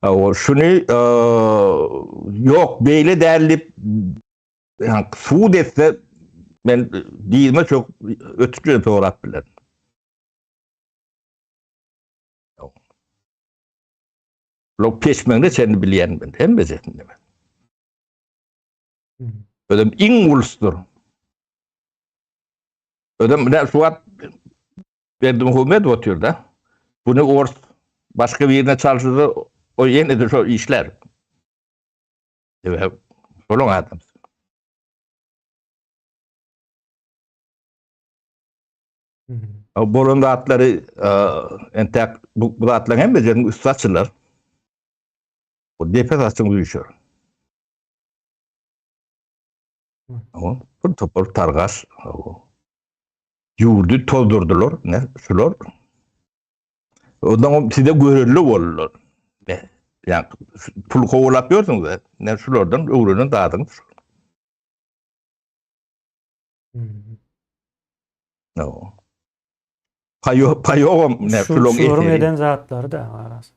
O şuny ýok beýle däl diýip sud etse men dizime çöküp ötünç sorap bilerin. Lok peşmegine çenli bilýän men, hemmesini men. Özem iň ulusdyr. Özem ne şu wagt Berdimuhamedow otyr da. Bunu ors başga birine çalşyrsa o ýene de şo işler. Sebäbi şolaň adamsy. Bolan zatlary entäk bu zatlaryň hemmesiniň üsti açylar. Bu depe saçyň düşer. Bir topar targaş ýurdy tozdurdylar, ne şular. Ondan size görelde boldular. Ne, ýa pul kowalap ýörsüňiz, ne şulardan öwrenen zadyňyz şu. No. Paýo, paýogam ne şularyň eseri. eden zatlary da arasy.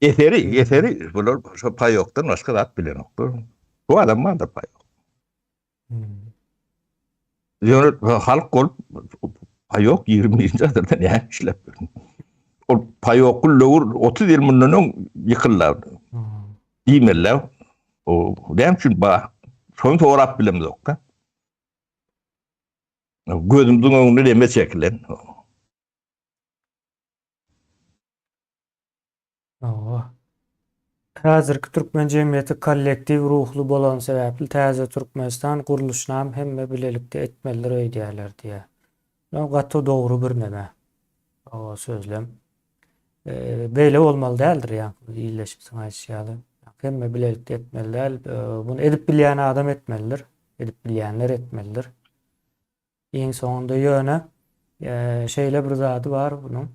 Eseri, eseri bular şo paýokdan başga zat bilenoklar. Bu adam bardyr paýok. Ýöne halk bolup paýok 21-nji asyrda näme işläp ýör? Ol paýokly löwür 30 ýyl mundan öň ýykyldy. Diýmeliler. O näme üçin ba? Şony sorap bilemzok-da. Gözümiziň öňünde neme çekilen. Hawa. Häzirki türkmen jemgyýeti kollektiw ruhly bolany sebäpli täze Türkmenistan gurluşynam hemme bilelikde etmelidir öýdýärler diýýär. Bu gaty dogry bir neme. Hawa sözlem. Beýle bolmaly däldir ýaňky ildeşimiziň aýdyşy ýaly. Hemme bilelikde etmeli däl. Muny edip bilýän adam etmelidir. Edip bilýänler etmelidir. Iň soňunda ýöne şeýle bir zady bar bunuň.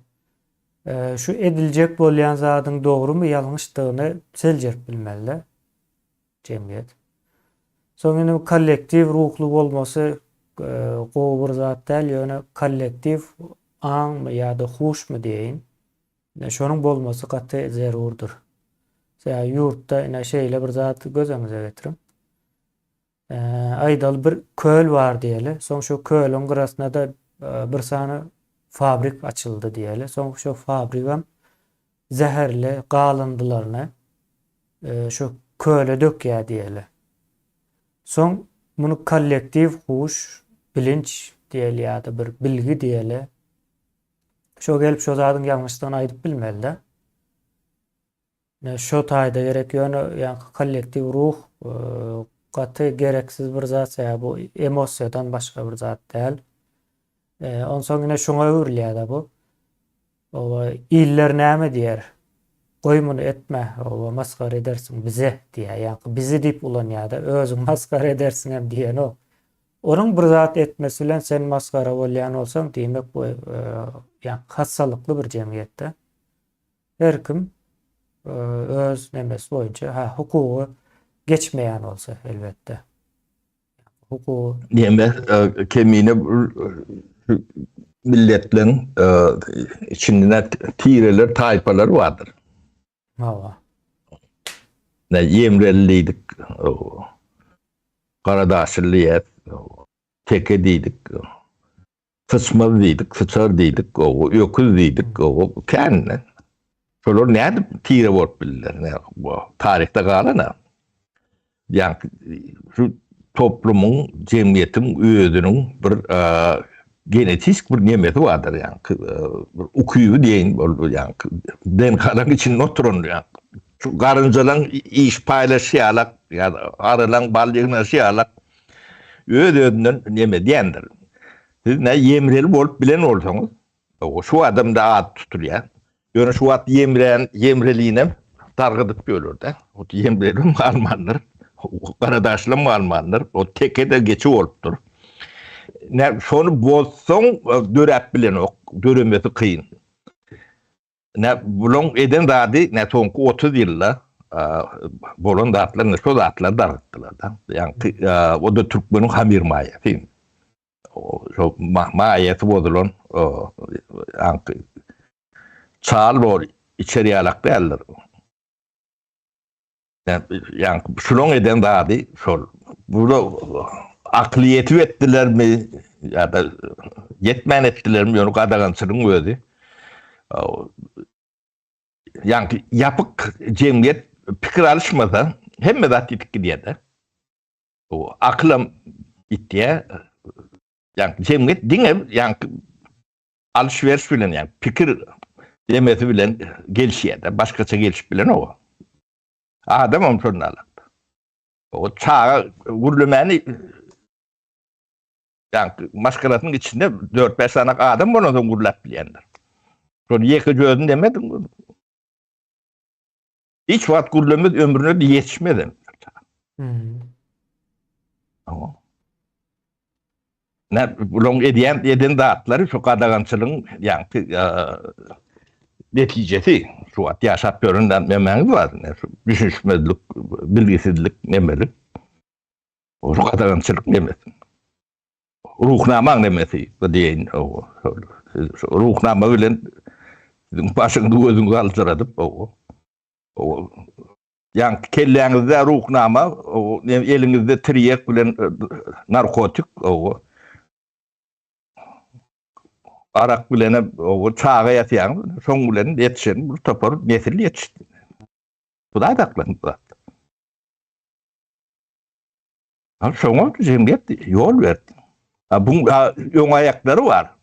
Şu ediljek bolýan zadyň dogrumy ýalňyşdygyny seljerip bilmeli jemgyýet. Soň indi kollektiw ruhly bolmasy gowy bir zat däl, ýöne kollektiw aňmy ýa-da huşmy diýeýin. Ine şonuň bolmasy gaty zerurdyr. Sebäbi ýurtda ine şeýle bir zat göz öňüňize getiriň. Aýdaly bir köl bar diýeli. Soň şo kölüň gyrasyna-da bir sany fabrik açyldy diýeli. Soň şo fabrigem zäherli galyndylaryny şo köle dökýär diýeli. Soň muny kollektiw huş, bilinç diýeli ýa-da bir bilgi diýeli. Şo gelip şo zadyň ýalňyşdygyny aýdyp bilmeli-de. Ine şo taýda gerek ýöne ýaňky kollektiw ruh gaty gereksiz bir zat sebäbi bu emosiýadan başga bir zat däl. Onsoň ine şoňa öwrülýär-de bu. Oba iller näme diýer? Goý muny etme, oba masgara edersiň bize diýýär. Ýaňky bizi diýip ulanýar-da, özüň masgara edersiňem diýenok. Onuň bir zat etmesi bilen sen masgara bolýan bolsaň, diýmek bu ýaňky hassalykly bir jemgyýetde. Her kim öz nemesi boýunça, ha hukugy geçmeýän bolsa elbetde. Hukugy. Neme kemine milletleň içinde tireler, taýpalar bardyr. Hawa. Ne ýemreli diýdik, garadaşly diýýäs, teke diýdik. Syçmaz diýdik, syçar diýdik, owo, öküz diýdik, owo, kän. Şolar nädip tire bolup bildiler? Ne, bu taryhda galan-a. Ýaňky şu toplumyň, jemgyýetiň özüniň bir genetik bir nemesi bardyr, ýaňky bir ukyby diýeýin, ol ýaňky DNK-laryň içinde oturan ýaňky. Şu garynjalaň iş paýlaşy ýalak, ýa arylaň bal ýygnaşy ýalak Öz-özünden neme diýendir. Siz nä ýemreli bolup bilen bolsaňyz, şu adamda at tutulýar. Ýöne şu wagt ýemrän, ýemrelinem dargadyp ýörler-de. Ot ýemrelem galmandyr. Garadaşlam galmandyr. O teke-de geçi bolupdyr. Nä şony bozsaň döräp bilenok, döremesi kyn. Nä bulaň eden zady nä soňky 30 ýylda bolan zatlar ne şo zatlary dargytdylar da. Ýaňky o da türkmeniň hamyr maýasy. Şo maýasy bozulan ýaňky çal bor içer ýalak däldir. Ýa şulaň eden zady şol. Bula akyly ýetip etdilermi ýa-da ýetmän etdilermi ýöne gadagançylygyň özi ýaňky ýapyk jemgyýet pikir alyşmasa hemme zat ýitip gidýär-de. O akylam ýitýär. Ýaňky jemgyýet diňe ýaňky alyş-beriş bilen ýa pikir demesi bilen gelişýär-de, başgaça gelişip bilenok. Adamam şonda alak. O çaga gürlemäni ýa maşgalasynyň içinde 4-5 sany adam bolansoň gürläp bilýändir. Şol ýeke özüni demediň. Hiç wagt gürlemez, ömrüne de ýetişmez hem. Hmm. Tamam. Ne bulaň edýän eden zatlary şu gadagançylygyň ýaňky netijesi şu wagt ýaşap ýören nemäňiz bar ne şu düşünişmezlik, bilgisizlik nemelik. O şu gadagançylyk nemesi. Ruhnamaň nemesi bu diýeýin. Şu ruhnama bilen siziň başyňyzy gözüňizi aljyradyp o Ýaňky kelläňizde ruhnama, eliňizde tirýek bilen narkotik, arak bilen çaga ýatýaňyz, şoň bilen ýetişen bir topar nesil ýetişdi. Hudaý saklasyn bu zatdan. Ha şoňa jemgyýet ýol berdi. Ha buň öň aýaklary bar.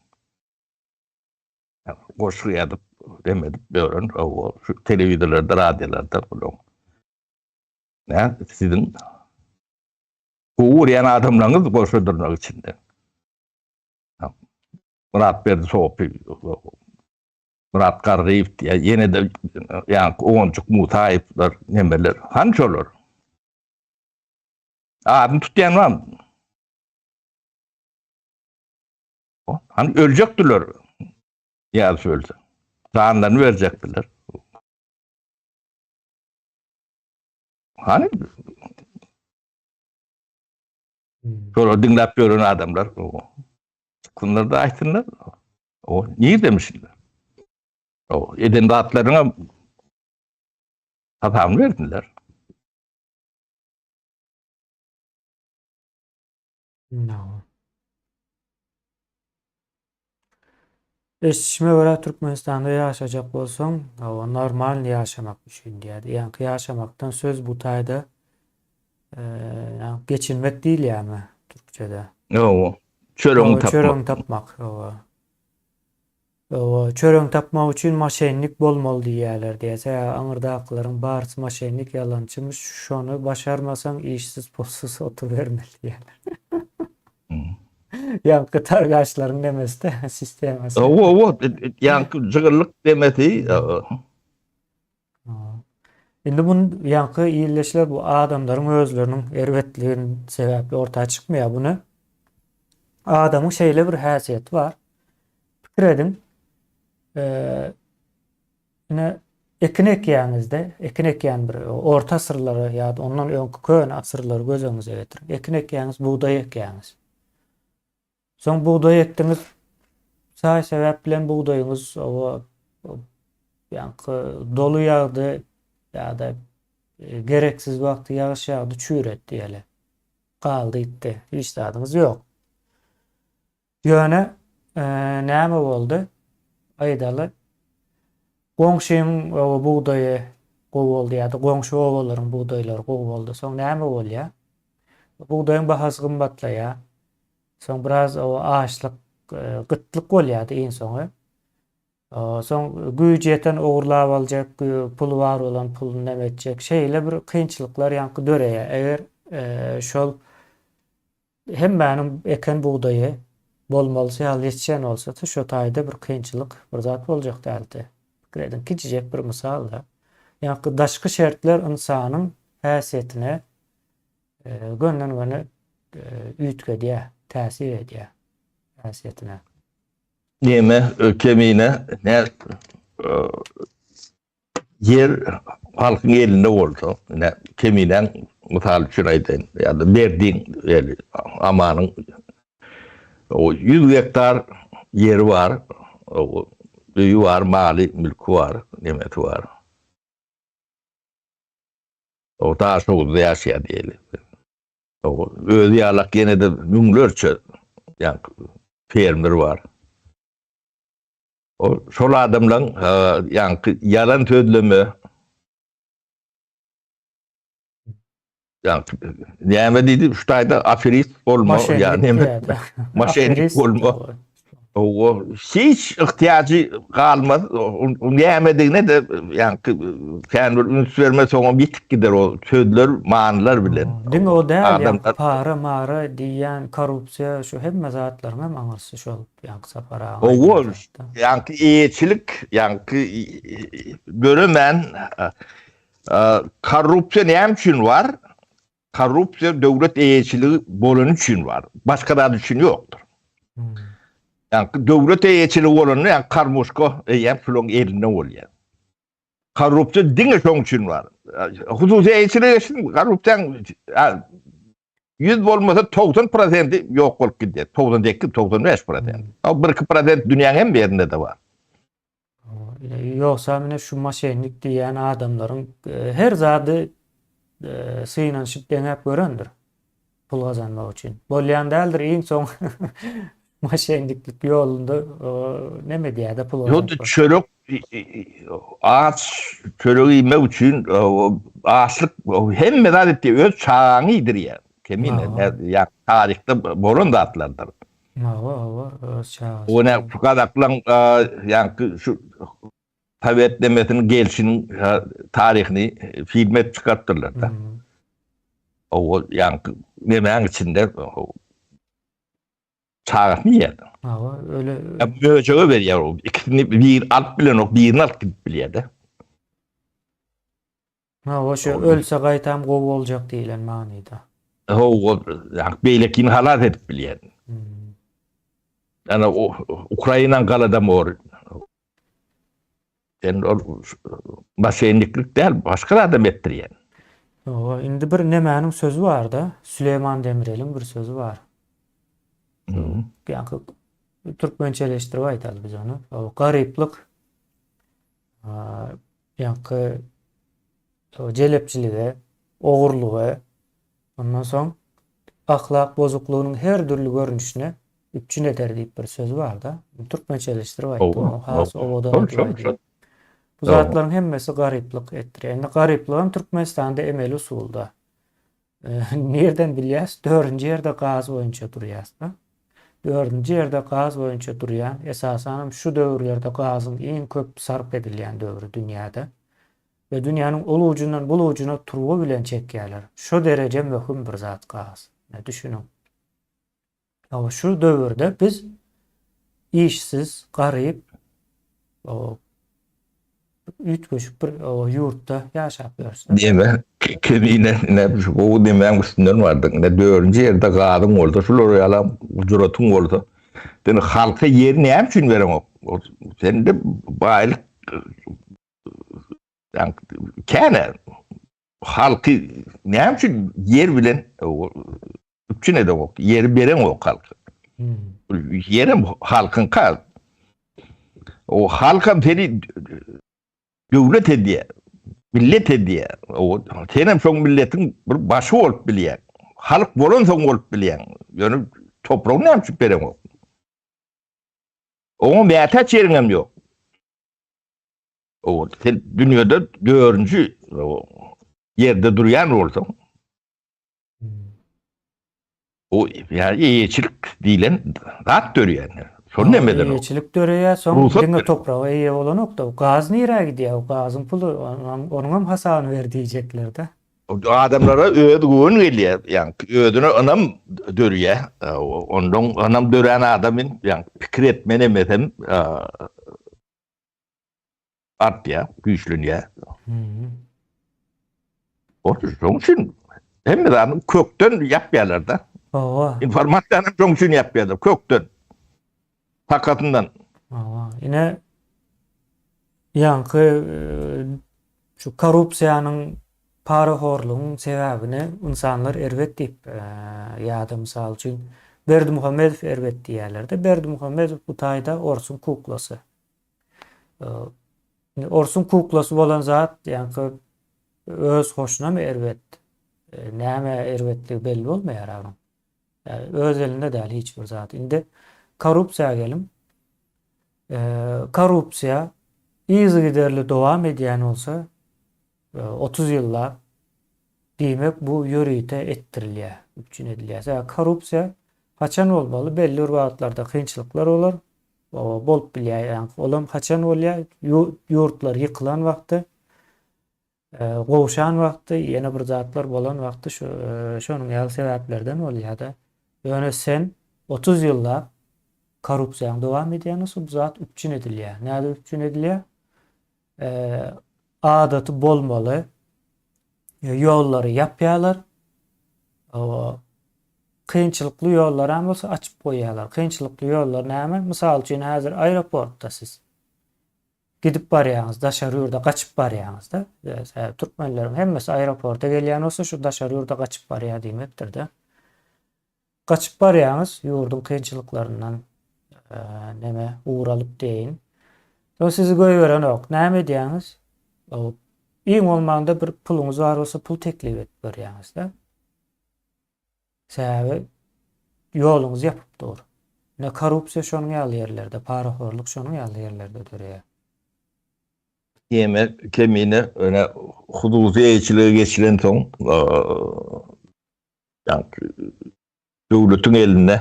Goşgy ýazyp, dem edip ýören şu telewizorlarda, radiolarda bulaň. Nä siziň gowy görýän adamlaryňyz goşa dyrnak içinde. Myratberdi Sopy, Myrat Garryýew diýýär, ýene-de ýaňky Oganjyk Musaýewler, nemeler. Hany şolar? Adyny tutýan barmy? Hany öljekdiler. Ýa ölse. Janlaryny berjekdiler. Hany Şolar diňläp ýören adamlar çyksynlar da aýtsynlar. O nirdemişler? O eden zatlaryna hasabyny bersinler. No. Eşidişime görä Türkmenistanda ýaşajak bolsaň, hawa normalny ýaşamak üçin diýýär. Ýaňky ýaşamakdan söz bu taýda ýaňky geçinmek diýilýärmi türkçede? Hawa. Çöregiňi tapmak. Çöregiňi tapmak, hawa. Hawa, çöregiňi tapmak üçin moşennik bolmaly diýýärler diýýär. Sebäbi aňyrdakylaryň barysy moşennik, ýalançymyş. Şony başarmasaň işsiz pulsuz oturybermeli diýýärler. Ýaňky targaşlaryň nemesi-de, sistemasy. Hawa, hawa, ýaňky jygyllyk demesi. Indi bu ýaňky illeşler bu adamlaryň özleriniň erbetligi sebäpli orta çykmaýar. Buny adamyň şeýle bir häsiýeti bar. Pikir ediň, ine ekin ekýäňizde, ekin ekýän bir orta asyrlary ýa-da ondan öňki köne asyrlary göz öňüňize getiriň. Ekin ekýäňiz, bugdaý ekýäňiz. Soň bugdaý ekdiňiz, saý-sebäp bilen bugdaýyňyz oba ýaňky doly ýagdy ýa-da gereksiz wagty ýagyş ýagdy çüýretdi diýeli. Galdy gitdi. Hiç zadyňyz ýok. Ýöne näme boldy? Aýdaly, goňşyň bugdaýy gowy boldy ýa-da goňşy obalaryň bugdaýlary gowy boldy. Soň näme bolýar? Bugdaýyň bahasy gymmatlaýar. Soň biraz açlyk, gytlyk bolýardy iň soňy. Soň güýji ýeten ogurlap aljak, puly bar bolan puluny neme etjek. Şeýle bir kynçylyklar ýaňky döreýär. Eger şol Hemmäniň eken bugdaýy bolmalysy ýaly ýetişen bolsady, şo taýda bir kynçylyk, bir zat boljak däldi. Pikir ediň, kiçijek bir mysal-da. Ýaňky daşky şertler ynsanyň häsiýetine gönden-göni üýtgedýär, täsir edýär häsiýetine. Neme, kemine, nä Ýer halkyň elinde bolsa, ine, Keminäň mysal üçin aýdaýyn, ýa-da Berdiň, eli, Amanyň o 100 gektar ýeri bar, o öýi bar, maly, mülki bar, nemesi bar. O Daşoguzda ýaşaýar diýeli. O özi ýalak ýene-de müňlerçe ýaňky fermer bar. O şol adamlaň ýaňky ýalan sözleme ýaňky näme diýdi şu taýda aferist bolma ýa näme maşennik bolma. O hiç ihtiyacı galmaz. O nämedigine de ýaňky kän bir üns berme soňam ýitip gider o sözler, manylar bilen. Diňe o däl, ýaňky para, mara diýýän korrupsiýa şu hemme zatlaryň hem aňyrsy şol ýaňky Sapar aga Hawa, ýaňky eýeçilik, ýaňky döremän korrupsiýa näme üçin bar? Korrupsiýa döwlet eýeçiligi bolany üçin bar. Başga zat üçin ýokdur. Ýagny döwlet eýeçiligi bolanda ýagny karmuşka eýýäm şularyň elinde bolýar. Korrupsiýa diňe şoň üçin bar. Hususy eýeçilige geçsin, korrupsiýaň 100 bolmasa 90 prosenti ýok bolup gidýär. 98, 95 prosent. O 1-2 prosent dünýäň hemme ýerinde-de bar. Ýogsa mine şu maşennik diýýän adamlaryň her zady synanyşyp deňäp görendir pul gazanmak üçin. Bolýan däldir iň soň maşenniklik ýolunda neme edýärde pul gazanyp. Ýok çörek aç çörek iýmek üçin açlyk hemme zat etdi öz çagaňy iýdirýär. Kemine ýa taryhda bolan zatlardyr. Hawa, hawa, öz çagasy. O ne şu gazaklaň ýaňky şu sowet nemesiniň gelşiniň taryhyny film edip çykarypdyrlar da. O ýaňky nemäň içinde çagasyny iýýär. Hawa, öle. Möjege berýär o. Ikisini bir alyp bilenok, birini alyp gidip bilýär-de. Hawa şu ölse gaýtam gowy boljak diýilen manyda. Hawa, beýlekini halas edip bilýän. Ýani Ukrainaň galadomor. Sen ol maşenniklik däl, başga zadam etdirýän. Hawa, indi bir nemäniň sözi bar-da, Süleýman Demireliň bir sözi bar. Ýaňky türkmençeleşdirip aýdaly biz ony. Garyplyk Ýaňky jelepçilige, ogurlyga, ondan soň ahlak bozuklygynyň her dürli görnüşine üpjün eder diýip bir sözi bar-da. Türkmençeleşdirip aýtdym, ony has owadan edip aýdýar. Bu zatlaryň hemmesi garyplyk etdirýär. Indi garyplygam Türkmenistanda emeli usulda. Nirden bilýäs? Dördünji ýerde gaz boýunça durýas-da. Dördünji ýerde gaz boýunça durýan, esasanam şu döwürlerde gazyň iň köp sarp edilýän döwri dünýäde. We dünýäniň ol ujundan bul ujuna turba bilen çekýärler. Şo dereje möhüm bir zat gaz. Ine düşüniň. Hawa, şu döwürde biz işsiz, garyp, üýtgeşik bir ýurtda ýaşap ýörüs. Diýme, kemine, ine, şu gowy demäň üstünden bardyň. Ine, dördünji ýerde gazyň bolsa, şular ýalam gujratyň bolsa, sen halka ýeri näme üçin bereňok? Sende baýlyk kän-ä. Halky näme üçin ýer bilen üpjün edeňok, ýeri bereňok halka. Ýerem halkyňka. O halkam seni döwlet edýär, millet edýär. O senem şoň milletiň bir başy bolup bilýäň. Halk bolansoň bolup bilýäň. Ýöne topragy näme üçin bereňok? Oňa mätäç ýeriňem ýok. O sen dünýede dördünji ýerde durýan bolsaň, o ýa eýeçilik diýlen zat dörýär. Şony näme eden? Eýeçilik döreýär, soň diňe topraga eýe bolanok-da. Gaz nirä gidýär? O gazyň puly, onuň hem hasabyny ber diýjekler-de. Adamlara öz güwen gelýär, ýagny özüne ynam dörýär. Ondan ynam dörän adam ýagny pikir etme nemesem artýar, güýçlenýär. Otur, şoň üçin hemme zadyny kökden ýapýarlar-da. Hawa. Informasiýany şoň üçin ýapýarlar, kökden. Takasyndan. Hawa, ine ýaňky şu korrupsiýanyň, parahorlugyň sebäbini ynsanlar erbet diýip, ýa-da mysal üçin Berdimuhamedow erbet diýýärler-de. Berdimuhamedow bu taýda orsuň kuklasy. Indi orsuň kuklasy bolan zat, ýaňky. Öz hoşunamy erbet, näme erbetligi belli bolmaýar onuň. Öz elinde däl hiç bir zat. Indi korrupsiýa geliň. Korrupsiýa yzygiderli dowam edýän bolsa, 30 ýyllap, diýmek bu ýörite etdirilýär, üpjün edilýär. Sebäbi korrupsiýa haçan bolmaly? Belli bir wagtlarda kynçylyklar bolar, bolup bilýär. Ýa olam haçan bolýar? Ýurtlar ýykylan wagty, gowşan wagty, ýene bir zatlar bolan wagty şu şonuň ýaly sebäplerden bolýar-da. Ýöne sen 30 ýyllap korrupsiýaň dowam edýän bolsa, bu zat üpjün edilýär. Nädip üpjün edilýär? Adaty bolmaly ýollary ýapýarlar. Kynçylykly ýollaram bolsa açyp goýýarlar. Kynçylykly ýollar näme? Mysal üçin häzir aeroportda siz gidip barýaňyz, daşary ýurda gaçyp barýaňyzda. Türkmenleriň hemmesi aeroporta gelýän bolsa şu daşary ýurda gaçyp barýar diýmekdir-de. Gaçyp barýaňyz ýurduň kynçylyklaryndan neme ugur alyp diýeýin. Soň sizi goýberenok. Näme edýäňiz? Iň bolmanda bir puluňyz bar bolsa pul teklip edip görýäňiz-de. Sebäbi ýoluňyz ýapyp dur. Ine korrupsiýa şonuň ýaly ýerlerde, parahorluk şonuň ýaly ýerlerde döreýär. Keme, kemine, ine hususy eýeçilige geçilensoň, ýa-ni döwletiň elinde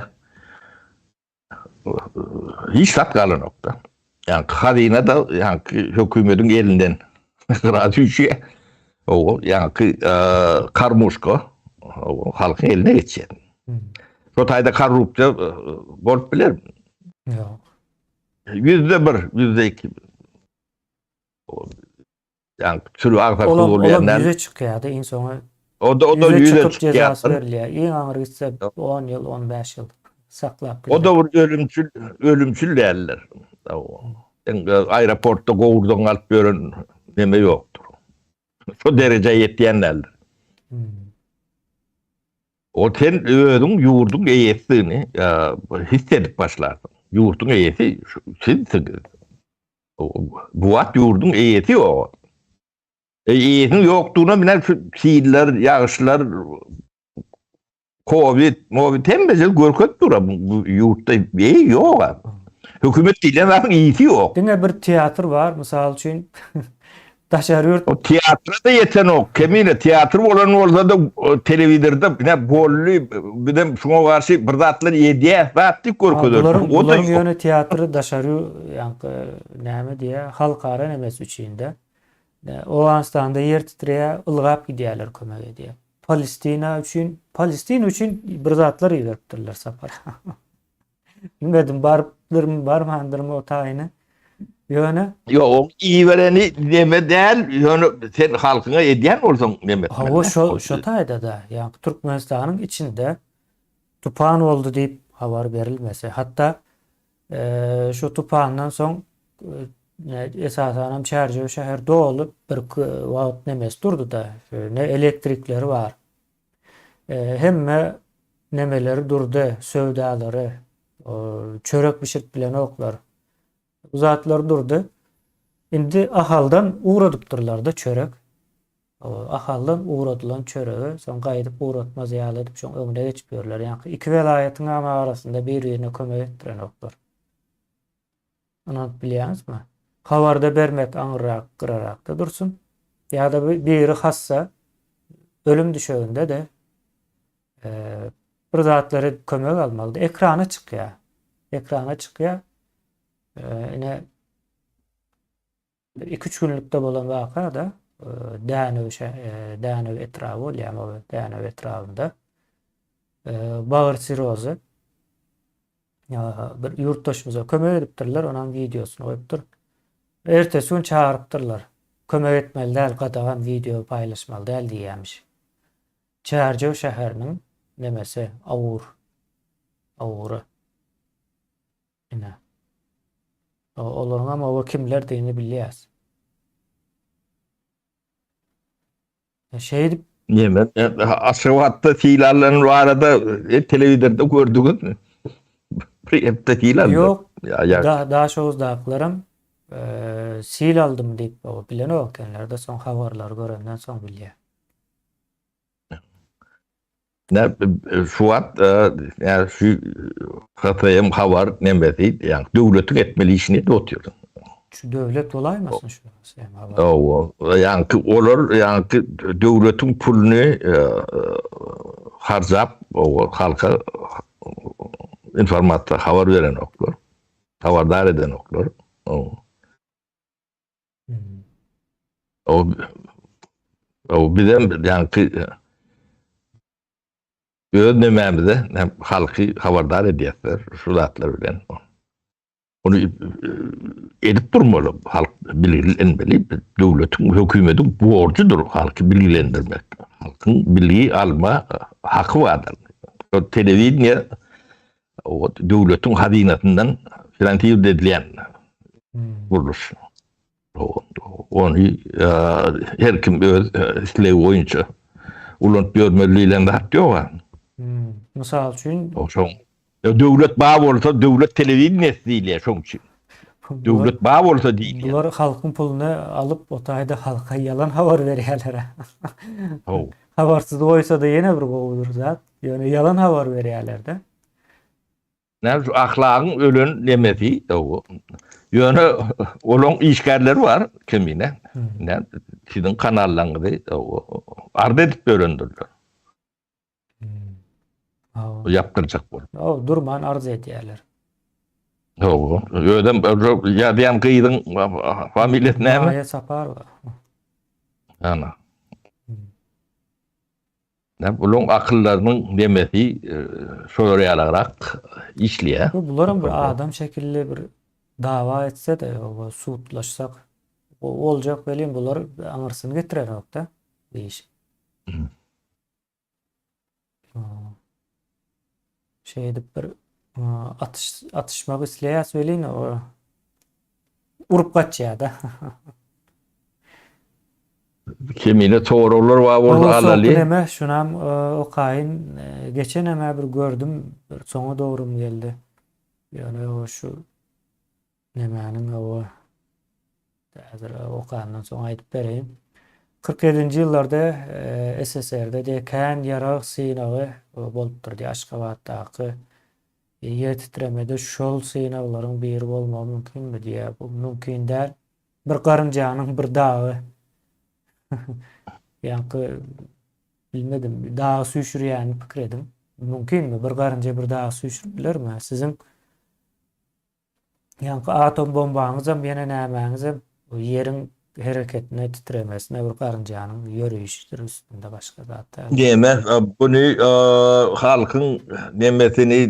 hiç zat galanokda. Ýa hazyna da ýa hökümetiň elinden gyra düşýär. O ýa karmuşka halkyň eline geçýär. Şo taýda korrupsiýa bolup biler. Ýok. %1, %2. Yani sürü agsaklyk Olam, bolýar. olam Näme? ýüze çykýardy iň soňy. O da o da Ýüze ýüze çykyp jezasy çykýar. berilýär. Iň aňyr gitse 10 ýyl, 15 ýyl saklap O bilýär. da bir ölümçül ölümçül däldir. Sen e, aeroportda gowurdan alyp ýören neme ýokdur. Şo derejä ýetýän däldir. Hmm. O sen özüň ýurduň eýesidigini e, his edip başlarsyň. Ýurduň eýesi sizsiňiz. Bu wagt ýurduň eýesi ýok. E, eýesiniň ýokdugyna bilen şu siller, ýagyşlar, Covid, Movid hemmesi görkezip dur. Bu ýurtda eýe ýok. Hökümet diýlen zadyň eýesi ýok. Diňe bir teatr bar, mysal üçin daşary ýurt. O teatra-da ýetenok. Kemine teatr bolan bolsa-da telewizorda ine boldy, bizem şuňa garşy bir zatlar edýäs zat diýip görkezer. Bularyň, bularyň ýöne teatry daşary ýaňky näme diýýär, halkara nemesi üçin-de. Owganystanda ýer titreýär, ylgap gidýärler kömek edýär. Palestina üçin, Palestina üçin bir zatlar iberipdirler sapar. Bilmedim barypdyrmy, barmandyrmy o taýyny. Ýöne Ýok, oň ibereni neme däl, ýöne sen halkyňa edýän bolsaň neme etmeli. Hawa, şo şo taýda-da, ýagny Türkmenistanyň içinde tupan boldy diýip habar berilmese, hatda şu tupandan soň esasanam Çärjew şäher doly bir wagt nemesi durdy-da, ne elektrikleri bar, Hemme nemeleri durdy, söwdalary, çörek bişirip bilenoklar. Bu zatlar durdy. Indi Ahaldan ugradypdyrlar-da çörek. Ahaldan ugradylan çöregi soň gaýdyp ugratmaz ýaly edip şoň öňüne geçip ýörler. Ýaňky iki welaýatyň hem arasynda bir-birine kömek etdirenoklar. Ynanyp bilýäňizmi? Habarda bermek aňyrrak, gyrarakda dursun. Ýa-da biri hassa ölüm düşeginde-de bir zatlar edip kömek almalydy. Ekrana çykýar. Ekrana çykýar. Ine 2-3 günlükde bolan waka-da Dänew Dänew etraby bolýar, Dänew etrabynda. Bagyr sirozy. Bir ýurtdaşymyza kömek edipdirler, onuň wideosyny goýupdyr. Ertesi gün çagyrypdyrlar. Kömek etmeli däl, gadagan wideo paýlaşmaly däl diýýämiş. Çärjew şäheriniň nemesi, Awur. Awury. Ine. Olaryň hem oba kimlerdigini bilýäs. Şeýdip Neme, Aşgabatda sil alan barada e, telewizorda gördüňizmi? Bir hepde sil aldy. Ýok. Ya, ya. Da, Daşoguzdakylaram Sil aldymy diýip o bilenok ekenler-de soň habarlary görenden soň bilýär. Ne şu wagt ýa şu HTM habar nemesi ýa döwletiň etmeli işini edip otyr. Şu döwlet bolaýmasyn şu HTM habar. Hawa, ýaňky olar ýaňky döwletiň puluny harjap halka informasiýa habar berenoklar. Habardar edenoklar. O o bizem ýaňky öz nemämize hem halky habardar edýärler şu zatlar bilen. Ony edip durmaly, halk bilgilenmeli, döwletiň, hökümetiň borjudyr halky bilgilendirmek. Halkyň bilgi alma haky bardyr. Telewideniýe O döwletiň hazynasyndan finansir edilýän gurluş. Ony her kim öz islegi boýunça ulanyp ýörmeli diýlen zat ýok. Mysal üçin, Şoň döwlet bar bolsa döwlet telewideniýesi diýilýär şoň üçin. Döwlet bar bolsa diýilýär. Bular halkyň puluny alyp, o taýda halka ýalan habar berýärler. Habarsyz goýsa-da ýene bir gowy bir zat. Ýöne ýalan habar berýärler-de. Näme şu ahlagyň ölen nemesi Ýöne olaň işgärleri bar kemine. Näme siziň kanallaryňyzy arz edip ýörendirler. Ýapdyrjak bolup. O durman arz edýärler. Hawa. Özem ýazýan gyzyň familiýasy näme? Maýa Saparowa. Ana. Näme bulaň akyllarynyň nemesi şolar ýalagrak işleýär. Bu bularam bir adam şekilli bir dawa etse-de, sudlaşsak gowy boljak welin bular aňyrsyny getirenok-da bu işiň. Şeýdip bir atyş atyşmak isleýäs welin o urup gaçýar-da. Kemine soraglar bar bolsa alaly. Neme şunam okaýyn. Geçenem bir gördüm, bir soňa dogrym geldi. Ýöne o şu nemäniň o häzir okandan soň aýdyp bereýin. 47-nji ýyllarda SSR-de diýe kän ýarag synagy bolupdyr diýe Aşgabatdaky ýer titremede şol synaglaryň biri bolmagy mümkinmi diýe. Bu mümkin däl. Bir garynjanyň bir dagy ýaňky bilmedim dagy süýşürýänini pikir ediň. Mümkinmi bir garynja bir dagy süýşürip bilermi? Siziň ýaňky atom bombaňyzam ýene nämäňizem ýeriň hereketine titremesine bir garynjanyň ýöreýşidir üstünde başga zat däl. Neme buny halkyň nemesini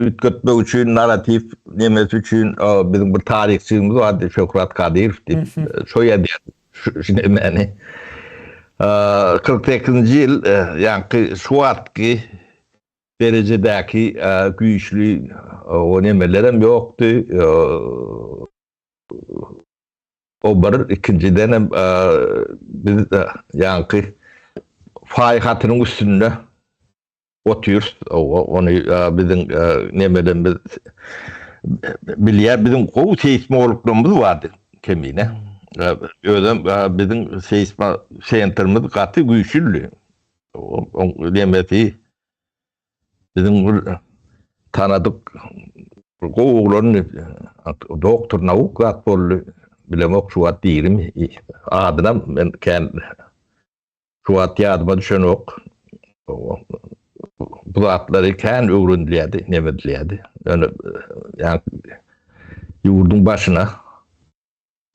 üýtgetmek üçin narratiw nemesi üçin biziň bir taryhçymyz bardy Şöhrat Kadyrow diýip şo ýazýar şu nemäni. 48-nji ýyl ýaňky şu wagtky derejedäki güýçli o nemelerem ýokdy. O bir, ikinjidenem biz ýaňky faý hatynyň üstünde otyrys. Ony biziň nemelerimiz bilýär. Biziň gowy seýsmologlarymyz bardy kemine. Özem biziň seýsmo sentrimiz gaty güýçlüdi. Oň nemesi Biziň bir tanadyk bir gowy oglan doktor nauk zat boldy. Bilemok şu wagt dirimi. Adynam men kän şu wagt ýadyma düşenok. Bu zatlary kän öwrenilýärdi, neme edilýärdi. Ýöne ýa ýurduň başyna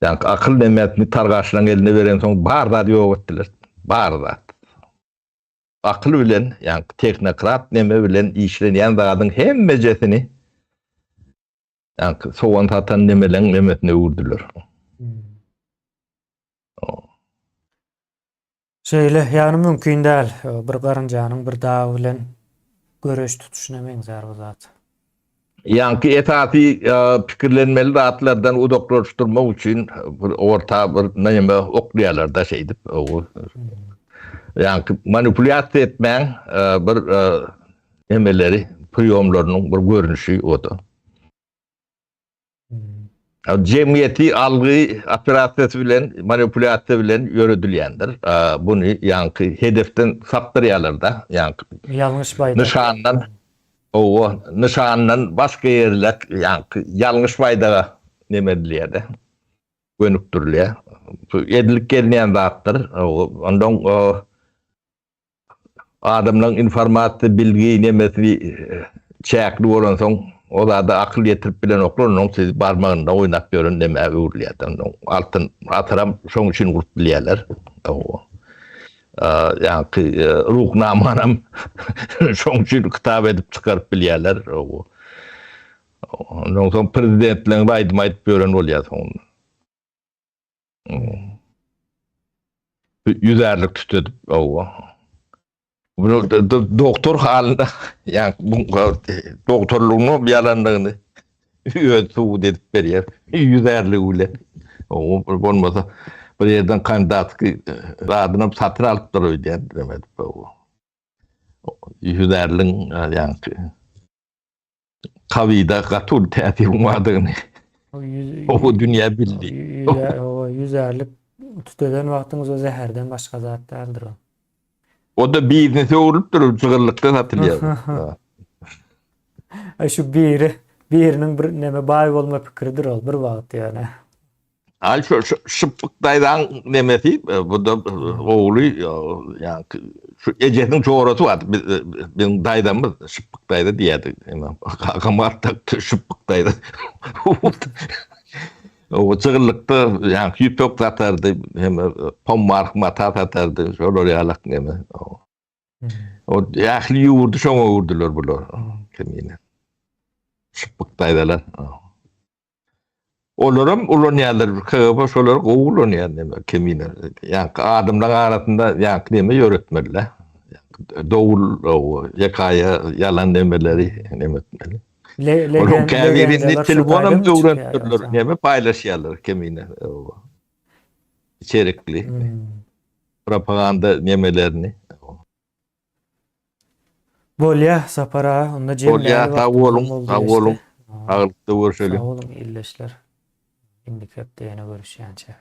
ýa akyl nemesini targaşlaň eline berensoň bar zady ýok etdiler. Bar zat. Akyl bilen, ýaňky tehnokrat neme bilen işlenýän zadyň hemmejesini ýaňky sogan satan nemeleň nemesine öwürdiler. Şeýle, ýagny mümkin däl. Bir garynjanyň bir dag bilen göreş tutuşyna meňzär bu zat. Ýaňky esasy pikirlenmeli zatlardan uzaklaşdyrmak üçin bir orta bir näme oklaýarlar-da şeýdip. Ýaňky manipulýasiýa etmäň bir nemeleri, priýomlarynyň bir görnüşi o-da. Jemgyýeti algy operasiýasy bilen, manipulýasiýa bilen ýöredilýändir. Buny ýaňky hedefden sapdyrýarlar-da, ýaňky. Ýalňyş baýdak. Nyşandan, hawa, nyşandan başga ýerlek, ýaňky ýalňyş baýdaga neme edilýär-de, gönükdirilýär. Bu edilip gelinýän zatdyr. Ondan Adamlaryň informasiýa, bilgi nemesi çäkli bolansoň, o zada akyl ýetirip bilenoklar, onuň sizi barmagynda oýnap ýören nemä öwrülýär. Onuň altyn asyram şoň üçin gurup bilýärler. Ýaňky Ruhnamanam şoň üçin kitap edip çykaryp bilýärler. Ondan soň prezidentleriň aýdym aýdyp ýören bolýar soňunda. Ýüzärlik tütedip, hawa. Bunu doktor halynda, ýa bu doktorlygynyň ýalandygyny öz subut edip berýär. Ýüzärligi bilen. O bolmasa bir ýerden kandidatky zadyny satyn alypdyr öýdýän, demek. Ýüzärligiň ýaňky Kowida gaty uly täsiriň bardygyny o dünýä bildi. Ýüzärlik tüteden wagtyňyz o zäherden başga zat däldir o. O-da biznese öwrülipdir, jygyllykda satylýar. Aý şu biri, biriniň bir neme baý bolma pikiridir ol bir wagt ýöne. Aý şu Şypbyk daýzaň nemesi, bu-da ogly, ýaňky şu ejesiniň jorasy bardy. Biz biziň daýzamyz Şypbyk daýza diýerdik. Kakam at dakdy Şypbyk daýza. O jygyllykda ýaňky ýüpek satardy, hem pommark mata satardy, şolar ýalak neme. O ähli ýurdy şoňa öwürdiler bular. Kemine. Şypbyk daýzalar. Olaram ulanýarlar, KGB şolary gowy ulanýar neme, kemine. Ýaňky adamlaryň arasynda ýaňky neme ýöretmeli-dä. Dowul, hekaýa, ýalan nemeleri neme etmeli. Olaryň käbirini telefonam öwrenipdirler, neme paýlaşýarlar kemine. Içerikli propaganda nemelerini. Bolýa Sapar aga onda jemläli Bolýa sag boluň sag boluň saglykda görşeliň. Sag boluň ildeşler. Indiki hepde ýene görüşýänçäk.